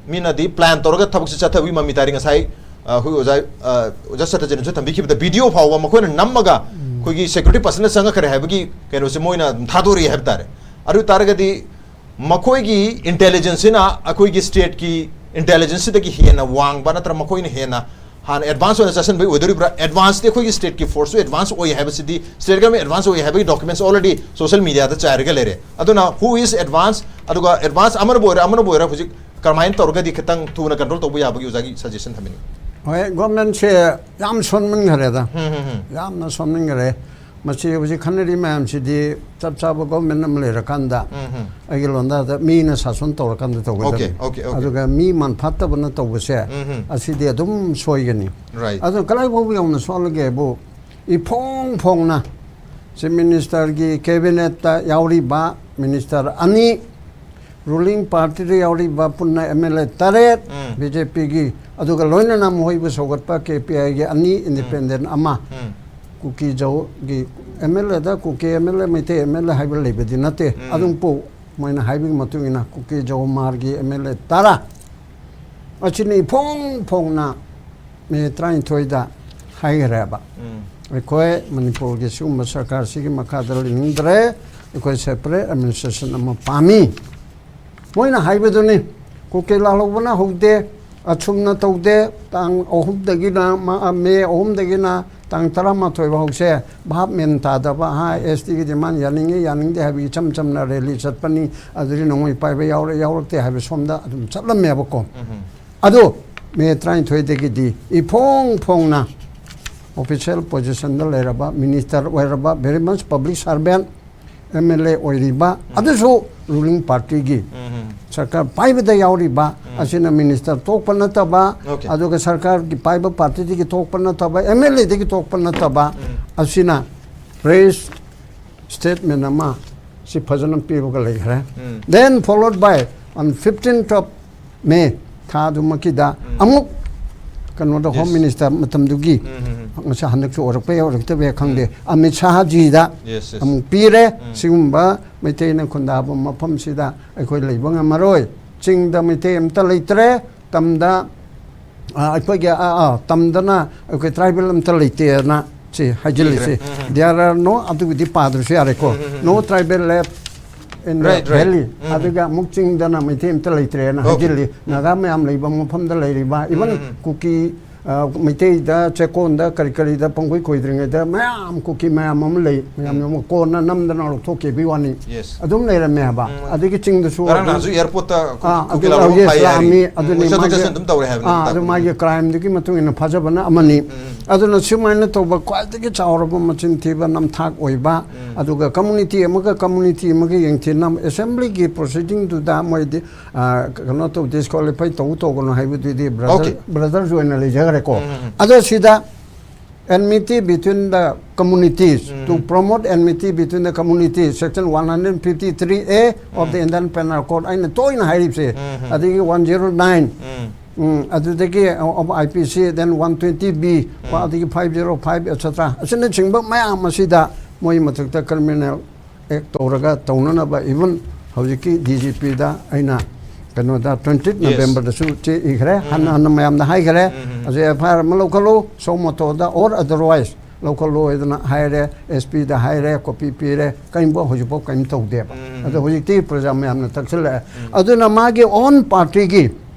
ꯃꯤꯅꯗꯤ plan ꯇꯧꯔꯒ ꯊꯕꯛꯁꯤ ꯆꯠꯊꯕꯒꯤ ꯃꯃꯤ ꯇꯥꯔꯤ꯫ ꯉꯁꯥꯏ, ꯑ, ꯑꯩꯈꯣꯏ ꯑꯣꯖꯥ, ꯑ, ꯑꯣꯖꯥ ꯁꯇ꯭ꯌꯖꯤꯠꯅꯁꯨ ꯊꯝꯕꯤꯈꯤꯕꯗ video ꯐꯥꯎꯕ ꯃꯈꯣꯏꯅ ꯅꯝꯃꯒ ꯑꯩꯈꯣꯏꯒꯤ security personnel ꯆꯪꯉꯛꯈ꯭ꯔꯦ ꯍꯥꯏꯕꯒꯤ ꯀꯩꯅꯣꯁꯦ ꯃꯣꯏꯅ ꯑꯗꯨꯝ ꯊꯥꯗꯣꯔꯛꯏ ꯍꯥꯏꯕ ꯇꯥꯔꯦ꯫ ꯑꯗꯨ ꯑꯣꯏ ꯇꯥꯔꯒꯗꯤ ꯃꯈꯣꯏꯒꯤ intelligence ꯁꯤꯅ ꯑꯩꯈꯣꯏꯒꯤ state ꯀꯤ intelligence ꯁꯤꯗꯒꯤ ꯍꯦꯟꯅ ꯋꯥꯡꯕ ꯅꯠꯇ꯭ꯔꯒ ꯃꯈꯣꯏꯅ ꯍꯦꯟꯅ ꯍꯥꯟꯅ advance ꯑꯣꯏꯅ ꯆꯠꯁꯤꯟꯕꯒꯤ ꯑꯣꯏꯗꯣꯔꯤꯕ꯭ꯔꯥ? Advance ꯇꯤ ꯑꯩꯈꯣꯏꯒꯤ state ꯀꯤ force ꯁꯨ advance ꯑꯣꯏ ꯍꯥꯏꯕꯁꯤꯗꯤ, state government advance ꯑꯣꯏ ꯍꯥꯏꯕꯒꯤ documents already social media ꯗ ꯆꯥꯏꯔꯒ ꯂꯩꯔꯦ꯫ ꯑꯗꯨꯅ who is advance? ꯑꯗꯨꯒ advance ꯑꯃꯅꯕꯨ ꯑꯣꯏꯔꯦ, ꯑꯃꯅꯕꯨ ꯑꯣꯏꯔꯦ, ꯍꯧꯖꯤꯛ ꯀꯔꯝꯍꯥꯏꯅ ꯇꯧꯔꯒꯗꯤ ꯈꯤꯇꯪ ꯊꯨꯅ control ꯇꯧꯕ ꯌꯥꯕꯒꯤ ꯑꯣꯖꯥꯒꯤ suggestion ꯊꯝꯕꯤꯅꯤꯡꯉꯤ? ꯍꯣꯏ, government ꯁꯦ ꯌꯥꯝ ꯁꯣꯟꯃꯟꯈꯔꯦꯗ꯫ ꯎꯝ, ꯎꯝ, ꯎꯝ. ꯌꯥꯝꯅ ꯁꯣꯟꯃꯟꯈꯔꯦ꯫ ꯃꯁꯤ ꯍꯧꯖꯤꯛ ꯈꯟꯅꯔꯤ ꯃꯌꯥꯝꯁꯤꯗꯤ ꯆꯞ ꯆꯥꯕ government ꯑꯃ ꯂꯩꯔꯀꯥꯟꯗ, ꯎꯝ, ꯎꯝ. ꯑꯩꯒꯤ ꯂꯣꯟꯗꯥꯗ ꯃꯤꯅ ꯁꯥꯁꯟ ꯇꯧꯔꯀꯥꯟꯗ ꯇꯧꯒꯗꯕꯅꯤ꯫ Okay, okay, okay. ꯑꯗꯨꯒ ꯃꯤ ꯃꯟꯐꯥꯠꯇꯕꯅ ꯇꯧꯕꯁꯦ, ꯎꯝ, ꯎꯝ. ꯑꯁꯤꯗꯤ ꯑꯗꯨꯝ ꯁꯣꯏꯒꯅꯤ꯫ Right. ꯑꯗꯨꯅ ꯀꯗꯥꯏ ꯐꯥꯎꯕ ꯌꯧꯅ ꯁꯣꯜꯂꯒꯦꯕꯨ, ꯏꯐꯣꯡ ꯐꯣꯡꯅ Chief Minister ꯒꯤ cabinet ꯇ ꯌꯥꯎꯔꯤꯕ ꯃꯤꯅꯤꯁꯇꯔ ꯑꯅꯤ, ꯔꯨꯂꯤꯡ ꯄꯥꯔꯇꯤꯗ ꯌꯥꯎꯔꯤꯕ ꯄꯨꯟꯅ ꯑꯦꯝ ꯑꯦꯜ ꯑꯦ ꯇꯔꯦꯠ, ꯎꯝ꯫ ꯕꯤ ꯖꯦ ꯄꯤꯒꯤ, ꯑꯗꯨꯒ ꯂꯣꯏꯅꯅ ꯃꯈꯣꯏꯕꯨ ꯁꯧꯒꯠꯄ ꯀꯦ ꯄꯤ ꯑꯥꯏꯒꯤ ꯑꯅꯤ, ꯏꯟꯗꯤꯄꯦꯟꯗꯦꯟ ꯑꯃ, ꯎꯝ꯫ ꯀꯨꯀꯤ ꯖꯧꯒꯤ ꯑꯦꯝ ꯑꯦꯜ ꯑꯦꯗ Kuki M L A, Meitei M L A ꯍꯥꯏꯕ ꯂꯩꯕꯗꯤ ꯅꯠꯇꯦ꯫ ꯎꯝ꯫ ꯑꯗꯨꯝ ꯄꯣꯛ ꯃꯣꯏꯅ ꯍꯥꯏꯕꯒꯤ ꯃꯇꯨꯡ ꯏꯟꯅ ꯀꯨꯀꯤ ꯖꯧ ꯃꯥꯔꯒꯤ ꯑꯦꯝ ꯑꯦꯜ ꯑꯦ ꯇꯔꯥ ꯑꯁꯤꯅ ꯏꯐꯣꯡ ꯐꯣꯡꯅ ꯃꯦ ꯇꯔꯥꯅꯤꯊꯣꯏꯗ ꯍꯥꯏꯈ꯭ꯔꯦꯕ꯫ ꯎꯝ꯫ ꯑꯩꯈꯣꯏ ꯃꯅꯤꯄꯨꯔꯒꯤ ꯁꯤꯒꯨꯝꯕ ꯁꯔꯀꯥꯔꯁꯤꯒꯤ ꯃꯈꯥꯗ ꯂꯩꯅꯤꯡꯗ꯭ꯔꯦ, ꯑꯩꯈꯣꯏ ꯁꯦꯄꯔꯦꯠ ꯑꯦꯗꯃꯤꯅꯤꯁꯇ꯭ꯔꯦꯁꯟ ꯑꯃ ꯄꯥꯝꯃꯤ꯫ ꯃꯣꯏꯅ ꯍꯥꯏꯕꯗꯨꯅꯤ, ꯀꯨꯀꯤ ꯂꯥꯜꯍꯧꯕꯅ ꯍꯧꯗꯦ, ꯑꯁꯨꯝꯅ ꯇꯧꯗꯦ, ꯇꯥꯡ ꯑꯍꯨꯝꯗꯒꯤꯅ, ꯃ-, ꯃꯦ ꯑꯍꯨꯝꯗꯒꯤꯅ ꯇꯥꯡ ꯇꯔꯥꯃꯥꯊꯣꯏ ꯐꯥꯎꯁꯦ ꯚꯥꯞ ꯃꯦꯟ ꯇꯥꯗꯕ, ꯍꯥ, ꯑꯦꯁ ꯇꯤꯒꯤ ꯗꯤꯃꯥꯟ ꯌꯥꯅꯤꯡꯉꯤ ꯌꯥꯅꯤꯡꯗꯦ ꯍꯥꯏꯕꯒꯤ ꯏꯆꯝ ꯆꯝꯅ ꯔꯦꯂꯤ ꯆꯠꯄꯅꯤ, ꯑꯗꯨꯗꯤ ꯅꯣꯡꯃꯩ ꯄꯥꯏꯕ ꯌꯥꯎꯔꯦ ꯌꯥꯎꯔꯛꯇꯦ ꯍꯥꯏꯕ ꯁꯣꯝꯗ ꯑꯗꯨꯝ ꯆꯠꯂꯝꯃꯦꯕꯀꯣ꯫ ꯎꯝ꯫ ꯑꯗꯣ ꯃꯦ ꯇꯔꯥꯅꯤꯊꯣꯏꯗꯒꯤꯗꯤ ꯏꯐꯣꯡ ꯐꯣꯡꯅ ꯑꯣꯐꯤꯁꯤꯌꯦꯜ ꯄꯣꯖꯤꯁꯟꯗ ꯂꯩꯔꯕ, ꯃꯤꯅꯤꯁꯇꯔ ꯑꯣꯏꯔꯕ, very much public servant, M L ꯑꯦ ꯑꯣꯏꯔꯤꯕ, ꯎꯝ꯫ ꯑꯗꯨꯁꯨ ꯔꯨꯂꯤꯡ ꯄꯥꯔꯇꯤꯒꯤ ꯎꯝ꯫ ꯁꯔꯀꯥꯔ ꯄꯥꯏꯕꯗ ꯌꯥꯎꯔꯤꯕ ꯎꯝ꯫ ꯑꯁꯤꯅ ꯃꯤꯅꯤꯁꯇꯔ ꯊꯣꯛꯄ ꯅꯠꯇꯕ, Okay. ꯑꯗꯨꯒ ꯁꯔꯀꯥꯔꯒꯤ ꯄꯥꯏꯕ ꯄꯥꯔꯇꯤꯗꯒꯤ ꯊꯣꯛꯄ ꯅꯠꯇꯕ, ꯑꯦꯝ ꯑꯦꯜ ꯑꯦꯗꯒꯤ ꯊꯣꯛꯄ ꯅꯠꯇꯕ, ꯎꯝ꯫ ꯑꯁꯤꯅ ꯄ꯭ꯔꯦꯁ ꯁ꯭ꯇꯦꯠꯃꯦꯟ ꯑꯃ ꯁꯤ ꯐꯖꯅ ꯄꯤꯔꯒ ꯂꯩꯈ꯭ꯔꯦ꯫ ꯎꯝ꯫ Then followed by on fifteenth of May, ꯊꯥ ꯑꯗꯨꯃꯛꯀꯤꯗ ꯎꯝ꯫ ꯑꯃꯨꯛ ꯀꯩꯅꯣꯗ, ꯍꯣꯝ Yes. ꯃꯤꯅꯤꯁꯇꯔ ꯃꯇꯝꯗꯨꯒꯤ, ꯎꯝ, ꯎꯝ, ꯎꯝ꯫ ꯉꯁꯤ ꯍꯟꯗꯛꯁꯨ ꯑꯣꯏꯔꯛꯄ ꯌꯥꯏ ꯑꯣꯏꯔꯛꯇꯕ ꯌꯥꯏ ꯈꯪꯗꯦ, ꯎꯝ꯫ Amit ꯁꯥꯍꯖꯤꯗ Yes, yes. ꯑꯃꯨꯛ ꯄꯤꯔꯦ꯫ ꯎꯝ꯫ ꯁꯤꯒꯨꯝꯕ ꯃꯩꯇꯩꯅ ꯈꯨꯟꯗꯥꯕ ꯃꯐꯝꯁꯤꯗ ꯑꯩꯈꯣꯏ ꯂꯩꯕ ꯉꯝꯃꯔꯣꯏ, ꯆꯤꯡꯗ ꯃꯩꯇꯩ ꯑꯝꯇ ꯂꯩꯇ꯭ꯔꯦ, ꯇꯝꯗ, ꯑ, ꯑꯩꯈꯣꯏꯒꯤ, ꯑ, ꯑ, ꯇꯝꯗꯅ ꯑꯩꯈꯣꯏ ꯇ꯭ꯔꯥꯏꯕꯦꯜ ꯑꯝꯇ ꯂꯩꯇꯦꯅ ꯁꯤ ꯍꯥꯏꯖꯤꯜꯂꯤꯁꯤ꯫ ꯎꯝ, ꯎꯝ꯫ There are no, ꯑꯗꯨꯒꯤꯗꯤ ꯄꯥꯗ꯭ꯔꯁꯨ ꯌꯥꯔꯦꯀꯣ꯫ ꯎꯝ, ꯎꯝ, ꯎꯝ꯫ No tribal left in the Right, right. valley. ꯎꯝ꯫ ꯑꯗꯨꯒ ꯑꯃꯨꯛ ꯆꯤꯡꯗꯅ ꯃꯩꯇꯩ ꯑꯝꯇ ꯂꯩꯇ꯭ꯔꯦꯅ Okay. ꯍꯥꯏꯖꯤꯜꯂꯤ꯫ ꯎꯝ꯫ ꯅꯥꯒꯥ ꯃꯌꯥꯝ ꯂꯩꯕ ꯃꯐꯝꯗ ꯂꯩꯔꯤꯕ, even ꯎꯝ, ꯎꯝ꯫ ꯀꯨꯀꯤ, ꯑ, ꯃꯩꯇꯩꯗ, ꯆꯦꯛꯀꯣꯟꯗ, ꯀꯔꯤ ꯀꯔꯤꯗ ꯄꯪꯈꯣꯏ ꯈꯣꯏꯗ꯭ꯔꯤꯉꯩꯗ ꯃꯌꯥꯝ ꯀꯨꯀꯤ ꯃꯌꯥꯝ ꯑꯃ ꯂꯩ꯫ ꯃꯌꯥꯝ ꯎꯝ꯫ ꯑꯃ ꯀꯣꯟꯅ ꯅꯝꯗꯅ ꯂꯧꯊꯣꯛꯈꯤꯕꯒꯤ ꯋꯥꯅꯤ꯫ Yes. ꯑꯗꯨꯝ ꯂꯩꯔꯝꯃꯦ ꯍꯥꯏꯕ꯫ ꯎꯝ꯫ ꯑꯗꯒꯤ ꯆꯤꯡꯗꯁꯨ ꯉꯔꯥꯡ ꯑꯗꯨꯝ ꯅꯍꯥꯟꯁꯨ airport ꯇ ꯀꯨ-, ꯑꯥ, ꯀꯨꯀꯤ ꯑꯗꯨ, ꯂꯥꯜꯍꯧꯕ yes, ꯐꯥꯏ ꯍꯥꯏ꯫ ꯂꯥꯛꯑꯝꯃꯤ꯫ ꯎꯝ, ꯑꯗꯨꯅꯤ ꯃꯣꯏ ꯆꯠꯊꯣꯛ ꯃꯥꯒꯤ, ꯆꯠꯁꯤꯟ ꯑꯗꯨꯝ ꯇꯧꯔꯦ ꯍꯥꯏꯕꯅꯤ ꯑꯥ, ꯑꯗꯨ ꯇꯥꯛꯄꯗꯤ꯫ ꯃꯥꯒꯤ crimeꯗꯨꯒꯤ ꯃꯇꯨꯡ ꯏꯟꯅ ꯐꯥꯖꯕꯅ ꯑꯃꯅꯤ꯫ ꯎꯝ꯫ ꯑꯗꯨꯅ ꯁꯨꯃꯥꯏꯅ ꯇꯧꯕ ꯈ꯭ꯋꯥꯏꯗꯒꯤ ꯆꯥꯎꯔꯕ ꯃꯆꯤꯟ ꯊꯤꯕ ꯅꯝꯊꯥꯛ ꯑꯣꯏꯕ, ꯎꯝ꯫ ꯑꯗꯨꯒ community ꯑꯃꯒ community ꯑꯃꯒ ꯌꯦꯡꯊꯤꯅꯕ assemblyꯒꯤ proceedingꯗꯨꯗ ꯃꯣꯏꯗꯤ, ꯑ, ꯀꯩꯅꯣ ꯇꯧ, disqualify ꯇꯧ ꯇꯧꯒꯅꯨ ꯍꯥꯏꯕꯗꯨꯗꯤ brother, Okay. brothers ꯑꯣꯏꯅ ꯂꯩꯖꯈ꯭ꯔꯦꯀꯣ꯫ ꯎꯝ, ꯎꯝ, ꯎꯝ꯫ ꯑꯗꯣ ꯁꯤꯗ Enmity between the communities, to promote enmity between the communities, section one fifty-three A of the Indian Penal Code ꯑꯩꯅ ꯇꯣꯏꯅ ꯍꯥꯏꯔꯤꯕꯁꯦ꯫ ꯑꯗꯒꯤ one zero nine, ꯎꯝ, ꯑꯗꯨꯗꯒꯤ of I P C, then one twenty B, ꯑꯗꯒꯤ five zero five, et cetera ꯑꯁꯤꯅꯆꯤꯡꯕ ꯃꯌꯥꯝ ꯑꯁꯤꯗ ꯃꯣꯏ ꯃꯊꯛꯇ criminal act ꯇꯧꯔꯒ ꯇꯧꯅꯅꯕ, even ꯍꯧꯖꯤꯛꯀꯤ D G P ꯗ ꯑꯩꯅ ꯀꯩꯅꯣꯗ twenty November ꯗꯁꯨ ꯆꯦ ꯏꯈ꯭ꯔꯦ꯫ ꯍꯟꯅ ꯍꯟꯅ ꯃꯌꯥꯝꯗ ꯍꯥꯏꯈ꯭ꯔꯦ꯫ ꯑꯁꯤ F I R ꯑꯃ ꯂꯧꯈꯠꯂꯨ, suo moto the or otherwise ꯂꯧꯈꯠꯂꯨ ꯍꯥꯏꯗꯅ ꯍꯥꯏꯔꯦ, S P ꯗ ꯍꯥꯏꯔꯦ, copy ꯄꯤꯔꯦ, ꯀꯔꯤꯝꯐꯥꯎ ꯍꯧꯖꯤꯛꯐꯥꯎ ꯀꯔꯤꯝ ꯇꯧꯗꯦꯕ꯫ ꯑꯗꯣ ꯍꯧꯖꯤꯛꯇꯤ ꯄ꯭ꯔꯖꯥ ꯃꯌꯥꯝꯅ ꯊꯛꯆꯜꯂꯛꯑꯦ꯫ ꯑꯗꯨꯅ ꯃꯥꯒꯤ own party ꯒꯤ,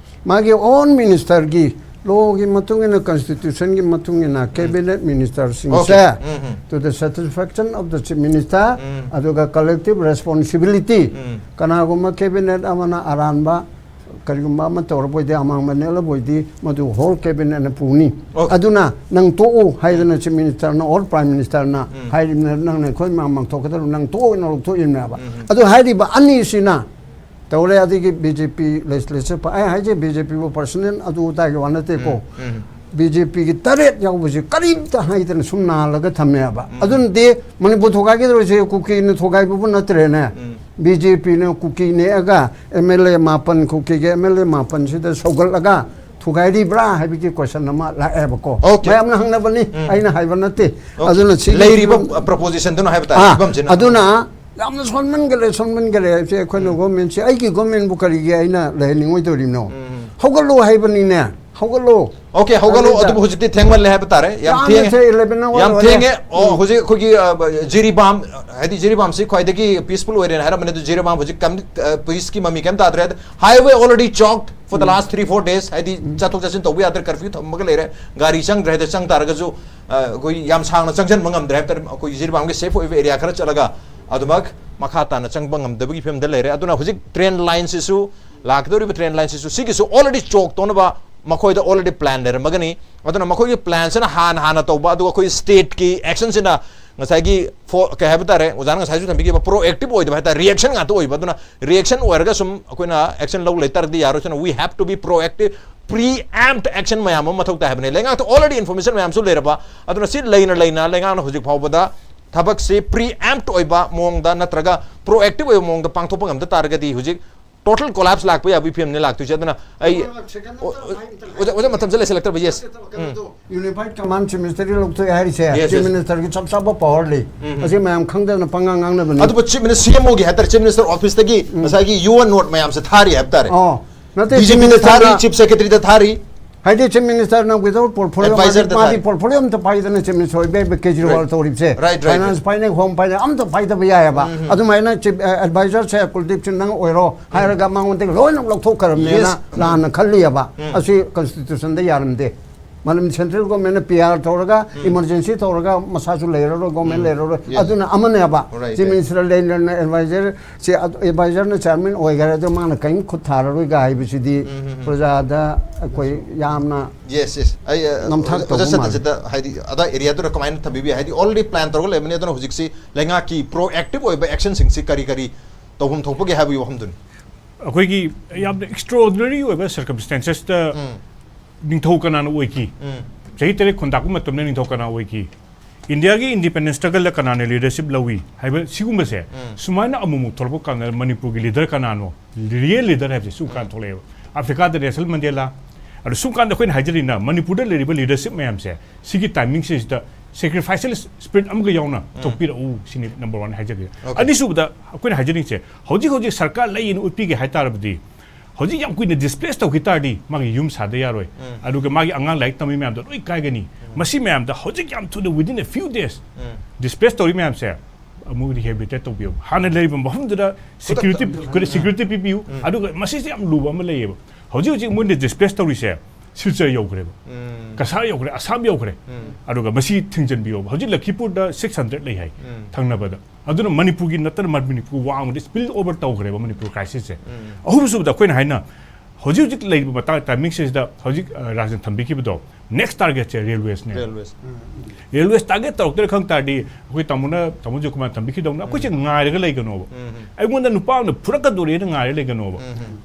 ꯃꯥꯒꯤ own minister ꯒꯤ law ꯒꯤ ꯃꯇꯨꯡ ꯏꯟꯅ, constitution ꯒꯤ ꯃꯇꯨꯡ ꯏꯟꯅ cabinet minister ꯁꯤꯡꯁꯦ, okay, to the satisfaction of the chief minister, ꯑꯗꯨꯒ collective responsibility, ꯀꯅꯥꯒꯨꯝꯕ cabinet ꯑꯃꯅ ꯑꯔꯥꯟꯕ ꯀꯔꯤꯒꯨꯝꯕ ꯑꯃ ꯇꯧꯔꯕꯣꯏꯗꯤ, ꯑꯃꯥꯡꯕ ꯅꯦꯛꯂꯕꯣꯏꯗꯤ, ꯃꯗꯨ whole cabinet ꯅ ꯄꯨꯅꯤ꯫ Okay. ꯑꯗꯨꯅ ꯅꯪ ꯇꯣꯛꯎ ꯍꯥꯏꯗꯅ chief minister ꯅ or prime minister ꯅ ꯍꯥꯏꯔꯤꯕꯅ, ꯅꯪꯅ ꯑꯩꯈꯣꯏ ꯃꯥꯡ ꯃꯥꯡꯊꯣꯛꯀꯗꯧꯔꯤꯕ, ꯅꯪ ꯇꯣꯛꯎꯅ ꯂꯧꯊꯣꯛꯏꯕꯅꯦꯕ꯫ ꯑꯗꯨ ꯍꯥꯏꯔꯤꯕ ꯑꯅꯤꯁꯤꯅ ꯇꯧꯔꯦ꯫ ꯑꯗꯒꯤ B J P legislature, ꯑꯩ ꯍꯥꯏꯁꯦ B J P ꯕꯨ personal ꯑꯗꯨ ꯑꯗꯥꯒꯤ ꯋꯥ ꯅꯠꯇꯦꯀꯣ꯫ B J P ꯒꯤ ꯇꯔꯦꯠ ꯌꯥꯎꯕꯁꯤ ꯀꯔꯤꯝꯇ ꯍꯥꯏꯗꯅ ꯁꯨꯝ ꯅꯥꯜꯂꯒ ꯊꯝꯃꯦꯕ꯫ ꯑꯗꯨꯅꯗꯤ ꯃꯅꯤꯄꯨꯔ ꯊꯨꯒꯥꯏꯒꯗꯧꯔꯤꯁꯦ ꯀꯨꯀꯤꯅ ꯊꯨꯒꯥꯏꯕꯕꯨ ꯅꯠꯇ꯭ꯔꯦꯅꯦ꯫ B J P ꯅ ꯀꯨꯀꯤ ꯅꯦꯛꯑꯒ M L A ꯃꯥꯄꯟ, ꯀꯨꯀꯤꯒꯤ M L A ꯃꯥꯄꯟꯁꯤꯗ ꯁꯧꯒꯠꯂꯒ ꯊꯨꯒꯥꯏꯔꯤꯕ꯭ꯔꯥ ꯍꯥꯏꯕꯒꯤ question ꯑꯃ ꯂꯥꯛꯑꯦꯕꯀꯣ꯫ Okay. ꯃꯌꯥꯝꯅ ꯍꯪꯅꯕꯅꯤ, ꯑꯩꯅ ꯍꯥꯏꯕ ꯅꯠꯇꯦ꯫ Okay. ꯑꯗꯨꯅ ꯁꯤꯒꯤ ꯂꯩꯔꯤꯕ ꯐꯤꯕꯝ proposition ꯗꯨꯅ ꯍꯥꯏꯕ ꯇꯥꯔꯦ, ꯑꯥ, ꯐꯤꯕꯝꯁꯤꯅ꯫ ꯑꯗꯨꯅ ꯌꯥꯝꯅ ꯁꯣꯟꯃꯟꯈꯔꯦ, ꯁꯣꯟꯃꯟꯈꯔꯦ ꯍꯥꯏꯕꯁꯦ ꯑꯩꯈꯣꯏꯅ government ꯁꯦ, ꯑꯩꯒꯤ government ꯕꯨ ꯀꯔꯤꯒꯤ ꯑꯩꯅ ꯂꯩꯍꯟꯅꯤꯡꯉꯣꯏꯗꯧꯔꯤꯕꯅꯣ? ꯍꯧꯒꯠꯂꯣ ꯍꯥꯏꯕꯅꯤꯅꯦ, ꯍꯧꯒꯠꯂꯣ꯫ Okay, ꯍꯧꯒꯠꯂꯣ꯫ ꯍꯧꯖꯤꯛꯇ ꯑꯗꯨꯕꯨ ꯍꯧꯖꯤꯛꯇꯤ ꯊꯦꯡꯃꯜꯂꯦ ꯍꯥꯏꯕ ꯇꯥꯔꯦ, ꯌꯥꯝ ꯌꯥꯝꯅ ꯊꯦꯡꯉꯦ꯫ ꯊꯦꯡ-, eleven hour ꯌꯥꯝ ꯑꯣꯏꯔꯦ꯫ ꯊꯦꯡꯉꯦ꯫ ꯑꯣ, ꯍꯧꯖꯤꯛ ꯑꯩꯈꯣꯏꯒꯤ, ꯑ, ꯖꯤꯔꯤꯕꯥꯝ, ꯍꯥꯏꯗꯤ ꯖꯤꯔꯤꯕꯥꯝꯁꯤ ꯈ꯭ꯋꯥꯏꯗꯒꯤ peaceful ꯑꯣꯏꯔꯦꯅ ꯍꯥꯏꯔꯝꯕꯅꯦ, ꯑꯗꯨ ꯖꯤꯔꯤꯕꯥꯝ ꯍꯧꯖꯤꯛ ꯀꯝ-, ꯑ, peace ꯀꯤ ꯃꯃꯤ ꯀꯩꯝ ꯇꯥꯗ꯭ꯔꯦ꯫ Highway already choked for the last three, four days, ꯍꯥꯏꯗꯤ ꯆꯠꯊꯣꯛ ꯆꯠꯁꯤꯟ ꯇꯧꯕ ꯌꯥꯗ꯭ꯔꯦ, curfew ꯊꯝꯃꯒ ꯂꯩꯔꯦ꯫ ꯒꯥꯔꯤ ꯆꯪꯗ꯭ꯔꯦ, ꯍꯥꯏꯗꯤ ꯆꯪ ꯇꯥꯔꯒꯁꯨ, ꯑ, ꯑꯩꯈꯣꯏ ꯌꯥꯝ ꯁꯥꯡꯅ ꯆꯪꯁꯤꯟꯕ ꯉꯝꯗ꯭ꯔꯦ ꯍꯥꯏꯕ ꯇꯥꯔꯦ꯫ ꯑꯩꯈꯣꯏ ꯖꯤꯔꯤꯕꯥꯝꯒꯤ safe ꯑꯣꯏꯕ area ꯈꯔ ꯆꯠꯂꯒ ꯑꯗꯨꯃꯛ ꯃꯈꯥ ꯇꯥꯅ ꯆꯪꯕ ꯉꯝꯗꯕꯒꯤ ꯐꯤꯕꯝꯗ ꯂꯩꯔꯦ꯫ ꯑꯗꯨꯅ ꯍꯧꯖꯤꯛ train line ꯁꯤꯁꯨ, ꯂꯥꯛꯀꯗꯧꯔꯤꯕ train line ꯁꯤꯁꯨ, ꯁꯤꯒꯤꯁꯨ already choke ꯇꯧꯅꯕ ꯃꯈꯣꯏꯗ already plan ꯂꯩꯔꯝꯃꯒꯅꯤ꯫ ꯑꯗꯨꯅ ꯃꯈꯣꯏꯒꯤ plan ꯁꯤꯅ ꯍꯥꯟꯅ ꯍꯥꯟꯅ ꯇꯧꯕ, ꯑꯗꯨꯒ ꯑꯩꯈꯣꯏ state ꯀꯤ action ꯁꯤꯅ ꯉꯁꯥꯏꯒꯤ ꯐꯣ-, ꯀꯩ ꯍꯥꯏꯕ ꯇꯥꯔꯦ, ꯑꯣꯖꯥꯅ ꯉꯁꯥꯏꯁꯨ ꯊꯝꯕꯤꯈꯤꯕ proactive ꯑꯣꯏꯗꯕ ꯍꯥꯏ ꯇꯥꯔꯦ, reaction ꯉꯥꯛꯇ ꯑꯣꯏꯕ꯫ ꯑꯗꯨꯅ reaction ꯑꯣꯏꯔꯒ ꯁꯨꯝ ꯑꯩꯈꯣꯏꯅ action ꯂꯧ ꯂꯩ ꯇꯥꯔꯗꯤ ꯌꯥꯔꯣꯏ꯫ ꯑꯗꯨꯅ we have to be proactive, preempt action ꯃꯌꯥꯝ ꯑꯃ ꯃꯊꯧ ꯇꯥꯏ ꯍꯥꯏꯕꯅꯤ꯫ ꯂꯩꯉꯥꯛꯇ already information ꯃꯌꯥꯝꯁꯨ ꯂꯩꯔꯕ, ꯑꯗꯨꯅ ꯁꯤ ꯂꯩꯅ ꯂꯩꯅ ꯂꯩꯉꯥꯛꯅ ꯍꯧꯖꯤꯛ ꯐꯥꯎꯕꯗ ꯊꯕꯛꯁꯤ preempt ꯑꯣꯏꯕ ꯃꯑꯣꯡꯗ ꯅꯠꯇ꯭ꯔꯒ proactive ꯑꯣꯏꯕ ꯃꯑꯣꯡꯗ ꯄꯥꯡꯊꯣꯛꯄ ꯉꯝꯗ ꯇꯥꯔꯒꯗꯤ ꯍꯧꯖꯤꯛ total collapse ꯂꯥꯛꯄ ꯌꯥꯕꯒꯤ ꯐꯤꯕꯝꯅꯤ ꯂꯥꯛꯇꯣꯏꯁꯦ꯫ ꯑꯗꯨꯅ ꯑꯩ ꯑꯣ-, ꯑꯣ-, ꯑꯣꯖꯥ, ꯃꯇꯝꯁꯦ ꯂꯩꯁꯤꯜꯂꯛꯇ꯭ꯔꯕ? Yes. ꯎꯝ. Unified command chief minister ꯒꯤ ꯂꯧꯊꯣꯛꯑꯦ ꯍꯥꯏꯔꯤꯁꯦ, yes, chief minister ꯒꯤ ꯆꯞ ꯆꯥꯕ power ꯂꯩ꯫ ꯎꯝ. ꯑꯁꯤ ꯃꯌꯥꯝ ꯈꯪꯗꯅ ꯄꯉꯥꯡ ꯉꯥꯡꯅꯕꯅꯤ꯫ ꯑꯗꯨꯕꯨ chief minister, C M O ꯒꯤ ꯍꯥꯏꯇꯥꯔꯦ, chief minister office ꯇꯒꯤ ꯉꯁꯥꯏꯒꯤ U N note ꯃꯌꯥꯝꯁꯦ ꯊꯥꯔꯤ ꯍꯥꯏꯕ ꯇꯥꯔꯦ꯫ ꯑꯣ, ꯅꯠꯇꯦ, D G P ꯗ ꯊꯥꯔꯤ, ꯅ chief secretary ꯗ ꯊꯥꯔꯤ꯫ ꯍꯥꯏꯗꯤ chief minister ꯅ without portfolio, advisor ꯗ ꯃꯥꯗꯤ ꯊꯥꯔꯤ꯫ Portfolio ꯑꯝꯇ ꯄꯥꯏꯗꯅ chief minister ꯑꯣꯏꯕ ꯌꯥꯏꯕ Kejriwal ꯇꯧꯔꯤꯕꯁꯦ꯫ Right, right, right. Finance ꯄꯥꯏꯅꯩ, home ꯄꯥꯏꯅꯩ, ꯑꯝꯇ ꯄꯥꯏꯗꯕ ꯌꯥꯏꯑꯕ꯫ ꯎꯝ, ꯎꯝ. ꯑꯗꯨꯃꯥꯏꯅ chief, ꯑ, advisor ꯁꯦ ꯀꯨꯜꯗꯤꯞ ꯁꯤꯡ ꯅꯪ ꯑꯣꯏꯔꯣ ꯍꯥꯏꯔꯒ ꯃꯉꯣꯟꯗꯒꯤ ꯂꯣꯏꯅ ꯂꯧꯊꯣꯛꯈ꯭ꯔꯕꯅꯦꯅ ꯂꯥꯟꯅ ꯈꯜꯂꯤꯑꯕ꯫ ꯎꯝ. ꯑꯁꯤ constitution ꯗ ꯌꯥꯔꯝꯗꯦ꯫ ꯃꯔꯝꯗꯤ central government ꯅ P R ꯇꯧꯔꯒ, emergency ꯇꯧꯔꯒ ꯃꯁꯥꯁꯨ ꯂꯩꯔꯔꯣꯏ, government ꯂꯩꯔꯔꯣꯏ꯫ Yes. ꯑꯗꯨꯅ ꯑꯃꯅꯦꯕ꯫ Right, chief right. Minister ꯂꯩꯅ advisor ꯁꯦ ꯑꯗ-, advisor ꯅ chairman ꯑꯣꯏꯈꯔꯦ, ꯑꯗꯣ ꯃꯥꯅ ꯀꯔꯤꯝ ꯈꯨꯠ ꯊꯥꯔꯔꯣꯏꯒ ꯍꯥꯏꯕꯁꯤꯗꯤ ꯎꯝ, ꯎꯝ, ꯎꯝ. ꯄ꯭ꯔꯖꯥꯗ ꯑꯩꯈꯣꯏ ꯌꯥꯝꯅ Yes, yes. ꯑꯩ, ꯑ, ꯅꯝꯊꯥꯛ ꯑꯣꯖꯥ ꯇꯧꯕ ꯃꯥꯜꯂꯦ꯫ ꯁꯇ꯭ꯌꯖꯤꯠꯇ ꯍꯥꯏꯗꯤ ꯑꯗꯥꯏ area ꯗꯨꯗ ꯀꯃꯥꯏꯅ ꯊꯝꯕꯤꯕ ꯌꯥꯏ? ꯍꯥꯏꯗꯤ already plan ꯇꯧꯔꯒ ꯂꯩꯕꯅꯤ, ꯑꯗꯨꯅ ꯍꯧꯖꯤꯛꯁꯤ ꯂꯩꯉꯥꯛꯀꯤ proactive ꯑꯣꯏꯕ action ꯁꯤꯡꯁꯤ ꯀꯔꯤ ꯀꯔꯤ ꯇꯧꯐꯝ ꯊꯣꯛꯄꯒꯦ ꯍꯥꯏꯕꯒꯤ ꯋꯥꯐꯝꯗꯨꯅꯤ꯫ ꯑꯩꯈꯣꯏꯒꯤ ꯌꯥꯝꯅ extraordinary ꯑꯣꯏꯕ circumstances ꯇ ꯎꯝ. ꯅꯤꯡꯊꯧ ꯀꯅꯥꯅ ꯑꯣꯏꯈꯤ? ꯎꯝ. ꯆꯍꯤ ꯇꯔꯦꯠ ꯈꯨꯟꯗꯥꯛꯄ ꯃꯇꯝꯗ ꯅꯤꯡꯊꯧ ꯀꯅꯥ ꯑꯣꯏꯈꯤ? ꯏꯟꯗꯤꯌꯥꯒꯤ independence struggle ꯗ ꯀꯅꯥꯅ leadership ꯂꯧꯏ ꯍꯥꯏꯕ ꯁꯤꯒꯨꯝꯕꯁꯦ ꯎꯝ. ꯁꯨꯃꯥꯏꯅ ꯑꯃꯨꯛꯃꯨꯛ ꯊꯣꯛꯂꯛꯄ ꯀꯥꯟꯗ ꯃꯅꯤꯄꯨꯔꯒꯤ leader ꯀꯅꯥꯅꯣ? Real leader ꯍꯥꯏꯕꯁꯦ ꯁꯨꯝ ꯀꯥꯟ ꯎꯝ. ꯊꯣꯛꯂꯛꯑꯦꯕ꯫ ꯑꯐ꯭ꯔꯤꯀꯥꯗ Nelson Mandela, ꯑꯗꯨ ꯁꯨꯝ ꯀꯥꯟꯗ ꯑꯩꯈꯣꯏꯅ ꯍꯥꯏꯖꯔꯤꯅ ꯃꯅꯤꯄꯨꯔꯗ ꯂꯩꯔꯤꯕ leadership ꯃꯌꯥꯝꯁꯦ ꯁꯤꯒꯤ timing ꯁꯤꯗ sacrificial spirit ꯑꯃꯒ ꯌꯥꯎꯅ ꯎꯝ. ꯊꯣꯛꯄꯤꯔꯛꯎ ꯁꯤꯅꯤ number one ꯍꯥꯏꯖꯒꯦ꯫ Okay. ꯑꯅꯤꯁꯨꯕꯗ ꯑꯩꯈꯣꯏꯅ ꯍꯥꯏꯖꯅꯤꯡꯁꯦ ꯍꯧꯖꯤꯛ ꯍꯧꯖꯤꯛ ꯁꯔꯀꯥꯔ ꯂꯩꯌꯦꯅ ꯎꯠꯄꯤꯒꯦ ꯍꯥꯏ ꯇꯥꯔꯕꯗꯤ ꯍꯧꯖꯤꯛ ꯌꯥꯝ ꯀꯨꯏꯅ displace ꯇꯧꯈꯤ ꯇꯥꯔꯗꯤ ꯃꯥꯒꯤ ꯌꯨꯝ ꯁꯥꯗ ꯌꯥꯔꯣꯏ꯫ ꯎꯝ. ꯑꯗꯨꯒ ꯃꯥꯒꯤ ꯑꯉꯥꯡ ꯂꯥꯏꯔꯤꯛ ꯇꯝꯕ ꯃꯌꯥꯝꯗꯣ ꯂꯣꯏ ꯀꯥꯏꯒꯅꯤ꯫ ꯎꯝ. ꯃꯁꯤ ꯃꯌꯥꯝꯗ ꯍꯧꯖꯤꯛ ꯌꯥꯝ ꯊꯨꯅ within a few days um. Displace ꯇꯧꯔꯤ ꯃꯌꯥꯝꯁꯦ ꯑꯃꯨꯛ rehabilitate ꯇꯧꯕꯤꯌꯨ꯫ ꯍꯥꯟꯅ ꯂꯩꯔꯤꯕ ꯃꯐꯝꯗꯨꯗ security, ꯈꯨꯗꯛꯇ꯫ Security ꯄꯤꯕꯤꯌꯨ꯫ ꯎꯝ. ꯑꯗꯨꯒ ꯃꯁꯤꯁꯦ ꯌꯥꯝ ꯂꯨꯕ ꯑꯃ ꯂꯩꯌꯦꯕ꯫ ꯍꯧꯖꯤꯛ ꯍꯧꯖꯤꯛ ꯃꯣꯏꯅ displace ꯇꯧꯔꯤꯁꯦ ꯁꯤꯜꯆꯔ ꯌꯧꯈ꯭ꯔꯦꯕ꯫ ꯎꯝ. ꯀꯁꯥꯔ ꯌꯧꯈ꯭ꯔꯦ, ꯑꯁꯥꯝ ꯌꯧꯈ꯭ꯔꯦ꯫ ꯎꯝ. ꯑꯗꯨꯒ ꯃꯁꯤ ꯊꯤꯡꯖꯤꯟꯕꯤꯌꯣꯕ꯫ ꯍꯧꯖꯤꯛ ꯂꯈꯤꯄꯨꯔꯗ six hundred ꯂꯩ ꯍꯥꯏ ꯎꯝ. ꯊꯪꯅꯕꯗ꯫ ꯑꯗꯨꯅ ꯃꯅꯤꯄꯨꯔꯒꯤ ꯅꯠꯇꯅ ꯃꯅꯤꯄꯨꯔ ꯋꯥꯡꯃꯗ spill over ꯇꯧꯈ꯭ꯔꯦꯕ ꯃꯅꯤꯄꯨꯔ crisis ꯁꯦ꯫ ꯎꯝ. ꯑꯍꯨꯝꯁꯨꯕꯗ ꯑꯩꯈꯣꯏꯅ ꯍꯥꯏꯅ ꯍꯧꯖꯤꯛ ꯍꯧꯖꯤꯛ ꯂꯩꯔꯤꯕ ꯃꯇꯥꯡ ꯇꯥꯏꯃꯤꯡꯁꯤꯗ ꯍꯧꯖꯤꯛ ꯑ, ꯔꯥꯖꯅ ꯊꯝꯕꯤꯈꯤꯕꯗꯣ ꯅꯦꯛꯁ ꯇꯥꯔꯒꯦꯠꯁꯦ ꯔꯦꯜꯋꯦꯁꯅꯦ꯫ ꯔꯦꯜꯋꯦꯁ ꯔꯦꯜꯋꯦꯁ ꯇꯥꯔꯒꯦꯠ ꯇꯧꯔꯛꯇ꯭ꯔꯦ ꯈꯪ ꯇꯥꯔꯗꯤ ꯑꯩꯈꯣꯏ ꯇꯥꯃꯣꯅ ꯇꯥꯃꯣ ꯖꯣꯏꯀꯨꯃꯥꯔ ꯊꯝꯕꯤꯈꯤꯗꯧꯅ ꯑꯩꯈꯣꯏꯁꯦ ꯉꯥꯏꯔꯒ ꯂꯩꯒꯅꯣꯕ꯫ ꯑꯩꯉꯣꯟꯗ ꯅꯨꯄꯥ ꯑꯃꯅ ꯐꯨꯔꯛꯀꯗꯣꯔꯦꯅ ꯉꯥꯏꯔ ꯂꯩꯒꯅꯣꯕ꯫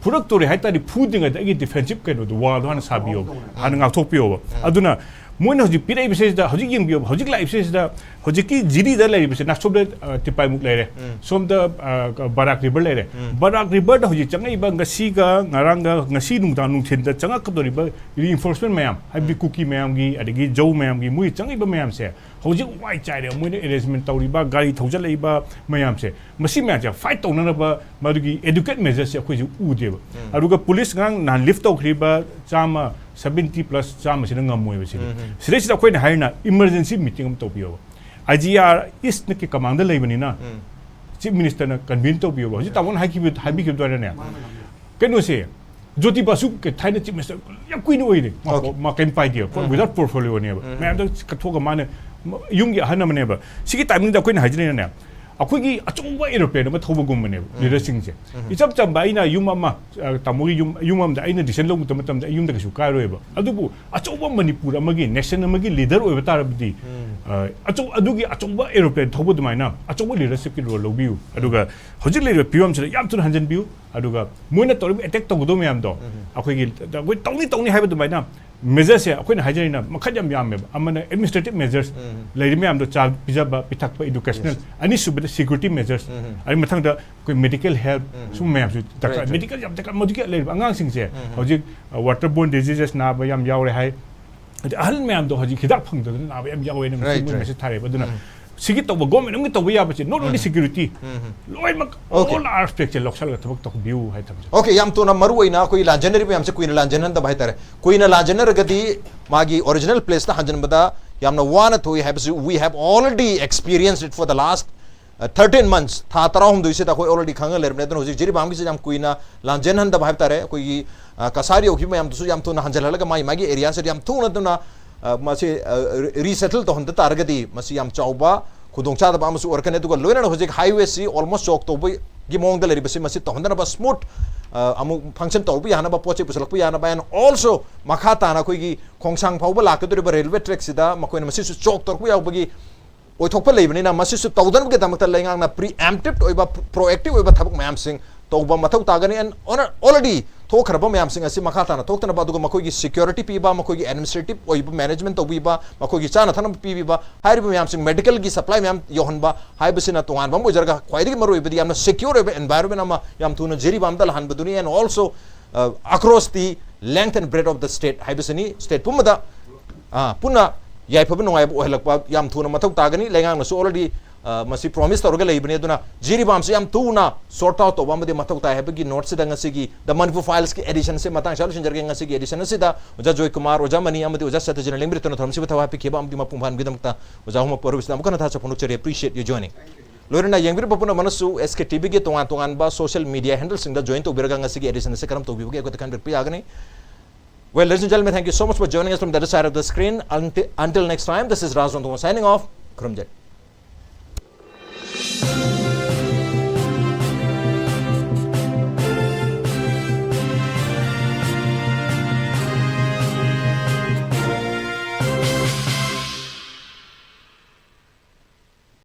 ꯐꯨꯔꯛꯇꯣꯔꯦ ꯍꯥꯏ ꯇꯥꯔꯗꯤ ꯐꯨꯗ꯭ꯔꯤꯉꯩꯗ ꯑꯩꯒꯤ ꯗꯤꯐꯦꯟꯁꯤꯞ ꯀꯩꯅꯣꯗꯣ ꯋꯥꯜꯗꯣ ꯍꯥꯟꯅ ꯁꯥꯕꯤꯌꯣꯕ, ꯍꯥꯟꯅ ꯉꯥꯛꯊꯣꯛꯄꯤꯌꯣꯕ꯫ ꯑꯗꯨꯅ ꯃꯣꯏꯅ ꯍꯧꯖꯤꯛ ꯄꯤꯔꯛꯏꯕꯁꯤꯗ ꯍꯧꯖꯤꯛ ꯌꯦꯡꯕꯤꯌꯣꯕ, ꯍꯧꯖꯤꯛ ꯂꯥꯛꯏꯕꯁꯤꯗ ꯍꯧꯖꯤꯛꯀꯤ ꯖꯤꯔꯤꯗ ꯂꯩꯔꯤꯕꯁꯦ ꯅꯥꯛꯁꯣꯝꯗ ꯑ, ꯇꯤꯄꯥꯏꯃꯨꯛ ꯂꯩꯔꯦ, ꯁꯣꯝꯗ ꯑ, ꯕꯔꯥꯛ ꯔꯤꯚꯔ ꯂꯩꯔꯦ꯫ ꯕꯔꯥꯛ ꯔꯤꯚꯔꯗ ꯍꯧꯖꯤꯛ ꯆꯪꯉꯛꯏꯕ ꯉꯁꯤꯒ ꯉꯔꯥꯡꯒ ꯉꯁꯤ ꯅꯨꯡꯗꯥꯡ ꯅꯨꯡꯊꯤꯟꯗ ꯆꯪꯉꯛꯀꯗꯧꯔꯤꯕ ꯔꯤꯏꯟꯐꯣꯔꯁꯃꯦꯟ ꯃꯌꯥꯝ, ꯍꯥꯏꯕꯗꯤ ꯀꯨꯀꯤ ꯃꯌꯥꯝꯒꯤ ꯑꯗꯒꯤ ꯖꯧ ꯃꯌꯥꯝꯒꯤ ꯃꯣꯏ ꯆꯪꯉꯛꯏꯕ ꯃꯌꯥꯝꯁꯦ ꯍꯧꯖꯤꯛ ꯋꯥꯏ ꯆꯥꯏꯔꯦ꯫ ꯃꯣꯏꯅ ꯑꯦꯔꯦꯟꯖꯃꯦꯟ ꯇꯧꯔꯤꯕ, ꯒꯥꯔꯤ ꯊꯧꯖꯤꯜꯂꯛꯏꯕ ꯃꯌꯥꯝꯁꯦ, ꯃꯁꯤ ꯃꯌꯥꯝꯁꯦ ꯐꯥꯏꯠ ꯇꯧꯅꯅꯕ ꯃꯗꯨꯒꯤ ꯑꯦꯗꯨꯀꯦꯠ ꯃꯦꯖꯔꯁꯦ ꯑꯩꯈꯣꯏꯁꯨ ꯎꯗꯦꯕ꯫ ꯑꯗꯨꯒ ꯄꯨꯂꯤꯁ ꯉꯔꯥꯡ ꯅꯍꯥꯟ ꯂꯤꯐ ꯇꯧꯈ꯭ꯔꯤꯕ ꯆꯥꯝꯃ, ꯁꯕꯦꯟꯇꯤ ꯄ꯭ꯂꯁ ꯆꯥꯝꯃꯁꯤꯅ ꯉꯝꯃꯣꯏꯕ ꯁꯤꯗꯤ꯫ ꯁꯤꯗꯩꯁꯤꯗ ꯑꯩꯈꯣꯏꯅ ꯍꯥꯏꯔꯤꯅ ꯏꯃꯔꯖꯦꯟꯁꯤ ꯃꯤꯇꯤꯡ ꯑꯃ ꯇꯧꯕꯤꯌꯣꯕ꯫ ꯑꯥꯏ ꯖꯤ ꯑꯥꯔ ꯏꯁꯅꯀꯤ ꯀꯃꯥꯡꯗ ꯂꯩꯕꯅꯤꯅ ꯆꯤꯐ ꯃꯤꯅꯤꯁꯇꯔꯅ ꯀꯟꯚꯤꯟ ꯇꯧꯕꯤꯌꯣꯕ꯫ ꯍꯧꯖꯤꯛ ꯇꯥꯃꯣꯅ ꯍꯥꯏꯈꯤꯕ ꯍꯥꯏꯕꯤꯈꯤꯕ ꯑꯗꯨꯃꯥꯏꯅꯅꯦ ꯀꯩꯅꯣꯁꯦ ꯖꯣꯇꯤ ꯕꯥꯁꯨ ꯊꯥꯏꯅ ꯆꯤꯐ ꯃꯤꯅꯤꯁꯇꯔ ꯌꯥꯝ ꯀꯨꯏꯅ ꯑꯣꯏꯔꯦ꯫ ꯃꯥ- Okay. ꯃꯥ ꯀꯩꯝ ꯄꯥꯏꯗꯦꯕ꯫ ꯋꯤꯗꯥꯎꯠ ꯄꯣꯔꯠꯐꯣꯂꯤꯑꯣꯅꯦꯕ꯫ ꯃꯌꯥꯝꯗ ꯀꯠꯊꯣꯛꯑꯒ ꯃꯥꯅ ꯌꯨꯝꯒꯤ ꯑꯍꯟ ꯑꯃꯅꯦꯕ꯫ ꯁꯤꯒꯤ ꯇꯥꯏꯃꯤꯡꯗ ꯑꯩꯈꯣꯏꯅ ꯍꯥꯏꯖꯅꯤꯡꯉꯤꯅꯦ ꯑꯩꯈꯣꯏꯒꯤ ꯑꯆꯧꯕ ꯑꯦꯔꯣꯄ꯭ꯂꯦꯟ ꯑꯃ ꯊꯧꯕꯒꯨꯝꯕꯅꯦꯕ ꯂꯤꯗꯔꯁꯤꯡꯁꯦ꯫ ꯏꯆꯝ ꯆꯝꯕ ꯑꯩꯅ ꯌꯨꯝ ꯑꯃ ꯑ, ꯇꯥꯃꯣꯒꯤ ꯌꯨꯝ ꯌꯨꯝ ꯑꯃꯗ ꯑꯩꯅ ꯗꯤꯁꯤꯖꯟ ꯂꯧꯕ ꯃꯇꯝꯗ ꯑꯩ ꯌꯨꯝꯗ ꯀꯩꯁꯨ ꯀꯥꯏꯔꯣꯏꯕ꯫ ꯑꯗꯨꯕꯨ ꯑꯆꯧꯕ ꯃꯅꯤꯄꯨꯔ ꯑꯃꯒꯤ ꯅꯦꯁꯟ ꯑꯃꯒꯤ ꯂꯤꯗꯔ ꯑꯣꯏꯕ ꯇꯥꯔꯕꯗꯤ ꯑ, ꯑꯆꯧ ꯑꯗꯨꯒꯤ ꯑꯆꯧꯕ ꯑꯦꯔꯣꯄ꯭ꯂꯦꯟ ꯊꯧꯕ ꯑꯗꯨꯃꯥꯏꯅ ꯑꯆꯧꯕ ꯂꯤꯗꯔꯁꯤꯞꯀꯤ ꯔꯣꯜ ꯂꯧꯕꯤꯌꯨ꯫ ꯑꯗꯨꯒ ꯍꯧꯖꯤꯛ ꯂꯩꯔꯤꯕ ꯐꯤꯕꯝꯁꯤꯗ ꯌꯥꯝ ꯊꯨꯅ ꯍꯟꯖꯤꯟꯕꯤꯌꯨ꯫ ꯑꯗꯨꯒ ꯃꯣꯏꯅ ꯇꯧꯔꯤꯕ ꯑꯦꯇꯦꯛ ꯇꯧꯒꯗꯧꯕ ꯃꯌꯥꯝꯗꯣ ꯑꯩꯈꯣꯏꯒꯤ ꯑꯩꯈꯣꯏ ꯇꯧꯅꯤ ꯇꯧꯅꯤ ꯍꯥꯏꯕ ꯑꯗꯨꯃꯥꯏꯅ ꯃꯦꯖꯔꯁꯦ ꯑꯩꯈꯣꯏꯅ ꯍꯥꯏꯖꯔꯤꯅ ꯃꯈꯜ ꯌꯥꯝ ꯌꯥꯝꯃꯦꯕ꯫ ꯑꯃꯅ ꯑꯦꯗꯃꯤꯅꯤꯁꯇ꯭ꯔꯦꯇꯤꯚ ꯃꯦꯖꯔꯁ ꯂꯩꯔꯤ ꯃꯌꯥꯝꯗꯣ ꯆꯥ ꯄꯤꯖꯕ, ꯄꯤꯊꯛꯄ, ꯏꯗꯨꯀꯦꯁꯅꯦꯜ꯫ ꯑꯅꯤꯁꯨꯕꯗ ꯁꯦꯀ꯭ꯌꯨꯔꯤꯇꯤ ꯃꯦꯖꯔꯁ꯫ ꯑꯗꯩ ꯃꯊꯪꯗ ꯑꯩꯈꯣꯏ ꯃꯦꯗꯤꯀꯦꯜ ꯍꯦꯜꯠ ꯁꯨꯝꯕ ꯃꯌꯥꯝꯁꯨ ꯗꯔꯀꯥꯔ꯫ Right, right. ꯃꯦꯗꯤꯀꯦꯜ ꯌꯥꯝ ꯗꯔꯀꯥꯔ꯫ ꯃꯗꯨꯒꯤ ꯂꯩꯔꯤꯕ ꯑꯉꯥꯡꯁꯤꯡꯁꯦ ꯍꯧꯖꯤꯛ ꯋꯥꯇꯔ ꯕꯣꯔꯟ ꯗꯤꯖꯤꯖꯦꯁ ꯅꯥꯕ ꯌꯥꯝ ꯌꯥꯎꯔꯦ ꯍꯥꯏ꯫ ꯑꯗꯩ ꯑꯍꯜ ꯃꯌꯥꯝꯗꯣ ꯍꯧꯖꯤꯛ ꯍꯤꯗꯥꯛ ꯐꯪꯗꯗꯅ ꯅꯥꯕ ꯌꯥꯝ ꯌꯥꯎꯋꯦꯅ ꯉꯁꯤ Right, ꯃꯣꯏ right. ꯃꯦꯁꯦꯖ ꯊꯥꯔꯛꯑꯦꯕ꯫ ꯑꯗꯨꯅ ꯁꯤꯒꯤ ꯇꯧꯕ ꯒꯣꯔꯃꯦꯟ ꯑꯃꯒꯤ ꯇꯧꯕ ꯌꯥꯕꯁꯦ ꯅꯣꯠ ꯑꯣꯟꯂꯤ ꯁꯦꯀ꯭ꯌꯨꯔꯤꯇꯤ, ꯂꯣꯏꯅꯃꯛ Okay. ꯑꯣꯜ ꯑꯥꯁꯄꯦꯛꯁꯦ ꯂꯧꯁꯜꯂꯒ ꯊꯕꯛ ꯇꯧꯕꯤꯌꯨ ꯍꯥꯏ ꯊꯝꯖꯒꯦ꯫ ꯑꯣꯀꯦ, ꯌꯥꯝ ꯊꯨꯅ ꯃꯔꯨ ꯑꯣꯏꯅ ꯑꯩꯈꯣꯏ ꯂꯥꯟꯖꯦꯟꯅꯔꯤꯕ ꯃꯌꯥꯝꯁꯦ ꯀꯨꯏꯅ ꯂꯥꯟꯖꯦꯟꯍꯟꯗꯕ ꯍꯥꯏꯇꯥꯔꯦ꯫ ꯀꯨꯏꯅ ꯂꯥꯟꯖꯦꯟꯅꯔꯒꯗꯤ ꯃꯥꯒꯤ ꯑꯣꯔꯤꯖꯤꯅꯦꯜ ꯄ꯭ꯂꯦꯁꯇ ꯍꯟꯖꯤꯟꯕꯗ ꯌꯥꯝꯅ ꯋꯥꯅ ꯊꯣꯛꯏ ꯍꯥꯏꯕꯁꯤ we have already experienced it for the last thirteen months, ꯊꯥ ꯇꯔꯥꯍꯨꯝꯗꯣꯏꯁꯤꯗ ꯑꯩꯈꯣꯏ ꯑꯣꯜꯔꯦꯗꯤ ꯈꯪꯉ ꯂꯩꯔꯕꯅꯦ꯫ ꯑꯗꯨꯅ ꯍꯧꯖꯤꯛ ꯖꯤꯔꯤꯕꯥꯝꯒꯤꯁꯤ ꯌꯥꯝ ꯀꯨꯏꯅ ꯂꯥꯟꯖꯦꯟꯍꯟꯗꯕ ꯍꯥꯏꯕ ꯇꯥꯔꯦ꯫ ꯑꯩꯈꯣꯏꯒꯤ ꯑ, ꯀꯁꯥꯔ ꯌꯧꯈꯤꯕ ꯃꯌꯥꯝꯗꯨꯁꯨ ꯌꯥꯝ ꯊꯨꯅ ꯍꯟꯖꯤꯜꯍꯜꯂꯒ ꯃꯥꯒꯤ ꯃꯥꯒꯤ ꯑꯦꯔꯤꯌꯥꯁꯤꯗ ꯌꯥꯝ ꯊꯨꯅ ꯊꯨꯅ ꯑ, ꯃꯁꯤ ꯔꯤꯁꯦꯇꯜ ꯇꯧꯍꯟꯕ ꯇꯥꯔꯒꯗꯤ ꯃꯁꯤ ꯌꯥꯝ ꯆꯥꯎꯕ ꯈꯨꯗꯣꯡꯆꯥꯗꯕ ꯑꯃꯁꯨ ꯑꯣꯏꯔꯛꯀꯅꯤ꯫ ꯑꯗꯨꯒ ꯂꯣꯏꯅꯅ ꯍꯧꯖꯤꯛ ꯍꯥꯏꯋꯦꯁꯤ ꯑꯣꯜꯃꯣꯁ ꯆꯣꯛ ꯇꯧꯕꯒꯤ ꯃꯑꯣꯡꯗ ꯂꯩꯔꯤꯕꯁꯤ ꯃꯁꯤ ꯇꯧꯍꯟꯗꯅꯕ ꯁ꯭ꯃꯨꯠ ꯑ, ꯑꯃꯨꯛ function ꯇꯧꯕ ꯌꯥꯅꯕ, ꯄꯣꯠ ꯆꯩ ꯄꯨꯁꯜꯂꯛꯄ ꯌꯥꯅꯕ, and also ꯃꯈꯥ ꯇꯥꯅ ꯑꯩꯈꯣꯏꯒꯤ ꯈꯣꯡꯁꯥꯡ ꯐꯥꯎꯕ ꯂꯥꯛꯀꯗꯧꯔꯤꯕ railway trackꯁꯤꯗ ꯃꯈꯣꯏꯅ ꯃꯁꯤꯁꯨ ꯆꯣꯛ ꯇꯧꯔꯛꯄ ꯌꯥꯎꯕꯒꯤ ꯑꯣꯏꯊꯣꯛꯄ ꯂꯩꯕꯅꯤꯅ, ꯃꯁꯤꯁꯨ ꯇꯧꯗꯅꯕꯒꯤꯗꯃꯛꯇ ꯂꯩꯉꯥꯛꯅ preemptive ꯑꯣꯏꯕ, proactive ꯑꯣꯏꯕ ꯊꯕꯛ ꯃꯌꯥꯝꯁꯤꯡ ꯇꯧꯕ ꯃꯊꯧ ꯇꯥꯒꯅꯤ꯫ And already ꯊꯣꯛꯈ꯭ꯔꯕ ꯃꯌꯥꯝꯁꯤꯡ ꯑꯁꯤ ꯃꯈꯥ ꯇꯥꯅ ꯊꯣꯛꯇꯅꯕ, ꯑꯗꯨꯒ ꯃꯈꯣꯏꯒꯤ security ꯄꯤꯕ, ꯃꯈꯣꯏꯒꯤ administrative ꯑꯣꯏꯕ management ꯇꯧꯕꯤꯕ, ꯃꯈꯣꯏꯒꯤ ꯆꯥꯅ ꯊꯛꯅꯕ ꯄꯤꯕꯤꯕ, ꯍꯥꯏꯔꯤꯕ ꯃꯌꯥꯝꯁꯤꯡ, medicalꯒꯤ supply ꯃꯌꯥꯝ ꯌꯧꯍꯟꯕ ꯍꯥꯏꯕꯁꯤꯅ ꯇꯣꯉꯥꯟꯕ ꯑꯃ ꯑꯣꯏꯖꯔꯒ, ꯈ꯭ꯋꯥꯏꯗꯒꯤ ꯃꯔꯨꯑꯣꯏꯕꯗꯤ ꯌꯥꯝꯅ secure ꯑꯣꯏꯕ environment ꯑꯃ ꯌꯥꯝ ꯊꯨꯅ Jiribam ꯍꯥꯟꯕꯗꯨꯅꯤ꯫ And also, uh, across the length and breadth of the state ꯍꯥꯏꯕꯁꯤꯅꯤ꯫ State ꯄꯨꯝꯕꯗ, ꯑ, ꯄꯨꯟꯅ ꯌꯥꯏꯐꯕ ꯅꯨꯡꯉꯥꯏꯕ ꯑꯣꯏꯍꯜꯂꯛꯄ ꯌꯥꯝ ꯊꯨꯅ ꯃꯊꯧ ꯇꯥꯒꯅꯤ꯫ ꯂꯩꯉꯥꯛꯅꯁꯨ already, ꯑ, ꯃꯁꯤ promise ꯇꯧꯔꯒ ꯂꯩꯕꯅꯤ꯫ ꯑꯗꯨꯅ ꯖꯤꯔꯤꯕꯥꯝꯁꯤ ꯌꯥꯝ ꯊꯨꯅ sort out ꯇꯧꯕ ꯑꯃꯗꯤ ꯃꯊꯧ ꯇꯥꯏ ꯍꯥꯏꯕꯒꯤ noteꯁꯤꯗ ꯉꯁꯤꯒꯤ The Manipur Filesꯀꯤ editionꯁꯦ ꯃꯇꯥꯡꯁꯤꯗ ꯂꯣꯏꯁꯤꯟꯖꯔꯒꯦ꯫ ꯉꯁꯤꯒꯤ edition ꯑꯁꯤꯗ ꯑꯣꯖꯥ ꯖꯣꯏꯀꯨꯃꯥꯔ, ꯑꯣꯖꯥ ꯃꯅꯤ ꯑꯃꯗꯤ ꯑꯣꯖꯥ ꯁꯇ꯭ꯌꯖꯤꯠꯅ ꯂꯦꯡꯕꯤꯔꯛꯇꯨꯅ ꯊꯧꯔꯝꯁꯤꯕꯨ ꯊꯋꯥꯏ ꯄꯤꯈꯤꯕ ꯑꯃꯗꯤ ꯃꯄꯨꯡ ꯐꯥꯍꯟꯕꯒꯤꯗꯃꯛꯇ ꯑꯣꯖꯥ ꯑꯍꯨꯝꯃꯛꯄꯨ ꯑꯔꯣꯏꯕꯁꯤꯗ ꯑꯃꯨꯛ ꯍꯟꯅ ꯊꯥꯖ ꯐꯣꯡꯗꯣꯛꯆꯔꯤ꯫ Appreciate you joining꯫ ꯂꯣꯏꯅꯅ ꯌꯦꯡꯕꯤꯔꯤꯕ ꯄꯨꯝꯅꯃꯛꯅꯁꯨ SKTVꯒꯤ ꯇꯣꯉꯥꯟ ꯇꯣꯉꯥꯟꯕ social media handleꯁꯤꯡꯗ join ꯇꯧꯕꯤꯔꯒ ꯉꯁꯤꯒꯤ edition ꯑꯁꯤ ꯀꯔꯝ ꯇꯧꯕꯤꯕꯒꯦ ꯑꯩꯈꯣꯏꯗ ꯈꯟꯕꯤꯔꯛꯄ ꯌꯥꯒꯅꯤ꯫ Well, ladies and gentlemen, thank you so much for joining us from the other side of the screen. Until, until next time, this is Raj Nonthong signing off. ꯈꯨꯔꯨꯝꯖꯔꯤ꯫